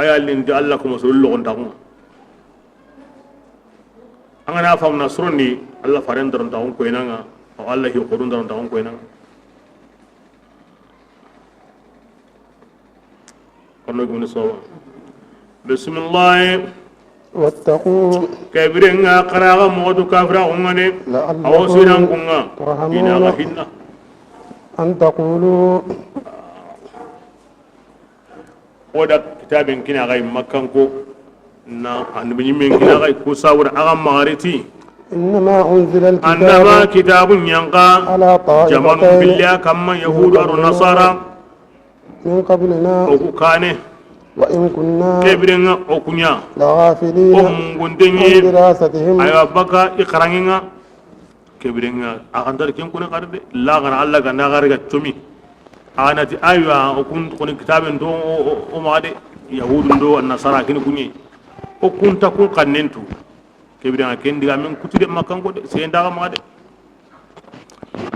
ayalin di Allah kuma so llo on takuma An gana famna suronni alla faren daron ta on ko inanga o alla hi ko daron ta on ko inanga kono gumni sowa bismillah واتقوا kabirenga qaraga modu kafira ngane awo sinan لعلكم kunga ترحمون. ina ga hinna أن تقولوا oda kitabin kina ga makkan ko na annabi min kina ga ko sawur aga magariti إنما أنزل annama الكتاب kitabun yanka على jamanu طائفتين billah kamma yahudu aro nasara من قبلنا oku kane وإن كنا kebirenga okunya لغافلين o عن munguntenye دراستهم aywa baka ikaranginga kebirenga akantari ken kune karde la gana alla ga nagari ga tumi anati aywa okun kone kitaben do o maade yahudu do nasara kin kunye o kunta kun kannentu kebirenga ken diga men kutude makkan ko de senda ga maade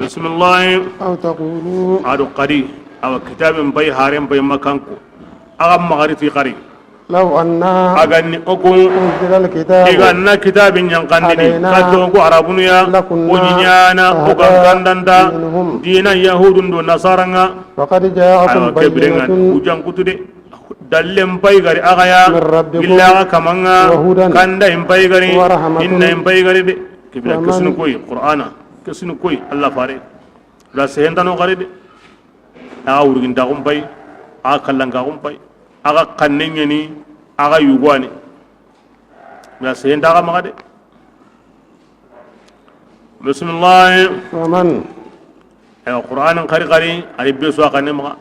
bismillah أو تقولوا ado qari awa kitaben bay haren bay makkan ko aga magariti qari لو أن agani okun أنزل الكتاب iganna kitabin yankandini علينا katto ko arabunuya لكنا o ñiñana o أهدى gangandanta منهم dina yahudun do nasaranga وقد جاءكم aywa kebirenga بينة hujankutude dallen pay gari agaya من ربكم gillaga kamanga وهدى kanda en pay gari ورحمة inna en pay gari de kebira ومن- kesinu koy qur'ana kesinu koy allah fare la sehentano gari de aga wurgintaxum pay aga kallankaxum pay aga kanne ñeni aga yuguani la sehentaxa maxa de bismillah ومن aywa qur'anan xari xari ani besu a xane maxa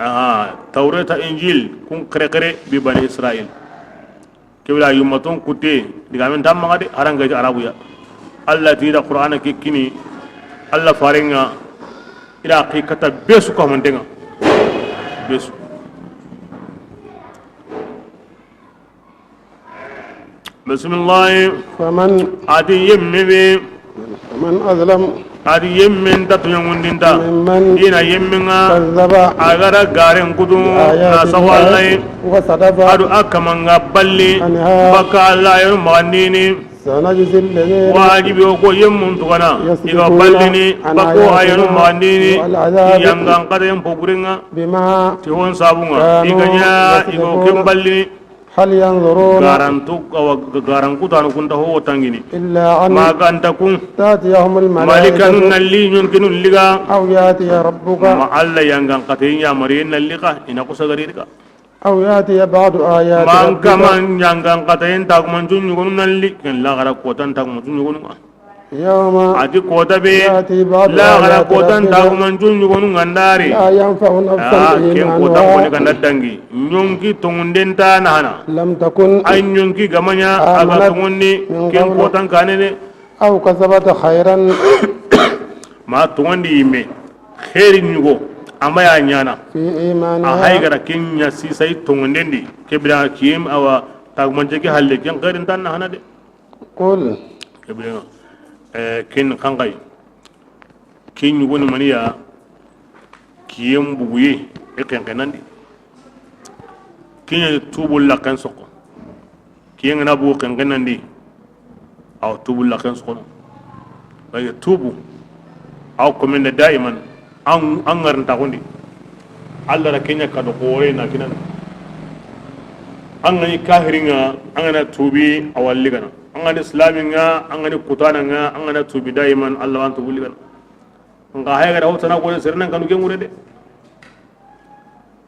aha tawreta injil kun xere xere bi bani israil kebila yumaton kutte digamen tam maxa de harangayti arabuya alla tida qur'ana ke kini alla farenga ila xi kata besu kamantenga besu bismillah ومن ati yemme be ومن أظلم ati yemmen tatuñangundinta ممن dina yemmenga كذب agara garen kutu na بآيات sahu الله Allah وصدف adu akamanga balli عنها baka Allah yanu magandini سنجزي الذين wajibi o ko yemmun tugana iga يصدفون ballini عن bako ayanu آياتنا magandini والعذاب yangan kadayen pogurenga بما tihon sabunga كانوا iganya igo يصدفون kem ballini هل ينظرون garantu awa garankutanu kunta ho tangini إلا أن maganta kun تأتيهم malikanu الملائكة nalli ñonkinu liga أو يأتي ربك ma alla yangan katayen yamariyen nalli ka ina kusagariri ka أو يأتي بعض آيات man ربك kama yangan katayen tagumancun ñugonu nalli ken lagara kotan tagumancun ñugonu nga يوم ati kota be يأتي بعض lagara آيات kotan ربك tagumancun ñugonu ngandari لا ينفع نفسا ken kotan koni إيمانها ganda dangi ñonki toŋunden ta nahana لم تكن ay ñonki gamaña aga آمنت toŋundi من ken قبل kotan kanene أو كسبت خيرا ma toŋondi yimme xeeri ñugo amaya ñana في a إيمانها haygara ken ña sisay toŋondendi ke bira kiyem awa tagumance ke halle ken xeerin tan nahana de قل ke bira ken xangay ken ñugoni maniya kiyem buguye i xenxenandi keña tubul la xen soko kiye ngana bugu xenxenandi awa tubul la xen sokono parce que tubu aw komende daiman an ngarintaxundi alla ra kenya kado xoore na kinan an ngani kahiringa an ngana tubi awalligana an ngani islaminga an ngani kutananga an ngana tubi daiman alla wan tubu ligana nga haygara hotana ko sernan kanu ke ngure de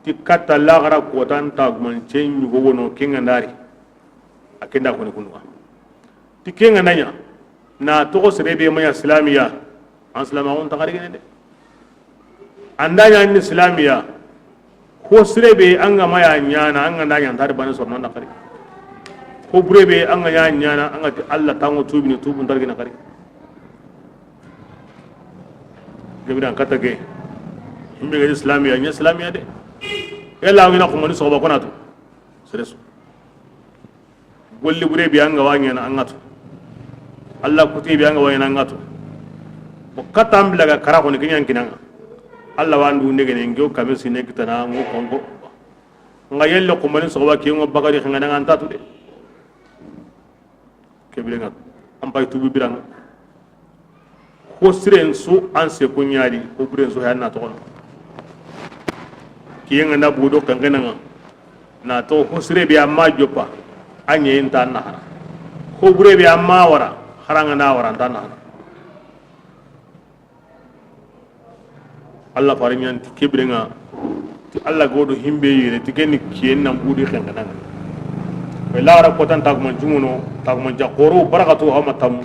ti katta lagara kotan tagman cenyu gogono kenga ndari akenda ko ne kunwa ti kenga nanya na togo serebe maya islamiya an islama on tagari gene de andanya ni islamiya ko serebe an ga maya nyana an ga ndanya ntari bana sorno na kari ko burebe an ga nyana an ga ti alla tango tubi ni tubu ndargi na kari gebiran kata ge himbe ga islamiya nya islamiya de yalla ngina ko moni soba ko natu sereso golli burebe an ga wanya na an ga to alla kuti bi an ga wanya na an ga to o katam bilaga kara ko ni kinyan kinanga alla wandu ndege ne ngeo kamesi ne kitana ngo kongo nga yelle ko mani soba ke ngo bagari ngana nganta tu de kebile nga An pay tubi biranga ko siren su an se ko nyaari ko buren su hanna to kiyenga na budo kangenanga na to ko sire bi amma joppa anye inta na hara ko bure bi amma wara haranga na wara nta na hara Allah farinyan ti kebrenga ti Allah godo himbe yene ti kenni kiyen na budi kangenanga we lara ko tan tagman jumuno tagman jakoro barakatu hama tam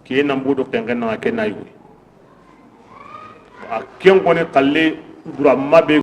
kiyen na budo kangenanga kenna yuwi a ken koni kalle dura mabe.